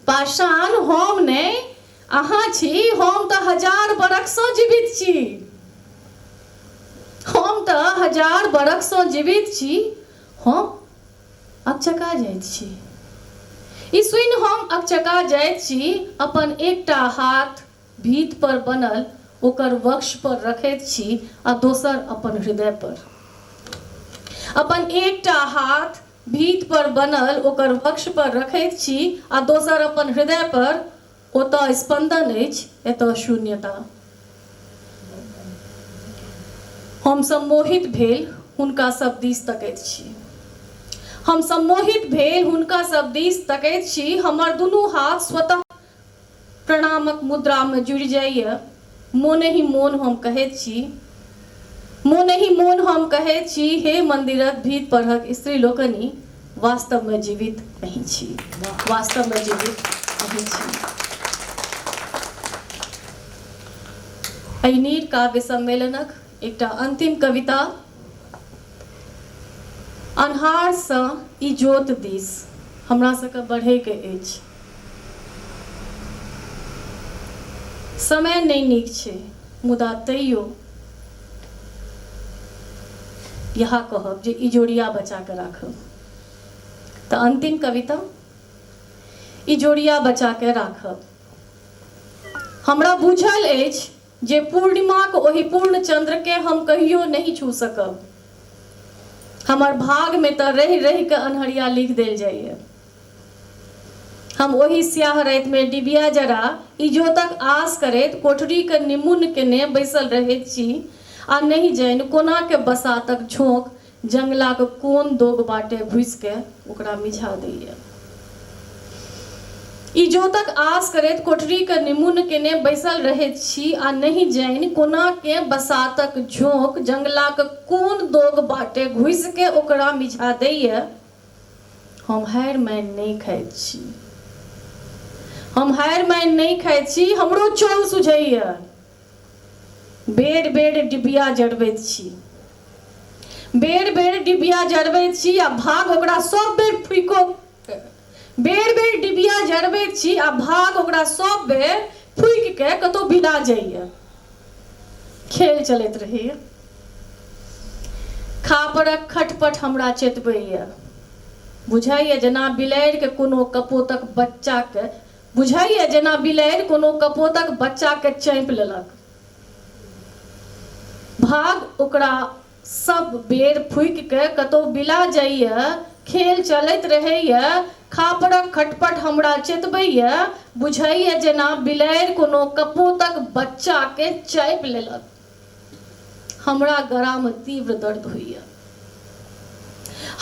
[SPEAKER 1] पाषाण हम नहि अहाँ छी, हम तऽ 1000 बरखसँ जीवित छी, हम तऽ 1000 बरखसँ जीवित छी। हम अकचका जाइत छी, ई सुनि हम अकचका जाइत छी। अपन एकटा हाथ भीत पर बनल ओकर वक्ष पर रखैत छी आ दोसर अपन हृदय पर। अपन एकटा हाथ भीत पर बनल ओकर वक्ष पर रखैत छी आ दोसर अपन हृदय पर। ओतऽ स्पंदन अछि, एतऽ शून्यता। हम सम्मोहित भेल हुनका सब दिस तकैत छी, हम सम्मोहित भेल हुनका सब दिस तकैत छी। हमर दुनू हाथ स्वतः प्रणामक मुद्रामे जुड़ि जाइए। मोने ही मोन हम कहैत छी, मोने ही मोन हम कहैत छी, हे मन्दिरक भीत परहक स्त्री लोकनि, वास्तवमे जीवित अहीं छी, वास्तवमे जीवित अहीं छी। एहि नीर काव्य सम्मेलनक एकटा अंतिम कविता, अन्हारसँ इजोत दिस हमरा सबके बढ़ैके अछि। समय नहि नीक छै, मुदा तैयो इएह कहब जे इजोरिया बचा कऽ राखब। तऽ अंतिम कविता, इजोरिया बचा कऽ राखब। हमरा बुझल अछि जे पूर्णिमाक ओहि पूर्ण चंद्रकेँ हम कहियो नहि छू सकब। हमर भागमे तऽ रहि रहि कऽ अन्हरिया लिख देल जाइए। हम ओहि स्याह रातिमे डिबिया जरा इजोतक आस करैत कोठरीक निमुन्न केने बैसल रहैत छी आ नहि जानि कोना के बसातक झोंक जंगलाक कोन दोग बाटे घुसि कऽ ओकरा मिझा दैए। इजोतक आस करैत कोठरीक निमुन्न केने बैसल रहैत छी आ नहि जानि कोना के बसातक झोंक जंगलाक कोन दोग बाटे घुसि कऽ ओकरा मिझा दैए। हम हारि मानि नहि खाइत छी, हम हारि मानि नहि खाइत छी। हमरो चल सुझैए, बेर बेर डिबिया जरबैत छी, बेर बेर डिबिया जरबैत छी आ भाग ओकरा सब बेर फूको, बेर बेर डिबिया जरबैत छी आ भाग ओकरा सब बेर फूकि के कतौ बिला जाइए। खेल चलैत रहैए। खापरक खटपट हमरा चेतबैए, बुझाइए जेना बिलाड़िके कोनो कपोतक बच्चाके, बुझाइए जेना बिलाड़ि कोनो कपोतक बच्चाके चाँपि लेलक। भाग ओकरा सब बेर फूकि के कतौ बिला जाइए। खेल चलैत रहैए। खापरक खटपट हमरा चेतबैए, बुझाइए जेना बिलाड़ि कोनो कपोतक बच्चाके चापि लेलक। हमरा गरामे तीव्र दर्द होइए,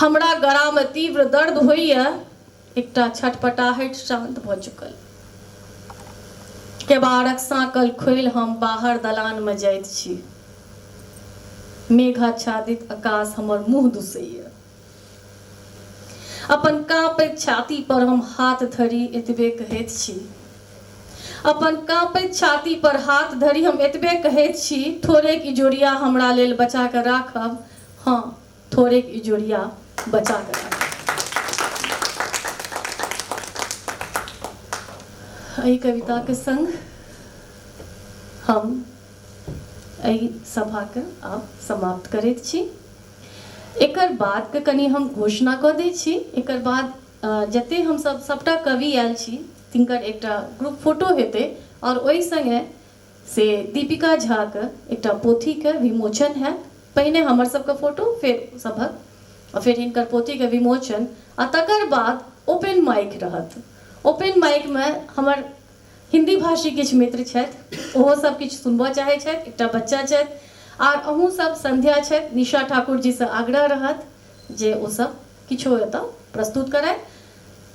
[SPEAKER 1] हमरा गरामे तीव्र दर्द होइए। एकटा छटपटाहटि शान्त भऽ चुकल। केबाड़क साँकल खोलि हम बाहर दलानमे जाइत छी। मेघाच्छादित आकाश हमर मुँह दुसैए। अपन काँपैत छाती पर हम हाथ धरि एतबे कहैत छी, अपन काँपैत छाती पर हाथ धरि हम एतबे कहैत छी, थोड़ेक इजोरिया हमरा लेल बचा कऽ राखब। हँ, थोड़ेक इजोरिया बचा कऽ राखब। एहि कविताके संग हम एहि सभाके आब समाप्त करैत छी। एकर बादके कनि हम घोषणा कऽ दै छी। एकर बाद जते हमसब सबटा कवि आयल छी तिनकर एकटा ग्रुप फोटो हेतै आओर ओहि सङ्गे से दीपिका झाके एकटा पोथीके विमोचन हैत। पहिने हमर सबके फोटो, फेर सभक, आओर फेर हिनकर पोथीके विमोचन, आ तकर बाद ओपन माइक रहत। ओपन माइकमे हमर हिंदी भाषी किछु मित्र छथि, ओहो सब किछु सुनबऽ चाहै छथि, एकटा बच्चा छथि, आर अहूँ सब संध्या छथि, निशा ठाकुर जीसँ आग्रह रहत जे ओ सब किछो एतऽ प्रस्तुत करथि।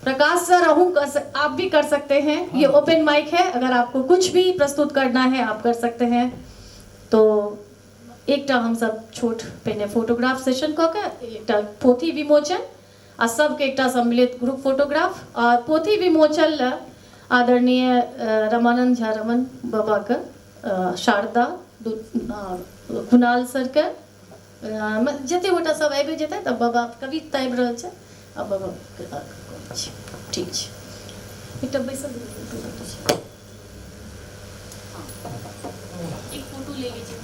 [SPEAKER 1] प्रकाश सर अहूँ आप भी कर सकते हैं, ये ओपन माइक है, अगर आपको कुछ भी प्रस्तुत करना है आप कर सकते हैं। तो एकटा हमसब छोट पहिने फोटोग्राफ सेशन कऽ के एकटा पोथी विमोचन आ सबके एकटा सम्मिलित ग्रुप फोटोग्राफ। आ पोथी विमोचन लए आदरणीय रमानंद झा रमन बाबाके, शारदा, कुणाल सरके, जते गोटा सब आबि जेतै तऽ बाबा कविता आबि रहल छै आ बाबा ठीक छै। एकटा बैसल एक फोटो ले लीजिए।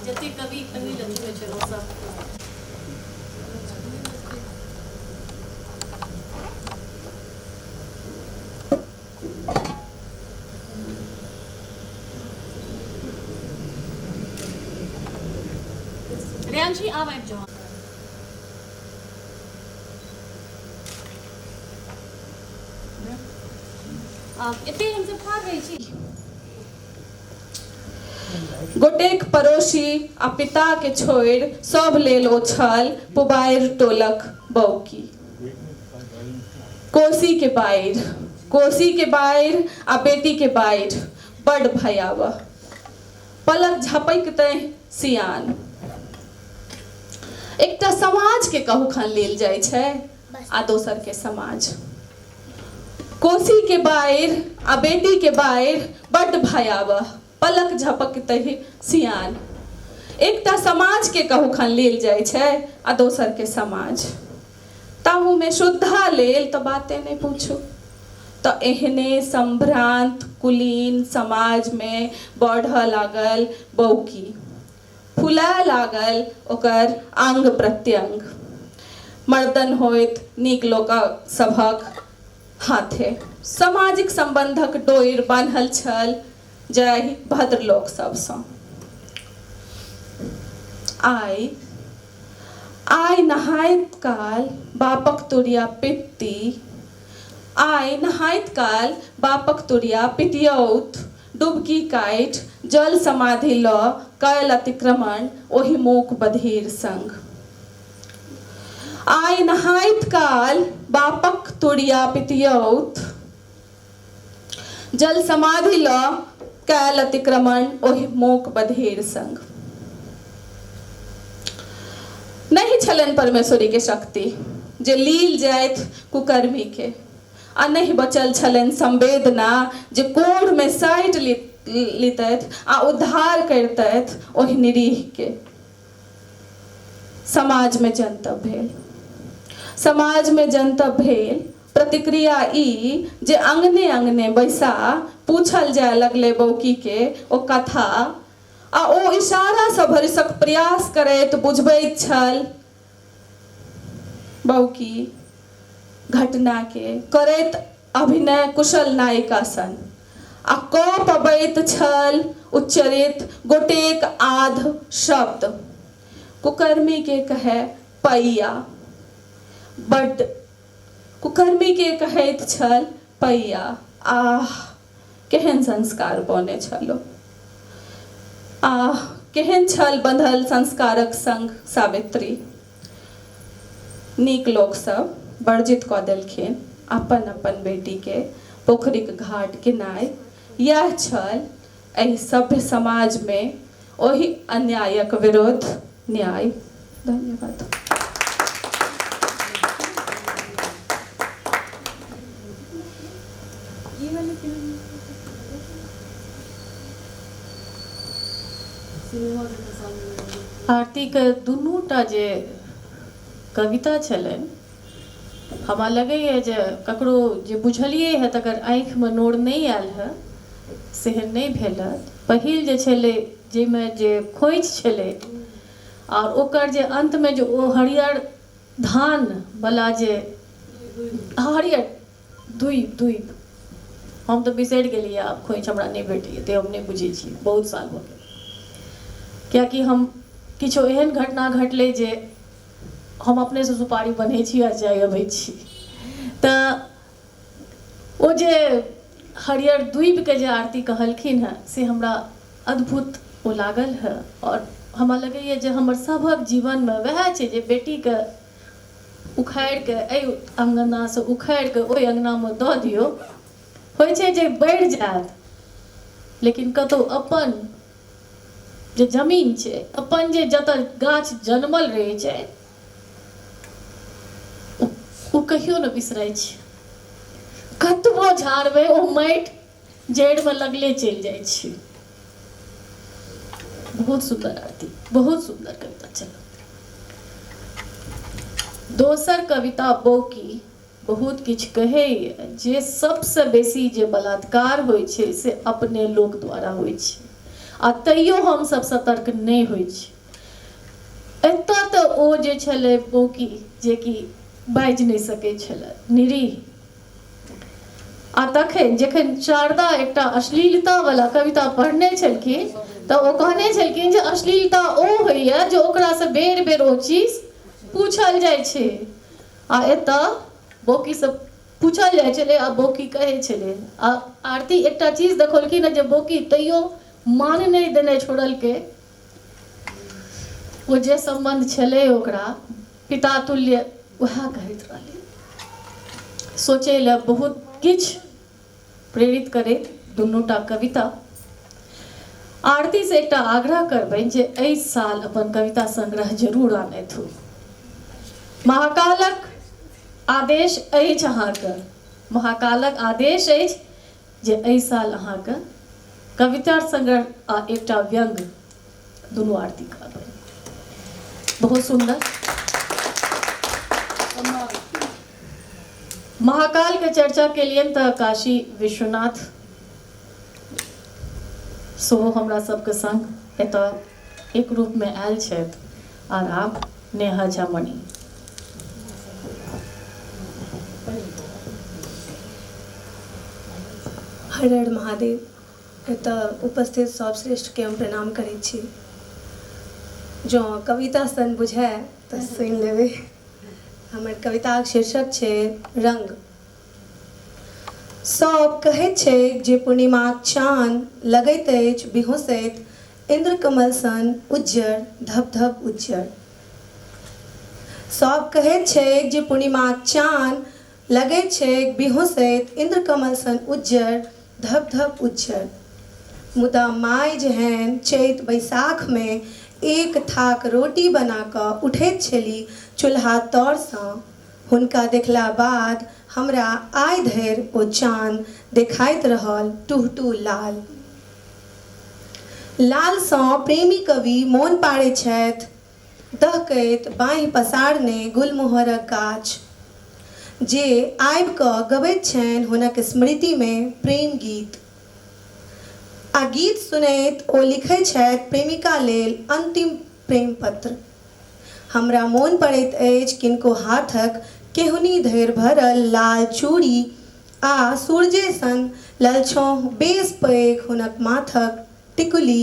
[SPEAKER 1] जते कवि पहिल अथी होइ छै ओ सब रेयांशी आब आबि जाउ। आब एते हमसब ठाढ़ रहै छी।
[SPEAKER 12] गोटेक पड़ोसी आ पिता के छोड़ि सभ लेल ओ छल पुबारि टोलक बौकी। कोसी के बाढ़ि, कोसी के बाढ़ि आ बेटी के बाढ़ि बड भयावह। पलक झपकिते सियान। एकटा समाज के कहुखन लेल जाइ छै आ दोसर के समाज। कोसी के बाढ़ि आ बेटी के बाढ़ि बड भयावह, पलक झपकते सियान। एकटा समाज के कहुखन लेल जाइ छै आ दोसर के समाज। ताहू में शुद्धा लेल तऽ बाते नहि पूछू। तऽ एहने संभ्रांत कुलीन समाज में बढ़ऽ लागल बौकी, फुलाय लागल ओकर अंग प्रत्यंग, मर्दन होइत नीक लोक सभक हाथे। सामाजिक संबंधक डोरि बान्हल छल जाहि भद्र लोक सबसँ। आइ आइ नहाइत काल बापक तुरिया पित्ती, आइ नहाइत काल बापक तुरिया पितियौत डुबकी काटि जल समाधि लऽ कयल अतिक्रमण ओहि मूक बधिर संग। आइ नहाइत काल बापक तुरिया पितियौत जल समाधि लऽ कयल अतिक्रमण ओहि मूक बधिर संग। नहि छलनि परमेश्वरी के शक्ति जे लील जाइत कुकर्मी के, आ नहि बचल छलनि संवेदना जे कोढ़ में साटि लितथि आ उद्धार करितथि ओहि निरीह के। समाज में जनतब भेल, समाज में जनतब भेल प्रतिक्रिया ई जे अंगने अंगने बैसा पूछल जाय लगले बौकी के ओ कथा, आ ओ इशारा सँ भरिसक प्रयास करैत बुझबैत छल बौकी घटना के, करैत अभिनय कुशल नायिका सन, आ कऽ पबैत छल उच्चरित गोटेक आध शब्द। कुकर्मी के कहै पैया बड्ड, कुकर्मी के कहैत छल पैया। आह केहन संस्कार बने छलो, आह केहन छल बंधल संस्कारक संग सावित्री। नीक लोक सब वर्जित कऽ देलखिन अपन अपन बेटीके पोखरिक घाट केनाइ। इएह छल एहि सभ्य समाजमे ओहि अन्यायक विरुद्ध न्याय। धन्यवाद।
[SPEAKER 1] आरतीके दुनूटा जे कविता छलनि, हमरा लगैए जे ककरो जे बुझलियै हँ तकर आँखिमे नोर नहि आयल हँ से नहि भेल हँ। पहिल जे छलै जाहिमे जे खोँइछ छलै आओर ओकर जे अन्तमे जे ओ हरियर धानवला जे हरियर दुइब दुइब हम तऽ बिसरि गेलियै, आब खोँइछ हमरा नहि भेटैए तेँ हम नहि बुझै छियै, बहुत साल भऽ गेल, कियाकि हम किछो एहन घटना घटलै जे हम अपनेसँ सुपारी बन्है छी आ जाय अबै छी। तऽ ओ जे हरियर दुइबके जे आरती कहलखिन हेँ से हमरा अद्भुत ओ लागल हेँ। आओर हमरा लगैए जे हमर सभक जीवनमे वएह छै जे बेटीके उखाड़िके एहि अङ्गनासँ उखाड़िके ओहि अङ्गनामे दऽ दियौ, होइ छै जे बढ़ि जायत, लेकिन कतहु अपन जे जमीन छै, अपन जे जतऽ गाछ जनमल रहै छै ओ कहियो नहि बिसरै छै। कतबो झाड़बै ओ माटि जड़िमे लगले चलि जाइ छै। बहुत सुन्दर आरती, बहुत सुन्दर कविता छल। दोसर कविता बौकी बहुत किछु कहैए जे सबसँ बेसी जे बलात्कार होइ छै से अपने लोक द्वारा होइ छै आ तैयो हमसब सतर्क नहि होइ छी। एतऽ तऽ ओ जे छलै बौकी जेकि बाजि नहि सकै छलै, निरीह, आ तखन जखन शारदा एकटा अश्लीलता वाला कविता पढ़ने छलखिन तऽ ओ कहने छलखिन जे अश्लीलता ओ होइए जे ओकरासँ बेर बेर ओ चीज पूछल जाइ छै, आ एतऽ बौकीसँ पूछल जाइ छलै आ बौकी कहै छलै। आ आरती एकटा चीज देखौलखिन जे बौकी तैयो मान नहि देने छोड़लकै, ओ जे सम्बन्ध छलै ओकरा पिता तुल्य वएह कहैत रहलै। सोचै लए बहुत किछु प्रेरित करैत दुनूटा कविता। आरतीसँ एकटा आग्रह करबनि जे एहि साल अपन कविता संग्रह जरूर आनथु। महाकालक आदेश अछि अहाँके, महाकालक आदेश अछि जे एहि साल अहाँके कविता संग्रह आ एकटा व्यंग दुनू आरती करबनि। बहुत सुन्दर। महाकाल के चर्चा केलियनि तऽ काशी विश्वनाथ सेहो हमरा सबके संग एतऽ एक रूपमे आयल छथि। आर आब नेहा झा मणि।
[SPEAKER 13] हर हर महादेव। एतऽ उपस्थित सब श्रेष्ठके हम प्रणाम करै छी। जँ कविता सन बुझाय तऽ सुनि लेबै। हमर कविताक शीर्षक छै रंग। सब कहैत छैक जे पूर्णिमाक चान लगैत अछि बिहुँसैत इन्द्रकमल सन उज्जर धप-धप उज्जर। सब कहैत छैक जे पूर्णिमाक चान लगैत छैक बिहुँसैत इन्द्रकमल सन उज्जर धप-धप उज्जर। मुदा माय जेहन चैत बैसाखमे एक थाक रोटी बना कऽ उठैत छली चूल्हा तरसँ, हुनका देखला बाद हमरा आइ धरि ओ चान देखाइत रहल टुहटुह लाल। लालसँ प्रेमी कवि मोन पाड़ैत छथि दहकैत बाँहि पसारने गुलमोहरक गाछ जे आबि कऽ गबैत छनि हुनक स्मृतिमे प्रेम गीत। आ गीत सुनैत ओ लिखैत छथि प्रेमिका लेल अन्तिम प्रेम पत्र। हमरा मोन पड़ैत अछि किनको हाथक केहुनी धरि भरल लाल चूड़ी आ सूरजे सन ललछौंह बेस पैघ हुनक माथक टिकुली।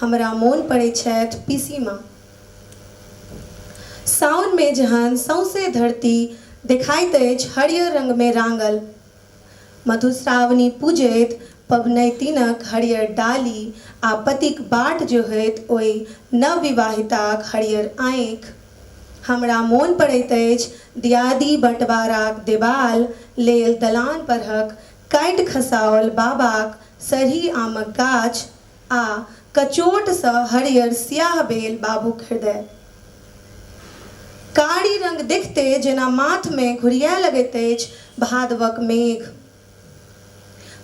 [SPEAKER 13] हमरा मोन पड़ैत छथि पीसीमाँ। साओनमे जहन सौंसे धरती देखाइत अछि हरियर रंगमे रांगल, मधुश्रावणी पूजैत पबनैतिनक हरियर डाली आ पतिक बाट जोहैत ओइ नवविवाहिताक हरियर आँखि, हमरा मोन पड़ैत अछि दियादी बँटवाराक देबाल लेल दलान परहक काटि खसाओल बाबाक सरही आमक गाछ आ कचोटसँ हरियर सियाह भेल बाबूक हृदय। कारी रंग देखिते जेना माथमे घुरियाए लगैत अछि भादवक मेघ।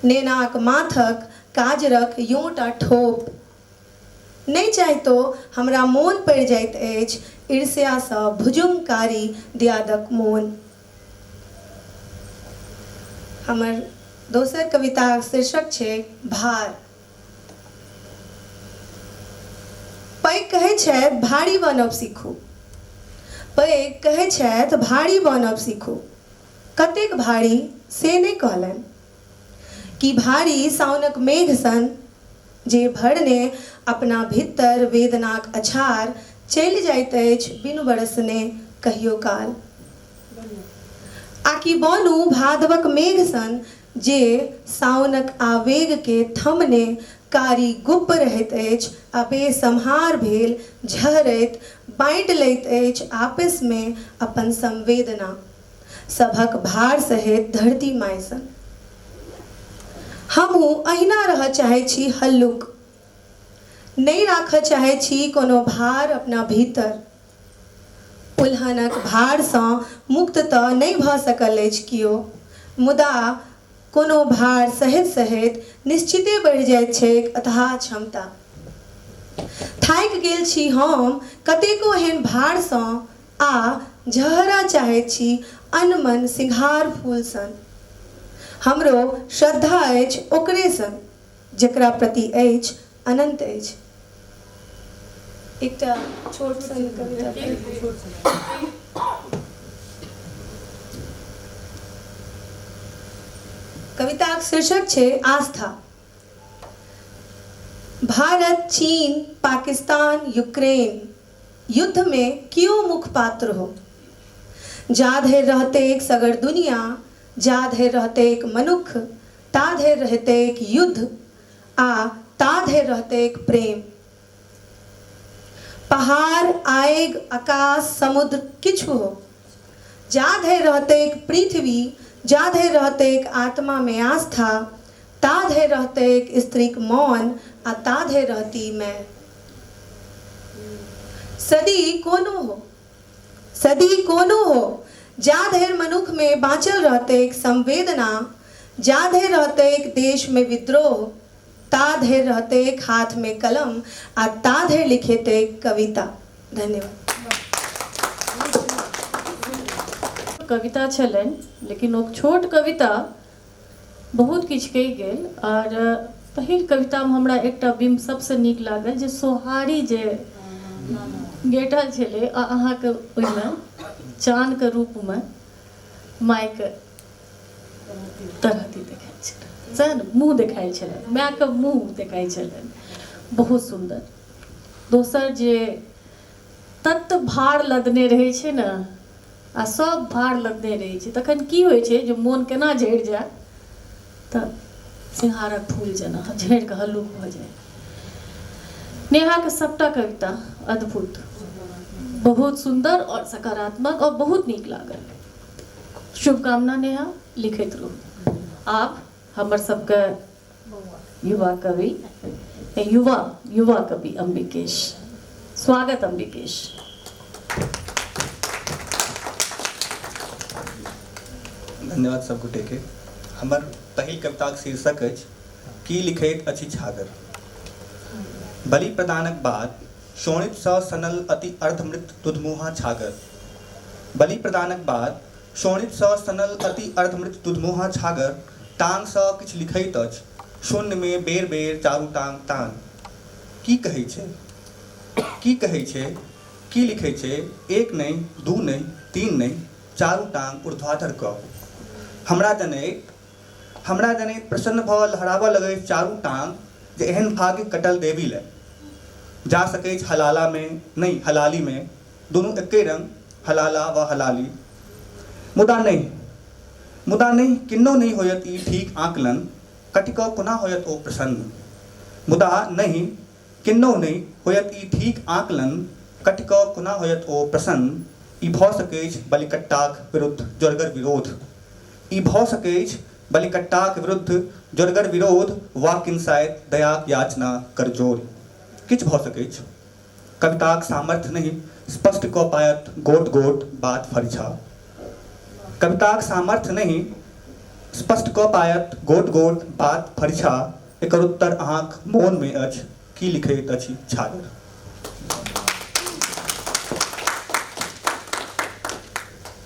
[SPEAKER 13] नेनाक माथक काजरक योँट आ ठोप। नहि चाहितो हमरा मोन पड़ि जाइत अछि ईर्ष्यासँ भुजुंग कारी दियादक मोन। हमर दोसर कविताक शीर्षक छैक भार। पैघ कहै छथि भारी बनब सीखू। पैघ कहै छथि भारी बनब सीखू। कतेक भारी से नहि कहलनि। कि भारी साओनक मेघ सन जे भरने अपना भीतर वेदनाक अछार चलि जाइत अछि बिनु बरसने कहियो काल। आ कि बनू भादवक मेघ सन जे साओनक आवेगकेँ थमने कारी गुप्प रहैत अछि आ बेसम्हार भेल झहरैत बाँटि लैत अछि आपसमे अपन संवेदना सभक भार सहैत धरती माय सन। हमहूँ अहिना रहऽ चाहैत छी हल्लुक। नहि राखऽ चाहैत छी कोनो भार अपना भीतर। उलहनक भारसँ मुक्त तऽ नहि भऽ सकल अछि कियो, मुदा कोनो भार सहैत-सहैत निश्चिते बढ़ि जाइत छैक अथाह क्षमता। थाकि गेल छी हम कतेको एहन भारसँ आ झहरऽ चाहैत छी अनमन सिंघार फूल सन। हमरो श्रद्धा अछि ओकरे सन जकरा प्रति अछि अनन्त अछि। एकटा छोट सन कविता। कविताक शीर्षक छै आस्था। भारत, चीन, पाकिस्तान, यूक्रेन युद्धमे कियो मुख्य पात्र हो, जा धरि रहतैक सगर दुनिया, जा धरि रहतैक मनुक्ख, ता धरि रहतैक युद्ध आ ता धरि रहतैक प्रेम। पहाड़, आगि, आकाश, समुद्र किछु हो, जा धरि रहतैक पृथ्वी, जा धरि रहतैक आत्मामे आस्था, ता धरि रहतैक स्त्रीक मौन आ ता धरि रहती मैं। सदी कोनो हो, सदी कोनो हो, जा धरि मनुखमे बाँचल रहतैक संवेदना, जा धरि रहतैक देशमे विद्रोह, ता धरि रहतैक हाथमे कलम आ ता धरि लिखेतैक कविता। धन्यवाद।
[SPEAKER 1] कविता छलनि, लेकिन ओ छोट कविता बहुत किछु कहि गेल। आओर पहिल कवितामे हमरा एकटा बिम्ब सबसँ नीक लागल जे सोहारी जे गेटल छलै आ अहाँके ओहिमे चानके रूपमे मायके तरहती देखाइ छलै, सएह ने, मुँह देखाइ छलै, मायके मुँह देखाइ छलनि, बहुत सुन्दर। दोसर जे तत भार लदने रहै छै ने आ सब भार लदने रहै छै तखन की होइ छै जे मोन केना झड़ि जाय तऽ सिंहारक फूल जेना झड़ि कऽ हल्लुक भऽ जाय। नेहाके सबटा कविता अद्भुत, बहुत सुन्दर आओर सकारात्मक आओर बहुत नीक लागल। शुभकामना नेहा, लिखैत रहू। आब हमर सबके युवा कवि, युवा युवा कवि अंबिकेश, स्वागत अंबिकेश।
[SPEAKER 14] धन्यवाद सब गोटे के। हमर पहिल कविताक शीर्षक अछि की लिखैत अछि छागर। बलि प्रदानक बाद शोणितसँ सनल अति अर्धमृत दुधमुहा छागर। बलि प्रदानक बाद शोणितसँ सनल अति अर्धमृत दुधमुहा छागर टाँगसँ किछु लिखैत अछि शून्यमे बेर-बेर चारू टाँग तान। की कहै छै? की कहै छै? की लिखै छै? एक नहि, दू नहि, तीन नहि, चारू टाँग ऊर्ध्वाधर कऽ। हमरा जनैत हमरा जनैत प्रसन्न भऽ लहराबऽ लगैछ चारू टाँग जे एहन भाग्य कटल देवी लए। जा सकैछ हलालामे, नहि, हलालीमे, दुनू एक्के रंग, हलाला वा हलाली। मुदा नहि, मुदा नहि, किन्नहु नहि होयत ई ठीक आकलन, कटि कऽ कोना होयत ओ प्रसन्न? मुदा नहि, किन्नहु नहि होयत ई ठीक आकलन, कटि कऽ कोना होयत ओ प्रसन्न? ई भऽ सकैछ बलिकट्टाक विरुद्ध जोरगर विरोध। ई भऽ सकैछ बलिकट्टाक विरुद्ध जोरगर विरोध वा किंसाइत दयाक याचना करजोर। किछु भऽ सकैछ। कविताक सामर्थ्य नहि स्पष्ट कऽ पायत गोट गोट बात फरिछा। कविताक सामर्थ्य नहि स्पष्ट कऽ पायत गोट गोट बात फरिछा। एकर उत्तर अहाँक मोनमे अछि। की लिखैत अछि छागर।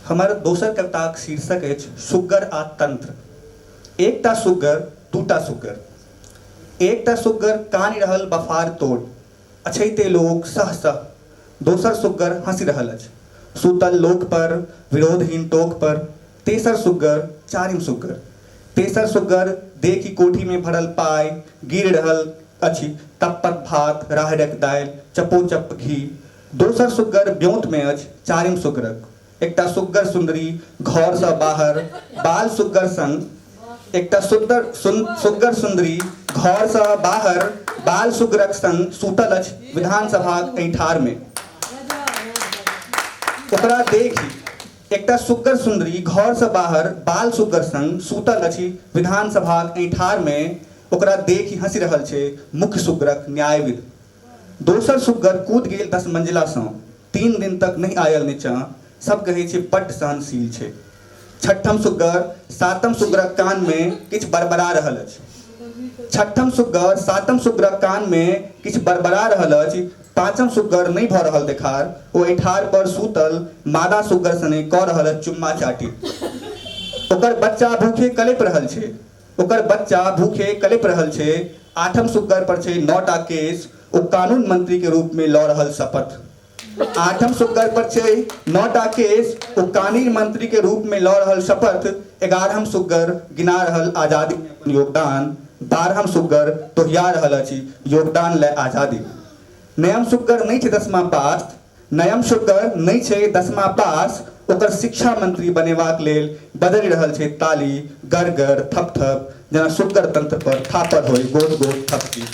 [SPEAKER 14] हमर दोसर कविताक शीर्षक अछि सुग्गर आ तंत्र। एकटा सुग्गर, दूटा सुग्गर। एकटा सुग्गर कानि रहल बफार तोड़, अछैते लोक सह सह। दोसर सुग्गर हँसि रहल अछि सूतल लोक पर, विरोधहीन टोक पर। तेसर सुग्गर, चारिम सुग्गर। तेसर सुग्गर देखि कोठीमे भरल पाइ गीरि रहल अछि तप्पत भात, राहड़िक दालि, चपोचप घी। दोसर सुग्गर ब्योंतमे अछि चारिम सुग्गरक। एकटा सुग्गर सुन्दरी घरसँ बाहर बाल सुग्गर संग। एकटा सुग्गर सुन्दरी घरसँ बाहर बाल सुग्गरक संग सूतल अछि विधानसभाक ऐठारमे। ओकरा देखि एकटा सुग्गर सुन्दरी घरसँ बाहर बाल सुग्गर संग सूतल अछि विधानसभाक ऐठारमे। ओकरा देखि हँसि रहल छै मुख्य सुग्गरक न्यायविद। दोसर सुग्गर कूद गेल 10 मंजिलासँ, 3 दिन तक नहि आयल नीचाँ, सब कहै छै बड्ड सहनशील छै। छठम सुग्गर सातम सुग्गरक कानमे किछु बड़बड़ा रहल अछि। छठम सुग्गर सातम सुग्गरक कानमे किछु बड़बड़ा रहल अछि। पाँचम सुग्गर नहि भऽ रहल देखार, ओ ऐठार पर सूतल मादा सुग्गर सने कऽ रहल अछि चुम्मा चाटी। ओकर बच्चा भूखे कलपि रहल छै। ओकर बच्चा भूखे कलपि रहल छै। आठम सुग्गर पर छै 9टा केस, ओ कानून मंत्री के रूप में लऽ रहल शपथ। आठम सुग्गर पर छै 9टा केस, ओ कानून मंत्री के रूप में लऽ रहल शपथ। 11हम सुग्गर गिना रहल आजादी में अपन योगदान। 12हम सुग्गर तोहिया रहल अछि योगदान लए आजादी। नयम सुग्गर नहि छै 10मा पास। नयम सुग्गर नहि छै 10मा पास, ओकर शिक्षा मंत्री बनेबाक लेल बदलि रहल छै ताली गर गर थप थप, जेना सुग्गर तंत्र पर थापड़ होय गोट गोट थपकी।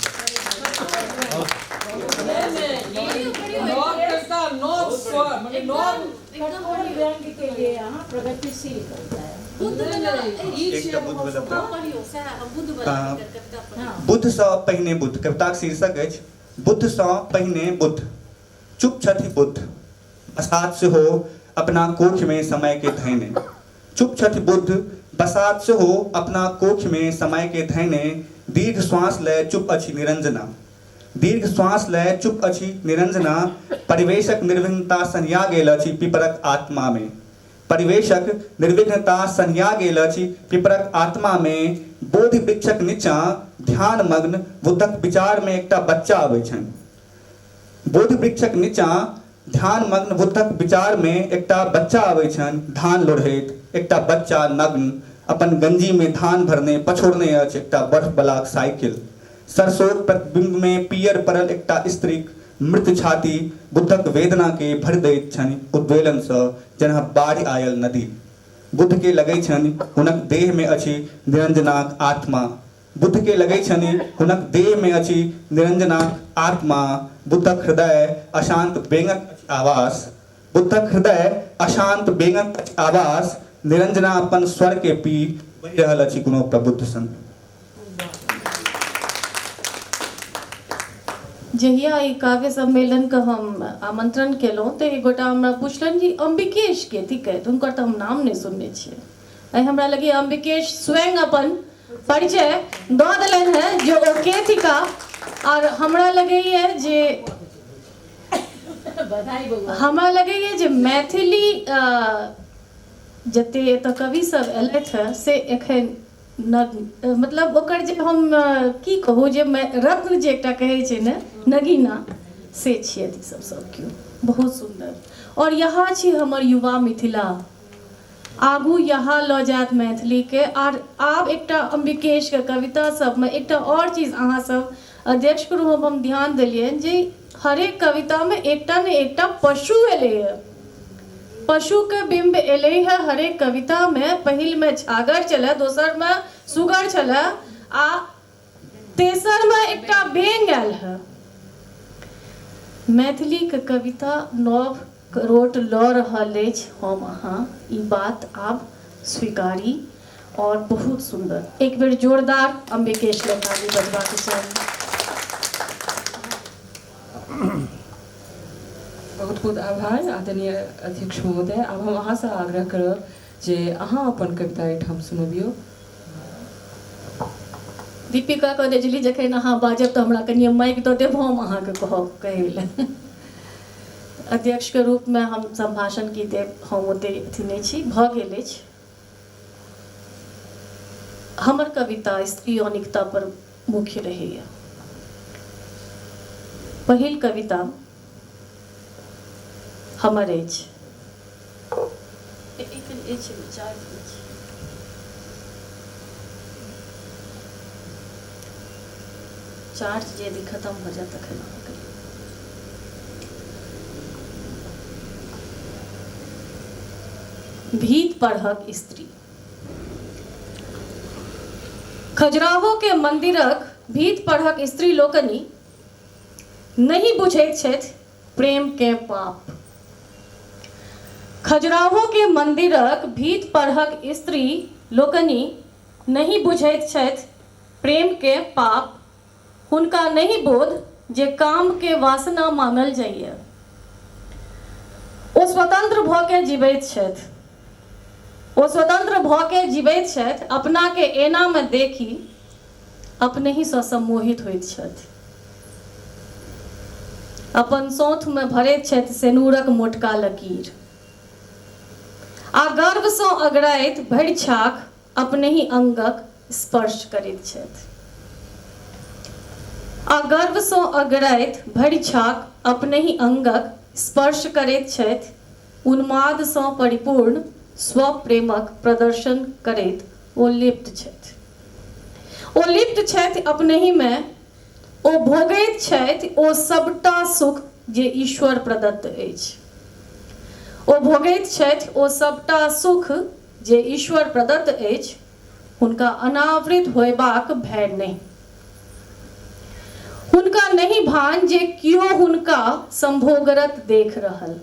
[SPEAKER 14] बुद्धसँ पहिने बुद्ध कविताक शीर्षक अछि बुद्धसँ पहिने बुद्ध। चुप छथि बुद्ध, बसात सेहो अपना कोखिमे समयके धयने। चुप छथि बुद्ध, बसात सेहो अपना कोखिमे समयके धयने। दीर्घ श्वास लय चुप अछि निरंजना। दीर्घ श्वास लय चुप अछि निरंजना। परिवेशक निर्विघ्नता सन्हिया गेल अछि पिपरक आत्मामे। परिवेशक निर्विघ्नता सन्हिया गेल अछि पिपरक आत्मामे। बोधि वृक्षक नीचाँ ध्यानमग्न बुद्धक विचारमे एकटा बच्चा अबै छनि। बोधि वृक्षक नीचाँ ध्यानमग्न बुद्धक विचारमे एकटा बच्चा अबै छनि धान लोढ़ैत। एकटा बच्चा नग्न अपन गंजीमे धान भरने पछोड़ने अछि एकटा बर्फवलाक साइकिल। सरसोक प्रतिबिम्बमे पीयर पड़ल एकटा स्त्रीक मृत छाती बुद्धक वेदनाके भरि दैत छनि उद्वेलनसँ जेना बाढ़ि आयल नदी। बुद्धके लगै छनि हुनक देहमे अछि निरंजनाक आत्मा। बुद्धके लगै छनि हुनक देहमे अछि निरंजनाक आत्मा। बुद्धक हृदय अशांत बेंगक अछि आवास। बुद्धक हृदय अशांत बेंगक अछि आवास। निरंजना अपन स्वरके पी बहि रहल अछि कोनो प्रबुद्ध सन।
[SPEAKER 1] जहिया ई काव्य सम्मेलनके हम आमंत्रण केलहुँ तऽ एक गोटा हमरा पुछलनि जे अम्बिकेश के थिकै, हुनकर तऽ हम नाम नहि सुनने छियै। आइ हमरा लगैए अम्बिकेश स्वयं अपन परिचय दऽ देलनि हेँ जे ओ के थिका। आओर हमरा लगैए जे मैथिली जते एतऽ कवि सब एलथि हेँ से एखन मतलब ओकर जे हम की कहू जे रत्न जे एकटा कहै छै ने नगीना, से छियै ई सब सब केओ। बहुत सुन्दर। आओर यहाँ छी हमर युवा मिथिला, आगू यहाँ लऽ जायत मैथिलीके। आर आब एकटा अम्बिकेशके कविता सबमे एकटा आओर चीज अहाँ सब अध्यक्षके रूपमे हम ध्यान देलियनि जे हरेक कवितामे एकटा ने एकटा पशु एलैए, पशुके बिम्ब एलै है हरेक कवितामे। पहिलमे छागर छलै, दोसरमे सुगर छलै, आ तेसरमे एकटा बेंग आयल है। मैथिलीके कविता नव
[SPEAKER 6] करोट लऽ रहल अछि। हम अहाँ ई बात आब स्वीकारी। और बहुत सुन्दर, एक बेर जोरदार अंबिकेश लए ताली बजबाक चाही।
[SPEAKER 2] बहुत बहुत आभार आदरणीय अध्यक्ष महोदय। आब हम अहाँसँ आग्रह करब जे अहाँ अपन कविता एहिठाम सुनबियौ।
[SPEAKER 6] दीपिका कहने छली जखन अहाँ बाजब तऽ हमरा कनिए माइक दऽ देब, हम अहाँके कहब कहै लए। अध्यक्षके रूपमे हम सम्भाषण की देब, हम ओते अथी नहि छी, भऽ गेल अछि। हमर कविता स्त्री यौनिकता पर मुख्य रहैए। पहिल कविता हमर अछि। चार्ज यदि खत्म हो जाए तखन अहाँके। भीत परहक स्त्री। खजुराहो के मंदिरक भीत परहक स्त्री लोकनि नहि बुझैत छथि प्रेम के पाप। खजुराहो के मंदिरक भीत परहक स्त्री लोकनि नहि बुझैत छथि प्रेम के पाप। हुनका नहि बोध जे काम के वासना मानल जाइए। ओ स्वतंत्र भऽ के जीबैत छथि। ओ स्वतंत्र भऽ के जीबैत छथि, अपना के एना मे देखि अपनहि सँ सम्मोहित होइत छथि। अपन सौंथ मे भरैत छथि सेनूरक मोटका लकीर आ गर्व सँ अगराइत भरि छाक अपनहि अंगक स्पर्श करैत छथि। आ गर्व सँ अगराइत भरि छाक अपनहि अंगक स्पर्श करैत छथि। उन्माद सँ परिपूर्ण स्वप्रेमक प्रदर्शन करैत ओ लिप्त छथि। ओ लिप्त छथि अपनहि मे। ओ भोगैत छथि ओ सबटा सुख जे ईश्वर प्रदत्त अछि। ओ भोगैत छथि ओ सबटा सुख जे ईश्वर प्रदत्त अछि। हुनका अनावृत होयबाक भय नहि। हुनका नहि भान जे कियो हुनका संभोगरत देख रहल।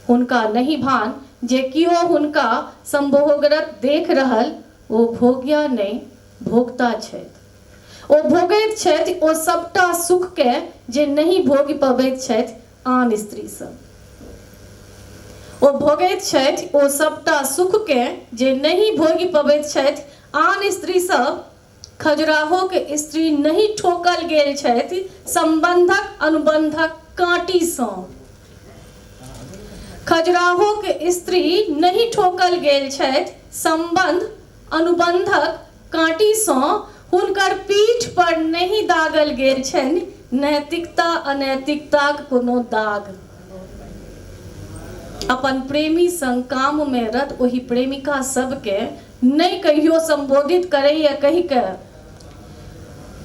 [SPEAKER 6] हुनका नहि भान जे कियो हुनका संभोगरत देख रहल। ओ भोग्या नहि, भोक्ता छथि। ओ भोगैत छथि ओ सबटा सुखकेँ जे नहि भोगि पबैत छथि आन स्त्री सब। ओ भोगैत छथि ओ सबटा सुखकेँ जे नहि भोगि पबैत छथि आन स्त्री सब। खजुराहोक स्त्री नहि ठोकल गेल छथि संबंधक अनुबंधक काँटीसँ। खजुराहोक स्त्री नहि ठोकल गेल छथि संबंध अनुबंधक काँटीसँ। हुनकर पीठ पर नहि दागल गेल छनि नैतिकता अनैतिकताक कोनो दाग। अपन प्रेमी संग काममे रत ओहि प्रेमिका सबके नहि कहियो संबोधित करैए कहि कऽ।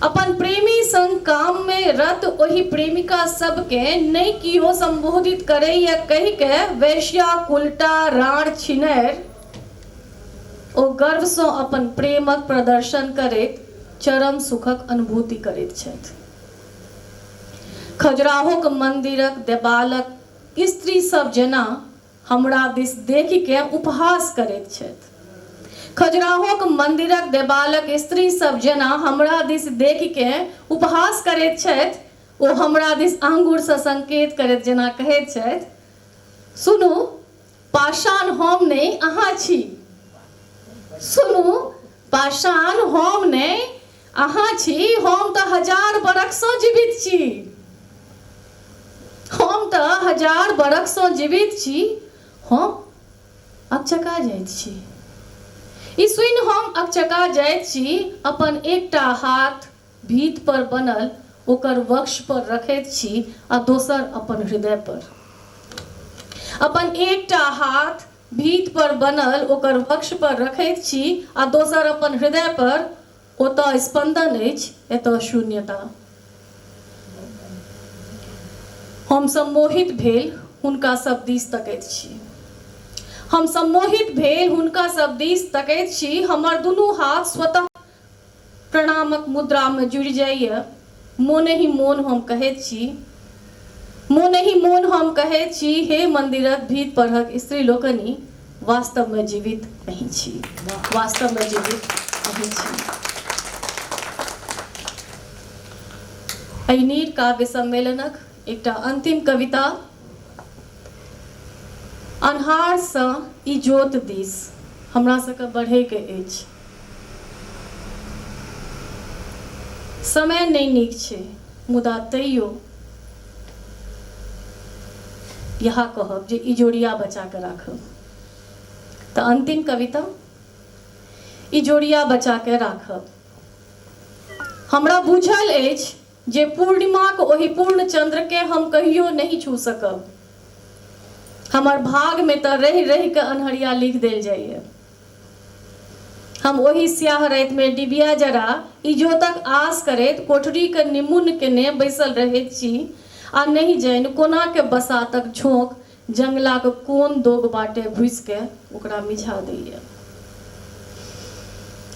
[SPEAKER 6] अपन प्रेमी संग काममे रत ओहि प्रेमिका सबके नहि कियो संबोधित करैए कहि कऽ वैश्या कुलटा राँड़ छिनैर ओ गर्वसँ अपन प्रेमक प्रदर्शन करैत चरम सुखक अनुभूति करैत छथि। खजुराहोक मन्दिरक देबालक स्त्री सब जेना हमरा दिस देखिके उपहास करैत छथि। खजुराहोक मन्दिरक देबालक स्त्री सब जेना हमरा दिस देखिके उपहास करैत छथि। ओ हमरा दिस आंगुरसँ संकेत करैत जेना कहैत छथि, सुनू, पाषाण हम नहि अहाँ छी। सुनू, पाषाण हम नहि अहाँ छी। हम तऽ 1000 बरखसँ जीवित छी। हम तऽ 1000 बरखसँ जीवित छी। हम अकचका जाइत छी। ई सुनि हम अकचका जाइत छी। अपन एकटा हाथ भीत पर बनल ओकर वक्ष पर रखैत छी आ दोसर अपन हृदय पर। अपन एकटा हाथ भीत पर बनल ओकर वक्ष पर रखैत छी आ दोसर अपन हृदय पर। ओतऽ स्पंदन अछि, एतऽ शून्यता। हम सम्मोहित भेल हुनका सब दिस तकैत छी। हम सम्मोहित भेल हुनका सब दिस तकैत छी। हमर दुनू हाथ स्वतः प्रणामक मुद्रामे जुड़ि जाइए। मोने ही मोन हम कहैत छी,
[SPEAKER 1] मोन ही मोन हम कहै छी, हे मंदिरक भीत परहक स्त्री लोकनि, वास्तवमे जीवित नहीं छी, वास्तवमे जीवित नहीं छी। एहि नीर काव्य सम्मेलनक एकटा अंतिम कविता, अन्हारसँ इजोत दिस हमरा सबके बढ़ैके अछि। समय नहि नीक छै, मुदा तैयो इएह कहब जे इजोरिया बचा के राखब। तऽ अंतिम कविता, इजोरिया बचा के राखब। हमरा बुझल अछि जे पूर्णिमाक ओहि पूर्ण चंद्र के हम कहियो नहीं छू सकब। हमर भाग में तऽ रहि रहि के अन्हरिया लिख देल जाइए। हम ओहि स्याह राति में डिबिया जरा इजोतक आस करैत कोठरी के निमुन केने बैसल रहैत छी आ नहीं जानि कोना के बसातक झोंक जंगलाक कोन दोग बाटे घुसि के ओकरा मिझा दैए।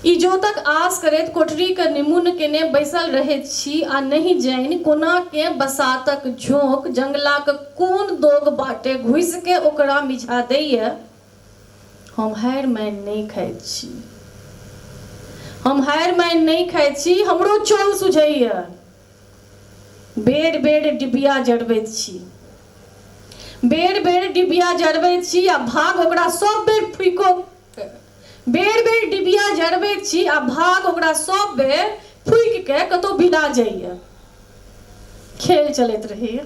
[SPEAKER 1] इजोतक आस करैत कोठरी के निमुन केने बैसल रहैत छी आ नहीं जानि कोना के बसातक झोंक जंगलाक कोन दोग बाटे घुसि के ओकरा मिझा दैए। हम हारि मानि नहि खाइत छी, हम हारि मानि नहि खाइत छी, हमरो चोल सुझैए। बेर बेर डिबिया जरबैत छी, बेर बेर डिबिया जरबैत छी आ भाग ओकरा सब बेर फूको, बेर बेर डिबिया जरबैत छी आ भाग ओकरा सब बेर फूकि के कतौ बिला जाइए। खेल चलैत रहैए।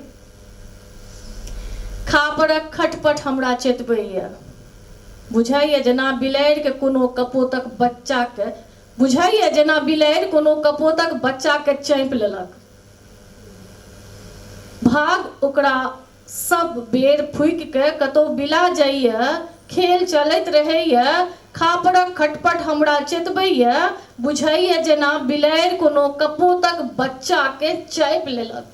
[SPEAKER 1] खापरक खटपट हमरा चेतबैए, बुझाइए जेना बिलाड़ि के कोनो कपोतक बच्चा के, बुझाइए जेना बिलाड़ि कोनो कपोतक बच्चा के चाँपि लेलक। भाग ओकरा सब बेर फूकि के कतौ बिला जाइए। खेल चलैत रहैए। खापरक खटपट हमरा चेतबैए, बुझाइए जेना बिलाड़ि कोनो कपोतक बच्चा के चाँपि लेलक।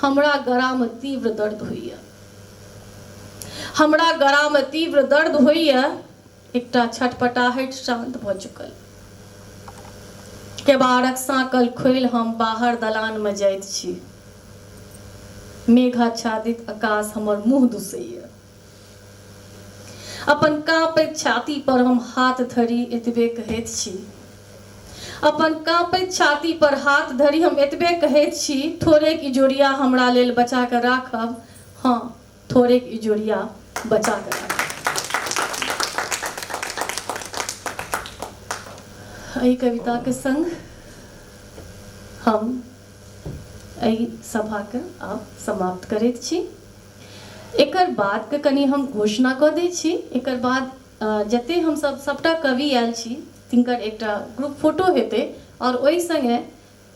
[SPEAKER 1] हमरा गरामे तीव्र दर्द होइए, हमरा गरामे तीव्र दर्द होइए। एकटा छटपटाहटि शान्त भऽ चुकल। केबाड़क साँकल खोलि हम बाहर दलानमे जाइत छी। मेघाच्छादित आकाश हमर मुँह दुसैए। अपन काँपैत छाती पर हम हाथ धरि एतबे कहैत छी, अपन काँपैत छाती पर हाथ धरि हम एतबे कहैत छी, थोड़ेक इजोरिया हमरा लेल बचा कऽ राखब। हाँ, थोड़ेक इजोरिया बचा कऽ राखब। एहि कविताके संग हम एहि सभाके आब समाप्त करैत छी। एकर बादके कनि हम घोषणा कऽ दै छी। एकर बाद जते हमसब सबटा कवि आयल छी तिनकर एकटा ग्रुप फोटो हेतै और ओहि संगे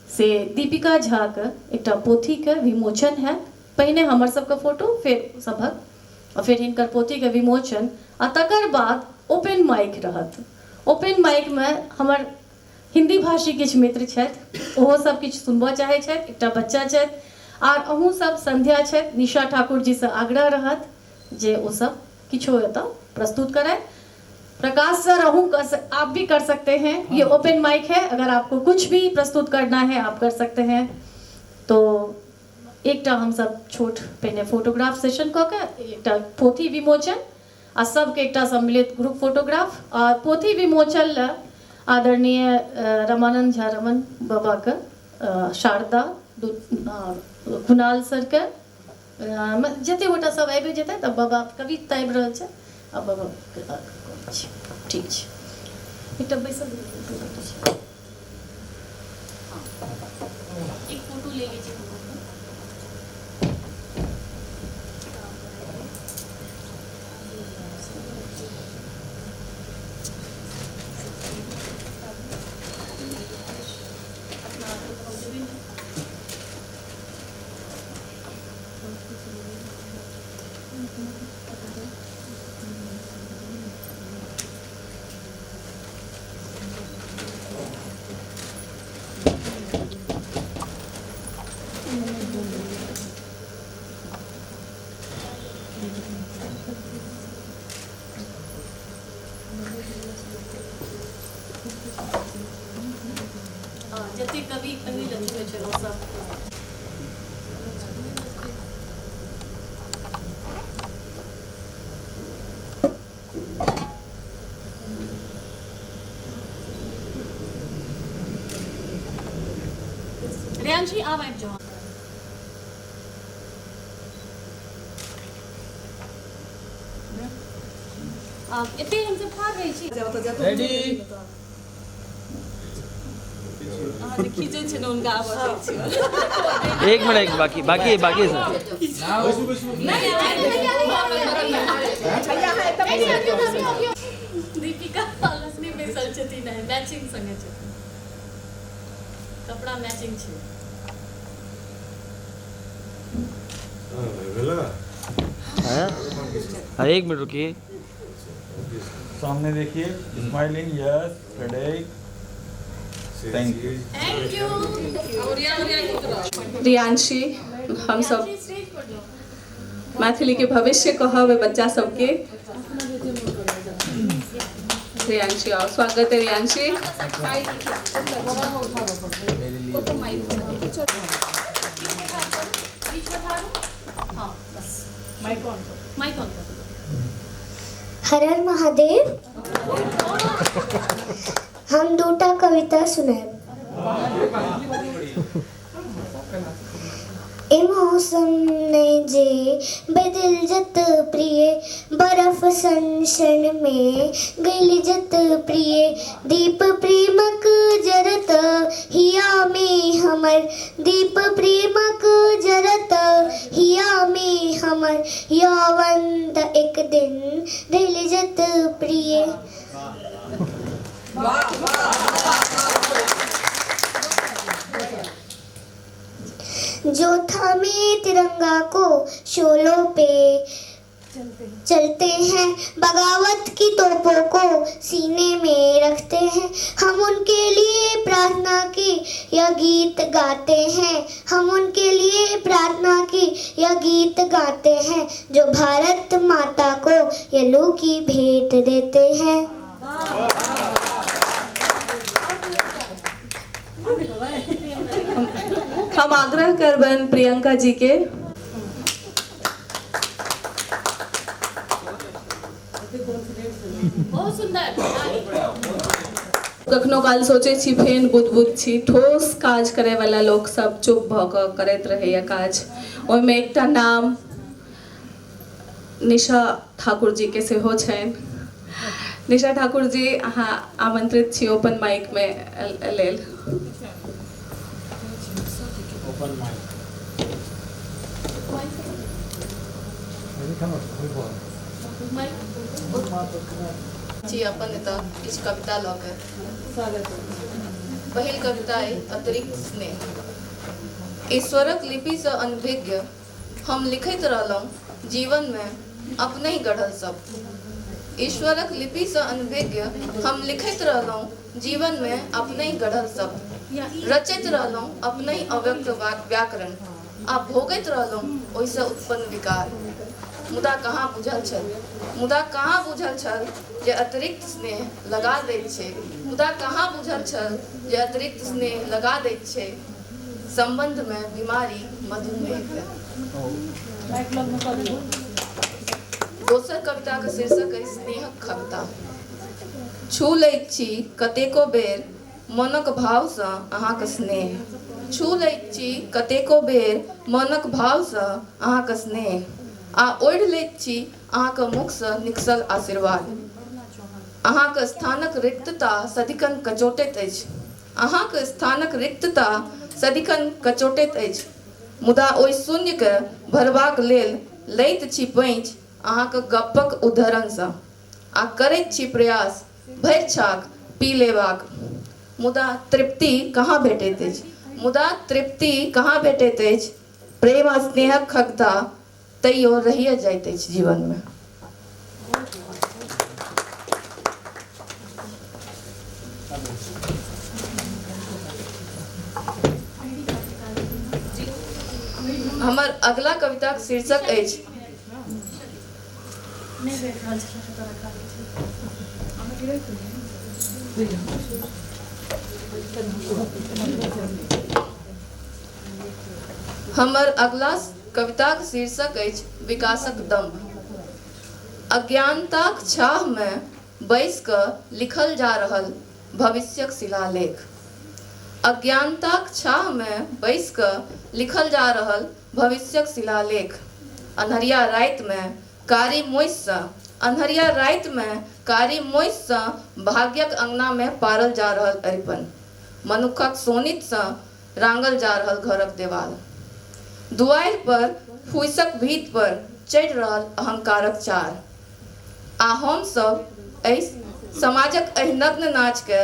[SPEAKER 1] से दीपिका झाके एकटा पोथीके विमोचन हैत। पहिने हमर सबके फोटो, फेर सभक, आ फेर हिनकर पोथीके विमोचन, आ तकर बाद ओपन माइक रहत। ओपन माइकमे हमर हिंदी भाषी किछु मित्र छथि, ओहो सब किछु सुनबऽ चाहै छथि, एकटा बच्चा छथि, आर अहूँ सब संध्या छथि, निशा ठाकुर जी से आग्रह रहत जे ओ सब किछो एतऽ प्रस्तुत करथि। प्रकाश सर अहूँ आप भी कर सकते हैं, ये ओपन माइक है, अगर आपको कुछ भी प्रस्तुत करना है आप कर सकते हैं। तो एकटा हम सब छोट पहिने फोटोग्राफ सेशन कऽ के एकटा पोथी विमोचन आ सबके एकटा सम्मिलित ग्रुप फोटोग्राफ। आ पोथी विमोचन लए आदरणीय रमानंद झा रमन बाबाके, शारदा, कुणाल सरके, जते गोटा सब आबि जेतै तऽ बाबा कविता आबि रहल छै आ बाबा ठीक छै। एकटा बैसल एक फोटो ले लीजिए। जते कवि पहिल अथीमे छलहुँ सब। रियांशी आब आबि जाउ। एते हमसब ठाढ़ रहै छी।
[SPEAKER 4] रेडी।
[SPEAKER 12] अहाँ जे खींचै छियै ने हुनका आबऽ दै छियै।
[SPEAKER 3] एक मिनट, एक बाकी बाकी बाकी है सर।
[SPEAKER 1] दीपिका लक्ष्मी बैसल छथिन, मैचिंग संगे छथिन, कपड़ा मैचिंग छै।
[SPEAKER 3] हाँ, एक मिनट रुकिए।
[SPEAKER 10] सामने देखिए, smiling, yes, ready, thank you.
[SPEAKER 1] Thank you.
[SPEAKER 12] Riyanshi, हम सब मैथिली के भविष्य कहब बच्चा सबके। रियांशी आओ, स्वागत है रियांशी।
[SPEAKER 1] माइक ऑन कर।
[SPEAKER 15] हर हर महादेव। हम दूटा कविता सुनाएब। ए मौसम ने जे बदल जत प्रिय, बर्फ सन क्षण में गल जत प्रिय, दीप प्रेमक जरत हिया में हमर, दीप प्रेमक जरत हिया में हमर, यौवन त एक दिन ढल जत प्रिय। जो थामे तिरंगा को शोलों पे चलते हैं, बगावत की तोपों को सीने में रखते हैं, हम उनके लिए प्रार्थना की यह गीत गाते हैं, हम उनके लिए प्रार्थना की यह गीत गाते हैं, जो भारत माता को यलू की भेंट देते हैं।
[SPEAKER 12] हम आग्रह करबनि प्रियंका जी के।
[SPEAKER 1] बहुत सुंदर।
[SPEAKER 12] कखनो काल सोचै छी फेन बुदबुद छी, ठोस काज करे वाला लोक सब चुप भऽ कऽ करैत रहैया काज। ओहिमे एकटा नाम निशा ठाकुर जी के सेहो छनि। निशा ठाकुर जी, अहाँ आमंत्रित छी ओपन माइक में लेल।
[SPEAKER 10] ओपन माइक
[SPEAKER 16] जी अपन एतऽ किछु कविता लऽ के। पहिल कविता अइ अतिरिक्त स्नेह। ईश्वरक लिपिसँ अनभिज्ञ हम लिखैत रहलहुँ जीवनमे अपनहि गढ़ल शब्द। ईश्वरक लिपिसँ अनभिज्ञ हम लिखैत रहलहुँ जीवनमे अपनहि गढ़ल शब्द। रचैत रहलहुँ अपनहि अव्यक्त व्याकरण आ भोगैत रहलहुँ ओहिसँ उत्पन्न विकार। मुदा कहाँ बुझल छल, मुदा कहाँ बुझल छल जे अतिरिक्त स्नेह लगा दैत छै, मुदा कहाँ बुझल छल जे अतिरिक्त स्नेह लगा दैत छै सम्बन्धमे बीमारी मधुमेहके। दोसर कविताके शीर्षक अइ स्नेहक खगता। छू लैत छी कतेको बेर मनक भावसँ अहाँके स्नेह, छू लैत छी कतेको बेर मनक भावसँ अहाँके स्नेह, आ ओढ़ि लैत छी अहाँके मुखसँ निकसल आशीर्वाद। अहाँके स्थानक रिक्तता सदिखन कचोटैत अछि, अहाँके स्थानक रिक्तता सदिखन कचोटैत अछि, मुदा ओहि शून्यके भरबाक लेल लैत छी पैंच अहाँके गप्पक उद्धरणसँ, आ करैत छी प्रयास भरि छाक पी लेबाक। मुदा तृप्ति कहाँ भेटैत अछि, मुदा तृप्ति कहाँ भेटैत अछि, प्रेम आ स्नेहक खगता तैयो रहिए जाइत अछि जीवनमे। हमर अगला कविताक शीर्षक अछि हमर अगला कविताक शीर्षक अछि विकासक दम्भ। अज्ञानताक छाहमे बैस कऽ लिखल जा रहल भविष्यक शिलालेख। अज्ञानताक छाहमे बैसि कऽ लिखल जा रहल भविष्यक शिलालेख। अन्हरिया रातिमे कारी मोइससँ अन्हरिया रातिमे कारी मोइससँ भाग्यक अङ्गनामे पारल जा रहल अरिपन। मनुक्खक शोणितसँ राङ्गल जा रहल घरक देवाल। दुआरि पर फूसक भीत पर चढ़ि रहल अहंकारक चार। आ हमसभ एहि समाजक एहि नग्न नाचके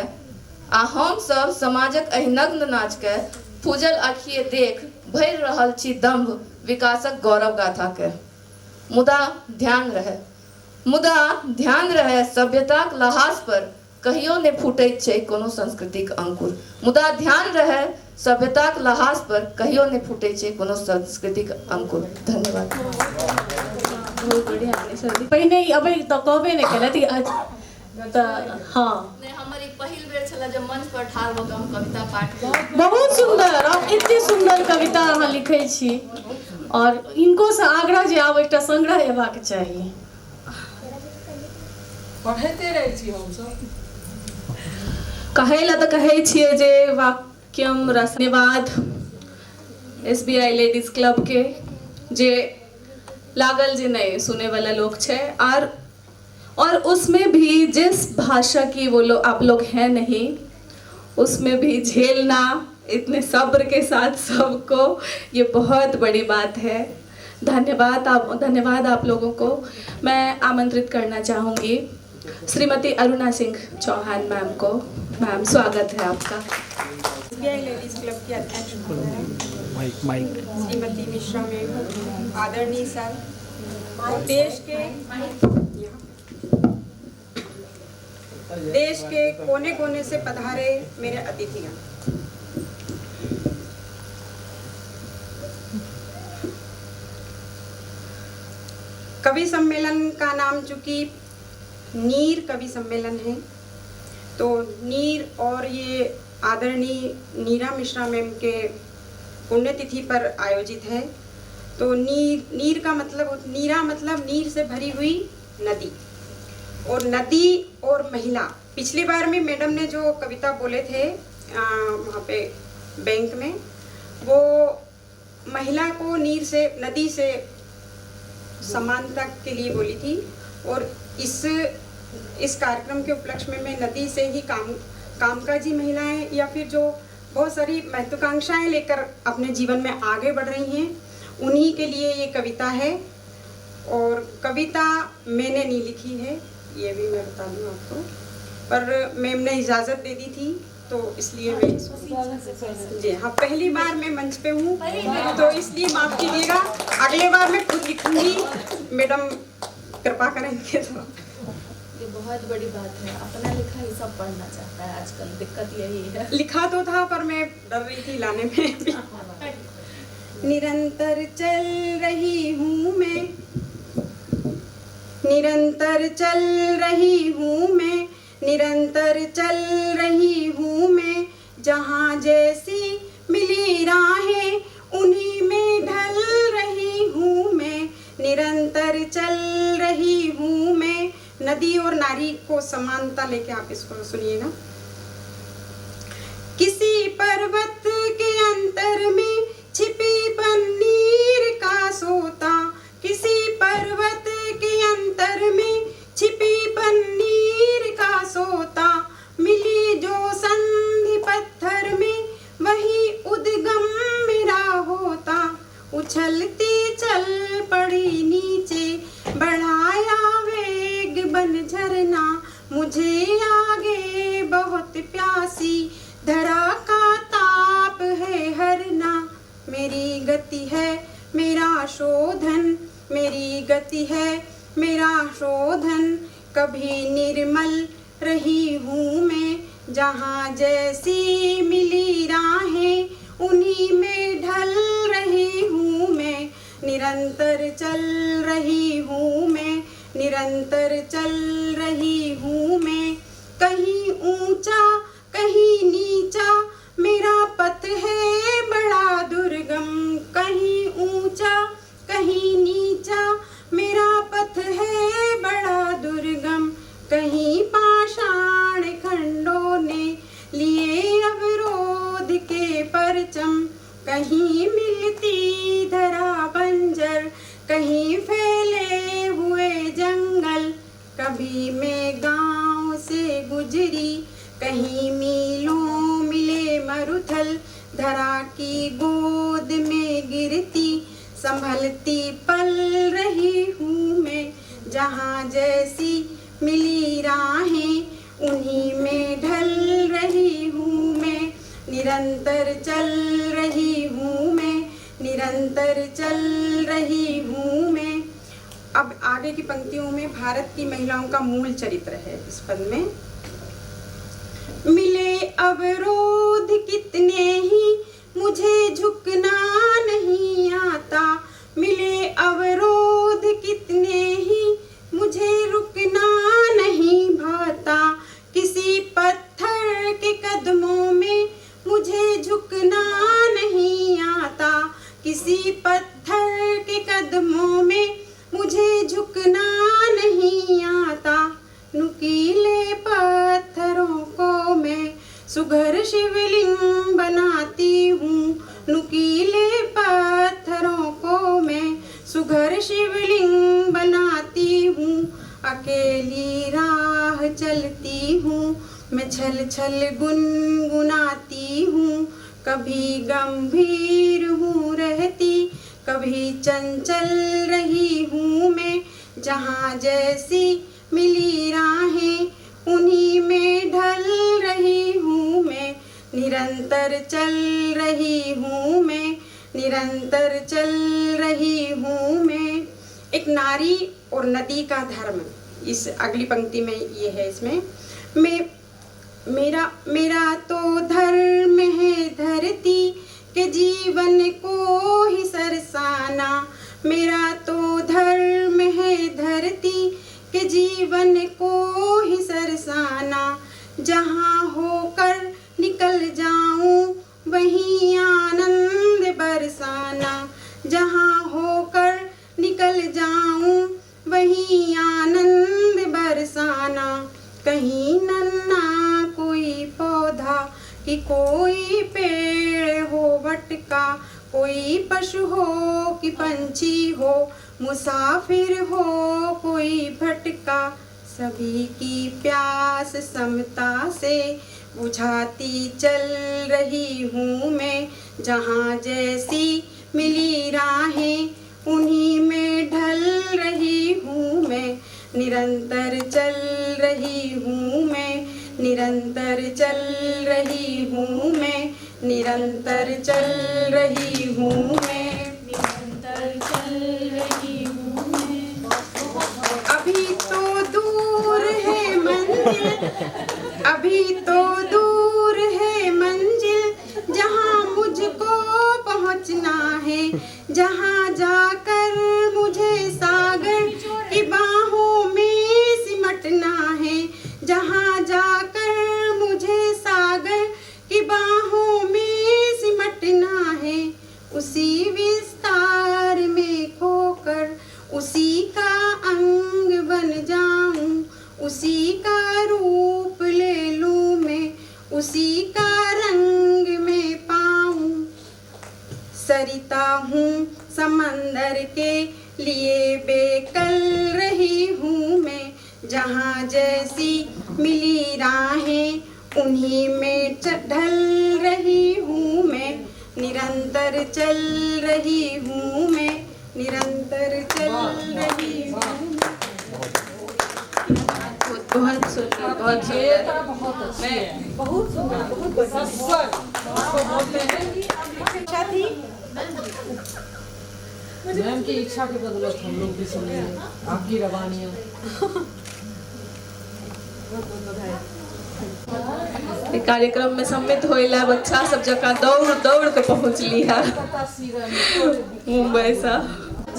[SPEAKER 16] आ हमसभ समाजक एहि नग्न नाचके फूजल आँखिए देख भरि रहल छी दम्भ विकासक गौरव गाथाके। मुदा ध्यान रहए मुदा ध्यान रहए सभ्यताक लहास पर कहियो नहि फूटैत छै कोनो संस्कृतिक अंकुर। मुदा ध्यान रहए सभ्यताक लहास पर कहियो नहि फूटैत छै कोनो सांस्कृतिक अंकुर। धन्यवाद।
[SPEAKER 1] बहुत बढ़िया पहिने ई अबै तऽ कहबे नहि केलथि तऽ हँ।
[SPEAKER 16] नहि, हमर ई पहिल बेर छलै जे मंच पर ठाढ़ भऽ कऽ हम कविता पाठ केलहुँ।
[SPEAKER 1] बहुत सुंदर, और एते सुंदर कविता अहाँ लिखै छी और इनको से आग्रह जे आब एकटा संग्रह एबाक चाही।
[SPEAKER 5] पढ़ैते रहै छी हमसभ।
[SPEAKER 12] कहै लए तऽ कहै छियै जे वाक्यम रस। धन्यवाद एसबीआई लेडीज क्लब के जे लागल जे नहि सुने वाला लोग छै और उसमें भी जिस भाषा की वो लोग आप लोग हैं नहीं उसमें भी झेलना इतने सब्र के साथ सबको ये बहुत बड़ी बात है। धन्यवाद आप लोगों को। मैं आमंत्रित करना चाहूँगी श्रीमती अरुणा सिंह चौहान मैम को। मैम स्वागत है आपका।
[SPEAKER 17] एसबीआई लेडीज क्लब की अध्यक्ष
[SPEAKER 3] mic mic
[SPEAKER 17] Shrimati Mishra ma'am, आदरणीय सर, देश के कोने कोने से पधारे मेरे अतिथिगण, कवि सम्मेलन का नाम चूँकि नीर कवि सम्मेलन है तो नीर और ये आदरणीय नीरा मिश्रा मैम के पुण्यतिथि पर आयोजित है। तो नीर, नीर का मतलब नीरा मतलब नीर से भरी हुई नदी, और नदी और महिला। पिछली बार में मैडम ने जो कविता बोले थे वहाँ पे बैंक में, वो महिला को नीर से नदी से समानता के लिए बोली थी। और इस कार्यक्रम के उपलक्ष्य में मैं नदी से ही कामकाजी महिलाएं या फिर जो बहुत सारी महत्वाकांक्षाएं लेकर अपने जीवन में आगे बढ़ रही हैं उन्हीं के लिए ये कविता है। और कविता मैंने नहीं लिखी है, ये भी मैं बता दूँ आपको, पर मैम ने इजाज़त दे दी थी तो इसलिए मैं जी हाँ पहली बार मैं मंच पे हूँ तो इसलिए माफ़ कीजिएगा। अगले बार मैं खुद लिखूँगी, मैडम कृपा करेंगे। तो
[SPEAKER 12] ये बहुत बड़ी बात है, अपना लिखा ही सब पढ़ना चाहता है आजकल, दिक्कत यही है।
[SPEAKER 17] लिखा तो था पर मैं डर रही थी लाने में भी। निरंतर चल रही हूँ मैं, निरंतर चल रही हूँ मैं, निरंतर चल रही हूँ मैं, जहाँ जैसी मिली राहें उन्हीं में ढल रही हूँ मैं, निरंतर चल रही हूँ मैं। नदी और नारी को समानता लेके आप इसको सुनिएगा। किसी पर्वत के अंतर में छिपी पन्नीर का सोता, किसी पर्वत के अंतर में छिपी पन्नीर का सोता, मिली जो संधि पत्थर में वही उद्गम मेरा होता, उछलती चल पड़ी नीचे बढ़ाया वेग बन झरना, मुझे आगे बहुत प्यासी धरा का ताप है हरना, मेरी गति है मेरा शोधन, मेरी गति है मेरा शोधन, कभी निर्मल रही हूँ मैं, जहाँ जैसी मिली राहें उन्हीं में ढल रही हूँ मैं, निरंतर चल रही हूँ मैं, निरंतर चल रही हूँ मैं, कहीं ऊंचा कहीं नीचा मेरा पथ है बड़ा दुर्गम, कहीं ऊंचा कहीं नीचा मेरा पथ है बड़ा दुर्गम, कहीं पाषाण खंडों ने लिए अवरोध संभलती पल रही हूँ मैं, जहाँ जैसी मिली राहें उन्हीं में ढल रही हूँ मैं, निरंतर चल रही हूँ मैं, निरंतर चल रही हूँ मैं। अब आगे की पंक्तियों में भारत की महिलाओं का मूल चरित्र है इस पद में। मिले अवरोध कितने ही मुझे झुकना नहीं आता, मिले अवरोध कितने ही मुझे रुकना नहीं भाता, किसी पत्थर के कदमों में मुझे झुकना नहीं आता, किसी पत्थर के कदमों में मुझे झुकना नहीं आता, नुकीले पत्थरों को मैं सुघर शिवलिंग बनाती हूँ, नुकीले पत्थरों को मैं सुघर शिवलिंग बनाती हूँ, अकेली राह चलती हूँ मैं, छल छल गुनगुनाती हूँ, कभी गंभीर हूँ रहती कभी चंचल रही हूँ मैं, जहाँ जैसी मिली राहें उन्हीं में ढल रही हूँ मैं, निरंतर चल रही हूँ मैं, निरंतर चल रही हूँ मैं। एक नारी और नदी का धर्म इस अगली पंक्ति में ये है। इसमें मैं मेरा मेरा तो धर्म है धरती के जीवन को ही सरसाना, मेरा तो धर्म है धरती के जीवन को ही सरसाना, जहाँ होकर निकल जाऊं वहीं आनंद बरसाना, जहाँ होकर निकल जाऊं वहीं आनंद बरसाना, कहीं नन्हा कोई पौधा कि कोई पेड़ हो भटका, कोई पशु हो कि पंछी हो, मुसाफिर हो कोई भटका, सभी की प्यास समता से बुझाती चल रही हूँ मैं, जहाँ जैसी मिली राहें उन्हीं में ढल रही हूँ मैं, निरंतर चल रही हूँ मैं, निरंतर चल रही हूँ मैं, निरंतर चल रही हूँ मैं,
[SPEAKER 12] निरंतर चल रही हूँ मैं।
[SPEAKER 17] अभी तो दूर है मंजिल, अभी तो दूर है मंजिल, जहाँ मुझको पहुँचना है, जहाँ जाकर मुझे सागर की बाहों में सिमटना है, जहाँ जाकर मुझे सागर की बाहों में सिमटना है, उसी विस्तार में खोकर उसी का अंग बन जाऊं, उसी का रूप ले लूं मैं, उसी का रंग में पाऊं। सरिता हूँ समंदर के लिए बेकल रही हूँ मैं, जहाँ जैसी मिली राहें उन्हीं में ढल रही हूँ मैं, निरंतर चल रही हूँ मैं, निरंतर चल रही हूँ।
[SPEAKER 12] बहुत सुंदर, बहुत सुंदर,
[SPEAKER 5] बहुत अच्छी है, बहुत सुंदर, बहुत
[SPEAKER 17] इच्छा थी
[SPEAKER 5] मैम की इच्छा के बदौलत हम लोग भी सुनेंगे आपकी रवानियाँ।
[SPEAKER 12] कार्यक्रम में सम्मिलित होइला बच्चा सब जगह दौड़ दौड़ के पहुँचली है मुंबई से।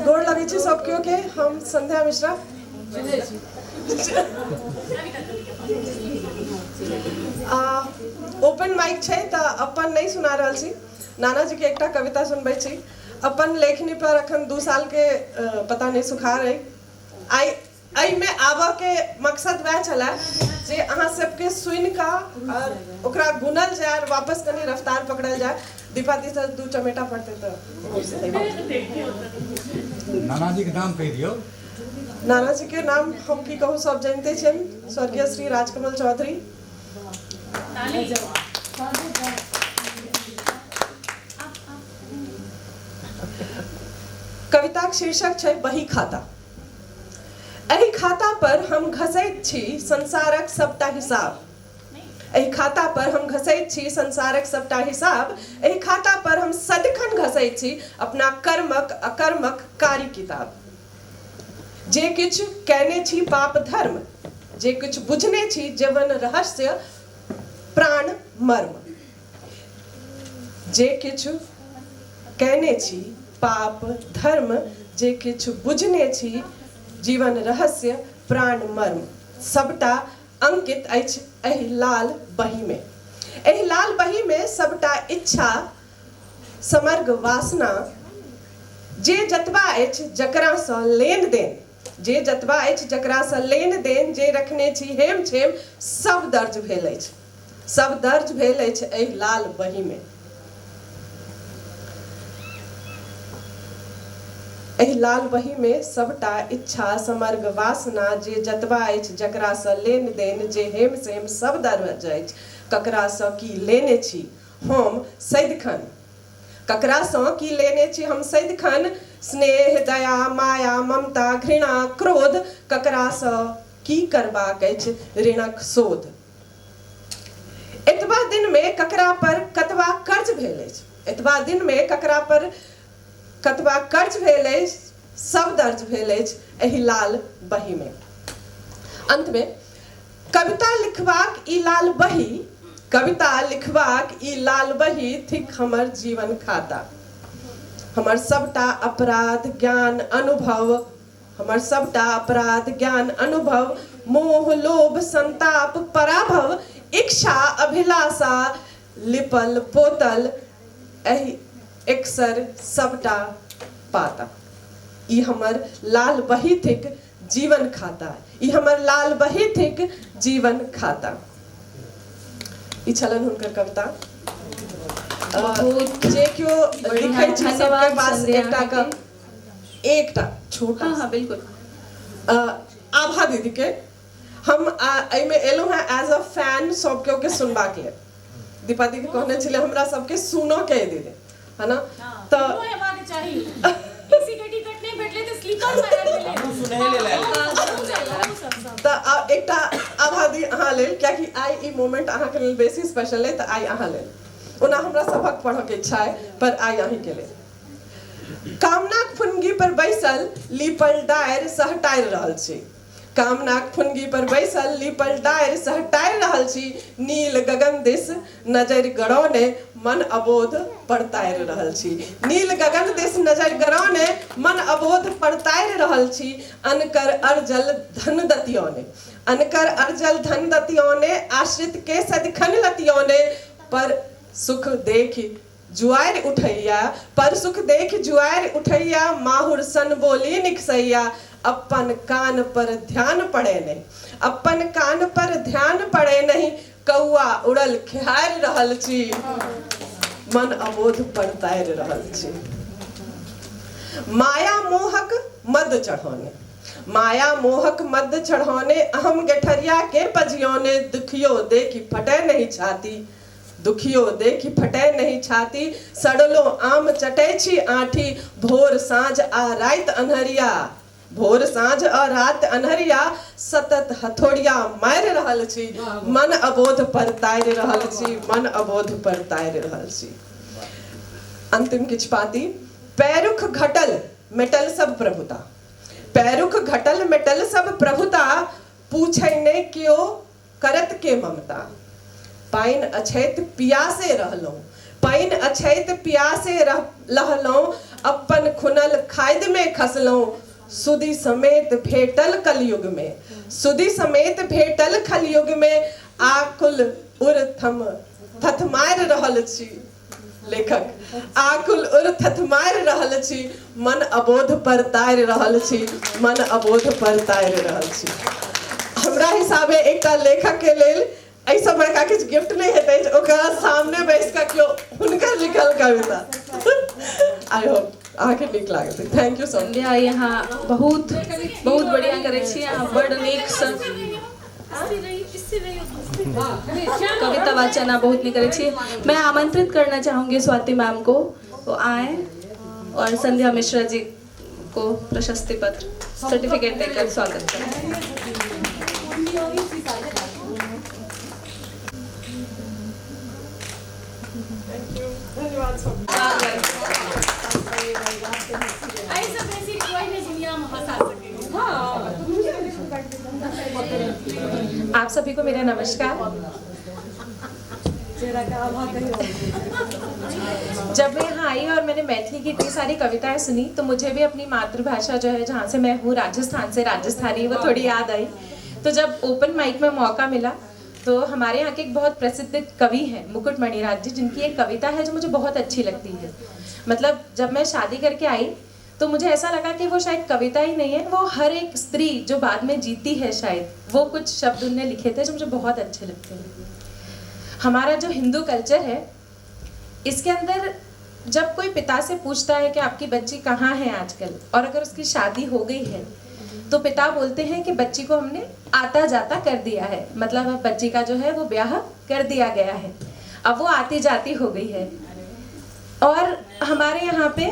[SPEAKER 18] गोड़ लगै छी सब केओ के। हम संध्या मिश्रा ओपन माइक छै तऽ अपन नहीं सुना रहल छी, नाना जी के एकटा कविता सुनबै छी। अपन लेखनी पर अखन 2 साल के पता नहीं सुखा रही। आई एहिमे आबऽ के मकसद वएह छलै जे अहाँ सबके सुनि कऽ और ओकरा गुनल जाय और वापस कनि रफ्तार पकड़ल जाय। दीपा दी से 2 चमेटा पड़तै तऽ।
[SPEAKER 10] नाना जी के नाम कहि दियौ।
[SPEAKER 18] नाना जी के नाम हम की कहूँ, सब जानते छियनि, स्वर्गीय श्री राजकमल चौधरी। कविताक शीर्षक छै बही खाता। एहि खाता पर हम घसैत छी संसारक सबटा हिसाब। एहि खाता पर हम घसैत छी संसारक सबटा हिसाब। एहि खाता पर हम सदिखन घसैत छी अपना कर्मक अकर्मक कारी किताब। जे किछु कयने छी पाप धर्म, जे किछु बुझने छी जीवन रहस्य प्राण मर्म। जे किछु कयने छी पाप धर्म, जे किछु बुझने छी जीवन रहस्य प्राण मर्म, सबटा अंकित अछि एहि लाल बहीमे। एहि लाल बहीमे सबटा इच्छा समर्ग वासना, जे जतबा अछि जकरासँ लेन देन, जे जतबा अछि जकरासँ लेन देन, जे रखने छी हेम छेम, सब दर्ज भेल अछि, सब दर्ज भेल अछि एहि लाल बहीमे। एहि लाल बहीमे सबटा इच्छा समर्ग वासना, जे जतबा अछि जकरासँ लेन देन, जे हेम सेम सब दर्ज अछि, ककरासँ की लेने छी हम सदिखन, ककरासँ की लेने छी हम सदिखन, स्नेह दया माया ममता घृणा क्रोध, ककरासँ की करबाक अछि ऋणक शोध। एतबा दिनमे ककरा पर कतबा कर्ज भेल अछि, एतबा दिनमे ककरा पर कतबा कर्ज भेल अछि, सब दर्ज भेल अछि एहि लाल बहीमे। अंतमे कविता लिखबाक ई लाल बही, कविता लिखबाक ई लाल बही थिक हमर जीवन खाता। हमर सबटा अपराध ज्ञान अनुभव, हमर सबटा अपराध ज्ञान अनुभव, मोह लोभ संताप पराभव, इच्छा अभिलाषा लिपल पोतल एहि एकसर सबटा पाता। ई हमर लाल बही थिक जीवन खाता, ई हमर लाल बही थिक जीवन खाता। ई छलनि हुनकर कविता।
[SPEAKER 12] बहुत
[SPEAKER 18] जे केओ लिखै छी सबके पास एकटा एकटा छोटा,
[SPEAKER 12] हाँ हाँ बिल्कुल,
[SPEAKER 18] आभा दीदी के हम एहिमे एलहुँ हेँ एज अ फैन सब केओ के सुनबाक लेल। दीपा दीदी कहने छलै हमरा सबके सुनऽ के दीदी, है ना, तऽ तऽ एकटा आभा दी अहाँ लेल, कियाकि आइ ई मोमेंट अहाँके लेल बेसी स्पेशल अइ, तऽ आइ अहाँ लेल, ओना हमरा सभक पढ़ऽके इच्छा अइ पर आइ अहीँके लेल। कामनाक फुनगी पर बैसल लीपल डारि सहटारि रहल छी, कामनाक फुनगी पर बैसल लीपल डारि सहटारि रहल छी, नील गगन दिस नजरि गड़ौने मन अबोध परतारि रहल छी, नील गगन दिस नजरि गड़ौने मन अबोध परतारि रहल छी, अनकर अर्जल धन दतियौने, अनकर अर्जल धन दतियौने, आश्रित के सदिखन लतियौने, पर सुख देखि जुआरि उठैया, पर सुख देखि जुआरि उठैया, माहुर सन बोली निकसैया, अपन कान पर ध्यान पड़े नहीं, अपन कान पर ध्यान पड़े नहीं, कौआ उड़ल खेहारि रहल छी, मन अबोध पर तारि रहल छी। माया मोहक मद चढ़ौने, माया मोहक मद चढ़ौने, अहम गेठरिया के पजियौने, दुखियो देखि फटे नहीं छाती, दुखियो देखि फटे नहीं छाती, सड़लो आम चटै छी आँठी, भोर साँझ आ राति अन्हरिया, भोर साँझ आ राति अन्हरिया, सतत हथौड़िया मारि रहल छी, मन अबोध पर तारि रहल छी, मन अबोध पर तारि रहल छी। अंतिम किछु पाती। पैरुख घटल मेटल सब प्रभुता, पैरुख घटल मेटल सब प्रभुता, पूछै नहि केओ करत के ममता, पानि अछैत पियासे रहलहुँ, पानि अछैत पियासे रहलहुँ, अपन खुनल खादि में खसलहुँ, सुधि समेत भेटल कलयुग में, सुधि समेत भेटल कलयुग में, आकुल उर थम थथमारि रहल छी, लेखक आकुल उर थथमारि रहल छी, मन अबोध पर तारि रहल छी, मन अबोध पर तारि रहल छी। हमरा हिसाबे एकटा लेखक के लेल एहिसँ बड़का किछु गिफ्ट नहि हेतै ओकरा सामने बैस कऽ केओ हुनकर लिखल कविता। I hope अहाँके नीक लागत। Thank you so much.
[SPEAKER 12] Sandhya, यहाँ बहुत बहुत बढ़िया करै छी अहाँ, बड़ नीकसँ कविता वाचन अहाँ बहुत नीक करै छी। मैं आमंत्रित करना चाहूँगी स्वाति मैम को, वो आए और संध्या मिश्रा जी को प्रशस्ति पत्र सर्टिफिकेट देकर स्वागत करें।
[SPEAKER 18] धन्यवाद सब।
[SPEAKER 19] आप सभी को मेरा नमस्कार। जब मैं यहाँ आई और मैंने मैथिली की इतनी सारी कविताएं सुनी तो मुझे भी अपनी मातृभाषा जो है, जहाँ से मैं हूँ, राजस्थान से, राजस्थानी, वो थोड़ी याद आई। तो जब ओपन माइक में मौका मिला तो हमारे यहाँ के एक बहुत प्रसिद्ध कवि हैं मुकुट मणिराज जी, जिनकी एक कविता है जो मुझे बहुत अच्छी लगती है। मतलब जब मैं शादी करके आई तो मुझे ऐसा लगा कि वो शायद कविता ही नहीं है, वो हर एक स्त्री जो बाद में जीती है शायद वो कुछ शब्द उनने लिखे थे जो मुझे बहुत अच्छे लगते हैं। हमारा जो हिंदू कल्चर है इसके अंदर जब कोई पिता से पूछता है कि आपकी बच्ची कहाँ है आजकल, और अगर उसकी शादी हो गई है तो पिता बोलते हैं कि बच्ची को हमने आता जाता कर दिया है, मतलब अब बच्ची का जो है वो ब्याह कर दिया गया है, अब वो आती जाती हो गई है। और हमारे यहाँ पे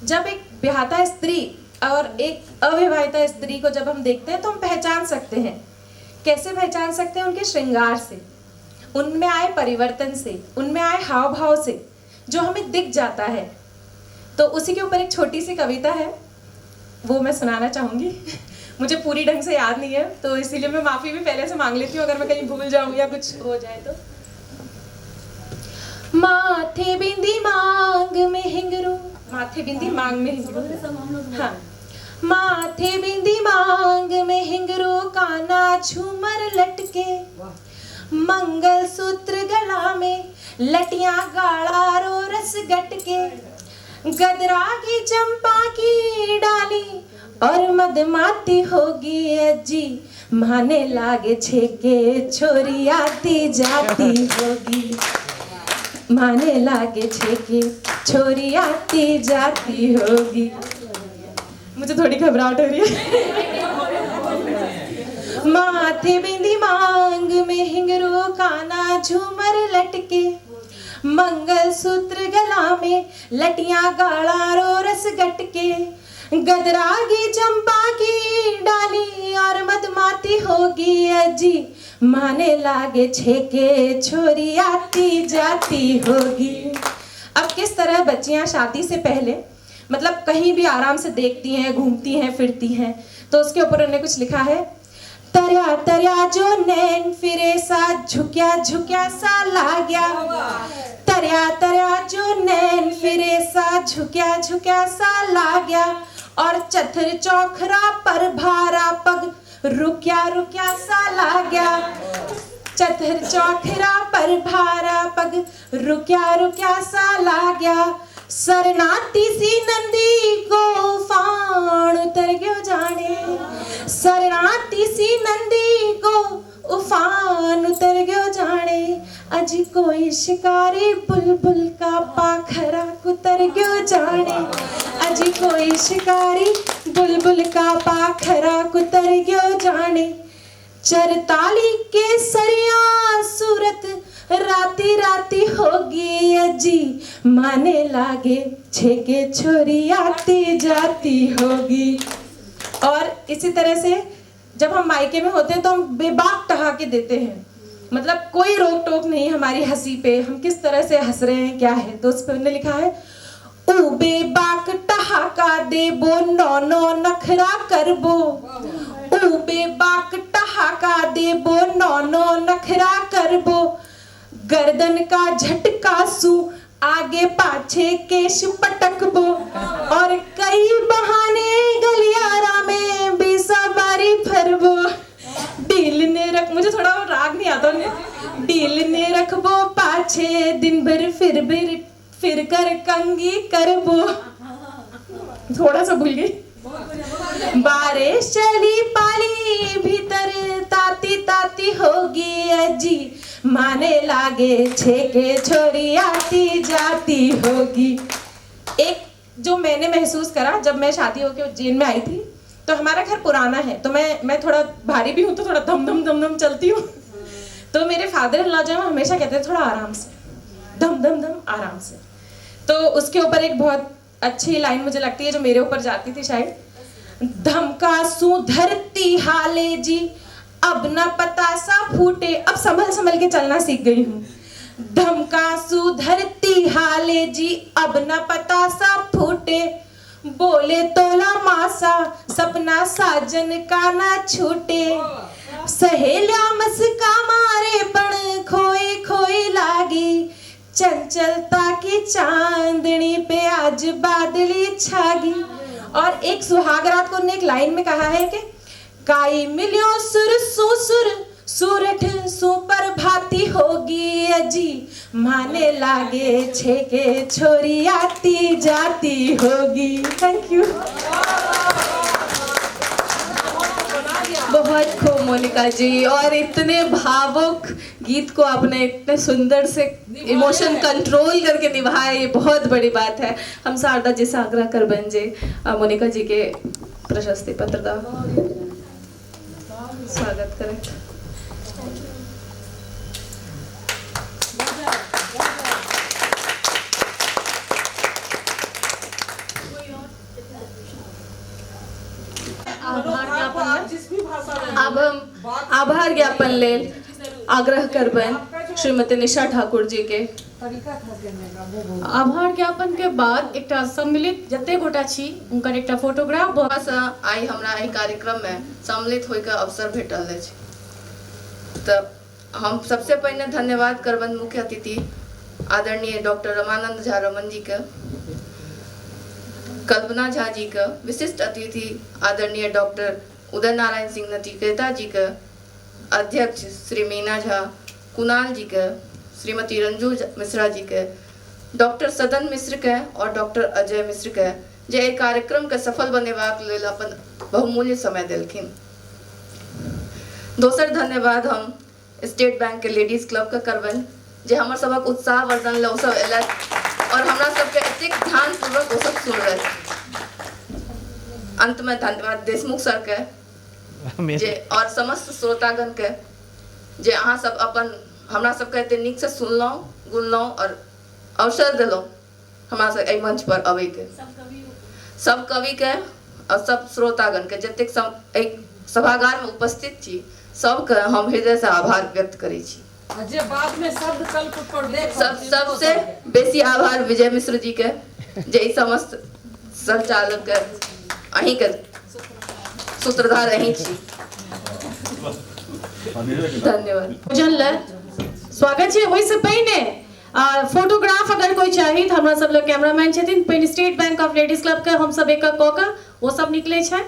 [SPEAKER 19] जब एक ब्याहता स्त्री और एक अविवाहिता स्त्री को जब हम देखते हैं तो हम पहचान सकते हैं। कैसे पहचान सकते हैं? उनके श्रृंगार से, उनमें आए परिवर्तन से, उनमें आए हाव भाव से, जो हमें दिख जाता है। तो उसी के ऊपर एक छोटी सी कविता है, वो मैं सुनाना चाहूँगी। मुझे पूरी ढंग से याद नहीं है तो इसीलिए मैं माफ़ी भी पहले से मांग लेती हूँ अगर मैं कहीं भूल जाऊँ या कुछ हो जाए तो। माथे बिंदी मांग में हिंगरू, माथे बिंदी मांग में हिंगरू, हाँ, माथे बिंदी मांग में हिंगरू, काना झूमर लटके, मंगल सूत्र गला में लटियां गाड़ा रो रस गटके, गदरा की चंपा की डाली और मदमाती होगी अज्जी, माने लागे छेके छोरी आती जाती होगी, माने लागे छेके छोरी आती जाती होगी। मुझे थोड़ी घबराहट हो रही है। माथे बिंदी मांग में हिंगरू, काना झूमर लटके, मंगल सूत्र गला में लटियां गाड़ा रो रस गटके, गदरागी चंपा की डाली और मदमाती होगी अजी, माने लागे छेके छोरी आती जाती होगी। अब किस तरह बच्चियां शादी से पहले मतलब कहीं भी आराम से देखती हैं, घूमती हैं, फिरती हैं, तो उसके ऊपर उन्होंने कुछ लिखा है। तरिया तरिया जो नैन फिरे सा, झुक्या झुक्या सा ला गया, तरिया तरिया जो नैन फिरे सा, झुक्या झुक्या सा ला गया, और चथर चौखरा पर भारा पग रुक्या रुक्या सा ला गया, चथर चौखरा पर भारा पग रुक्या रुक्या सा ला गया, सरनाती सी नंदी को उफान उतर गयो जाने, सरनाती सी नंदी को उफान उतर गयो जाने, अजी कोई शिकारी बुलबुल का पाखरा कुतर गयो जाने, अजी कोई शिकारी बुलबुल का पाखरा कुतर गयो जाने, चरताली के सरिया सूरत राती राती होगी अजी, माने लागे छेके छोरी आती जाती होगी। और इसी तरह से जब हम मायके में होते हैं तो हम बेबाक ठहाके देते हैं, मतलब कोई रोक टोक नहीं हमारी हंसी पे, हम किस तरह से हंस रहे हैं क्या है। तो उस पर उन्होंने लिखा है, ऊ बेबाक ठहाका देबो नौ नौ नखरा करबो, ऊ बेबाक ठहाका देबो नौ नौ नखरा करबो, गर्दन का झटका सू आगे पाछे केश पटकबो, और कई बहाने गलियारा में बीसा बारी फरबो, डील ने रख, मुझे थोड़ा राग नहीं आता उन्हें, डील ने रखबो पाछे दिन भर फिर फिर कर कंगी करबो, थोड़ा सा भूल गई। बारिश चली पाली भीतर ताती ताती होगी अजी, माने लागे छेके छोरी आती जाती होगी। एक जो मैंने महसूस करा जब मैं शादी होके उज्जैन में आई थी, तो हमारा घर पुराना है तो मैं थोड़ा भारी भी हूँ तो थोड़ा धम धम धम धम चलती हूँ, तो मेरे फादर इन लॉ जो है हमेशा कहते हैं थोड़ा आराम से, धम धम धम आराम से। तो उसके ऊपर एक बहुत अच्छी लाइन मुझे लगती है जो मेरे ऊपर जाती थी शायद। धमका सू धरती हाले जी, अब न पतासा फूटे। अब संभल संभल के चलना सीख गई हूँ। धमका सू धरती हाले जी, अब न पतासा फूटे, बोले तोला मासा, सपना साजन का ना छूटे। सहेलिया मस्का मारे पण खोई खोई लागी, चंचलता की चांदनी पे आज बादली छागी। और एक सुहाग रात को उन्होंने एक लाइन में कहा है कि काई मिलियो सुर सुसुर सूरठ सुपर भाती होगी, अजी माने लागे छेके छोरी आती जाती होगी। Thank you.
[SPEAKER 12] बहुत खूब मोनिका जी, और इतने भावुक गीत को आपने इतने सुंदर से इमोशन कंट्रोल करके निभाया, ये बहुत बड़ी बात है। हम शारदा जी से आग्रह कर बन जे मोनिका जी के प्रशस्ति पत्र का स्वागत करें। अब हम आभार ज्ञापन लेल आग्रह करबनि श्रीमती निशा ठाकुर जी के।
[SPEAKER 1] आभार ज्ञापन के बाद एकटा सम्मिलित जते गोटा छी हुनकर एकटा फोटोग्राफ।
[SPEAKER 16] आइ हमरा एहि कार्यक्रम में सम्मिलित होइके अवसर भेटल अछि, तऽ हम सबसे पहिने धन्यवाद करबनि मुख्य अतिथि आदरणीय डॉक्टर रमानंद झा रमन जी के, कल्पना झा जी के, विशिष्ट अतिथि आदरणीय डॉक्टर उदय नारायण सिंह नचिकेता जी के, अध्यक्ष श्री मीना झा कुणाल जी के, श्रीमती रंजू मिश्रा जी के, डॉक्टर सदन मिश्र के और डॉक्टर अजय मिश्र के, जे एहि कार्यक्रम के सफल बनेबाक लेल अपन बहुमूल्य समय देलखिन। दोसर धन्यवाद हम स्टेट बैंक के लेडीज क्लब के करबनि, जे हमर सबक उत्साह वर्धन लेल ओसब अयलथि और हमरा सबके एतेक ध्यानपूर्वक ओसब सुनलथि। अंत में धन्यवाद देशमुख सर के जे और समस्त श्रोतागण के, जे अहाँ सब अपन हमरा सबके एते नीक से सुनलहुँ गुनलहुँ और अवसर देलहुँ हमरा सब एहि मंच पर अबैके। सब कवि के और सब श्रोतागण के जतेक सब एहि सभागार में उपस्थित छी सबके हम हृदय से आभार व्यक्त करै छी।
[SPEAKER 5] जे बाद में शब्द कल्प पर देख
[SPEAKER 16] सबसे बेसी आभार विजय मिश्र जी के, जे ई समस्त संचालक के अहीं के सूत्रधार अहीं छी। धन्यवाद।
[SPEAKER 1] भोजन ले स्वागत छै। ओहिसँ पहिने फोटोग्राफ अगर कोई चाही तऽ हमरा सब लग कैमरामैन छथिन। पहिने State Bank of ladies club के हम सब एक एक कऽ कऽ ओ सब निकलै छै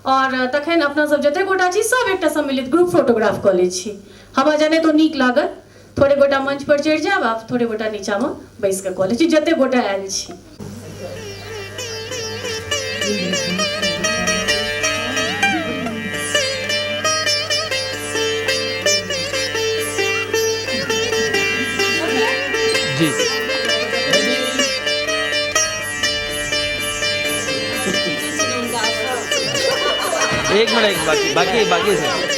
[SPEAKER 1] और तखन अपना सब जते गोटा छी सब एकटा सम्मिलित ग्रुप फोटोग्राफ कऽ लै छी। हमरा जाने तो नीक लागत। थोड़े गोटा मंच पर चढ़ि जायब आ थोड़े गोटा नीचाँमे बैस कऽ कऽ लै छी जते गोटा आयल छी।
[SPEAKER 3] जी एक मिनट, बाकी बाकी बाकी से।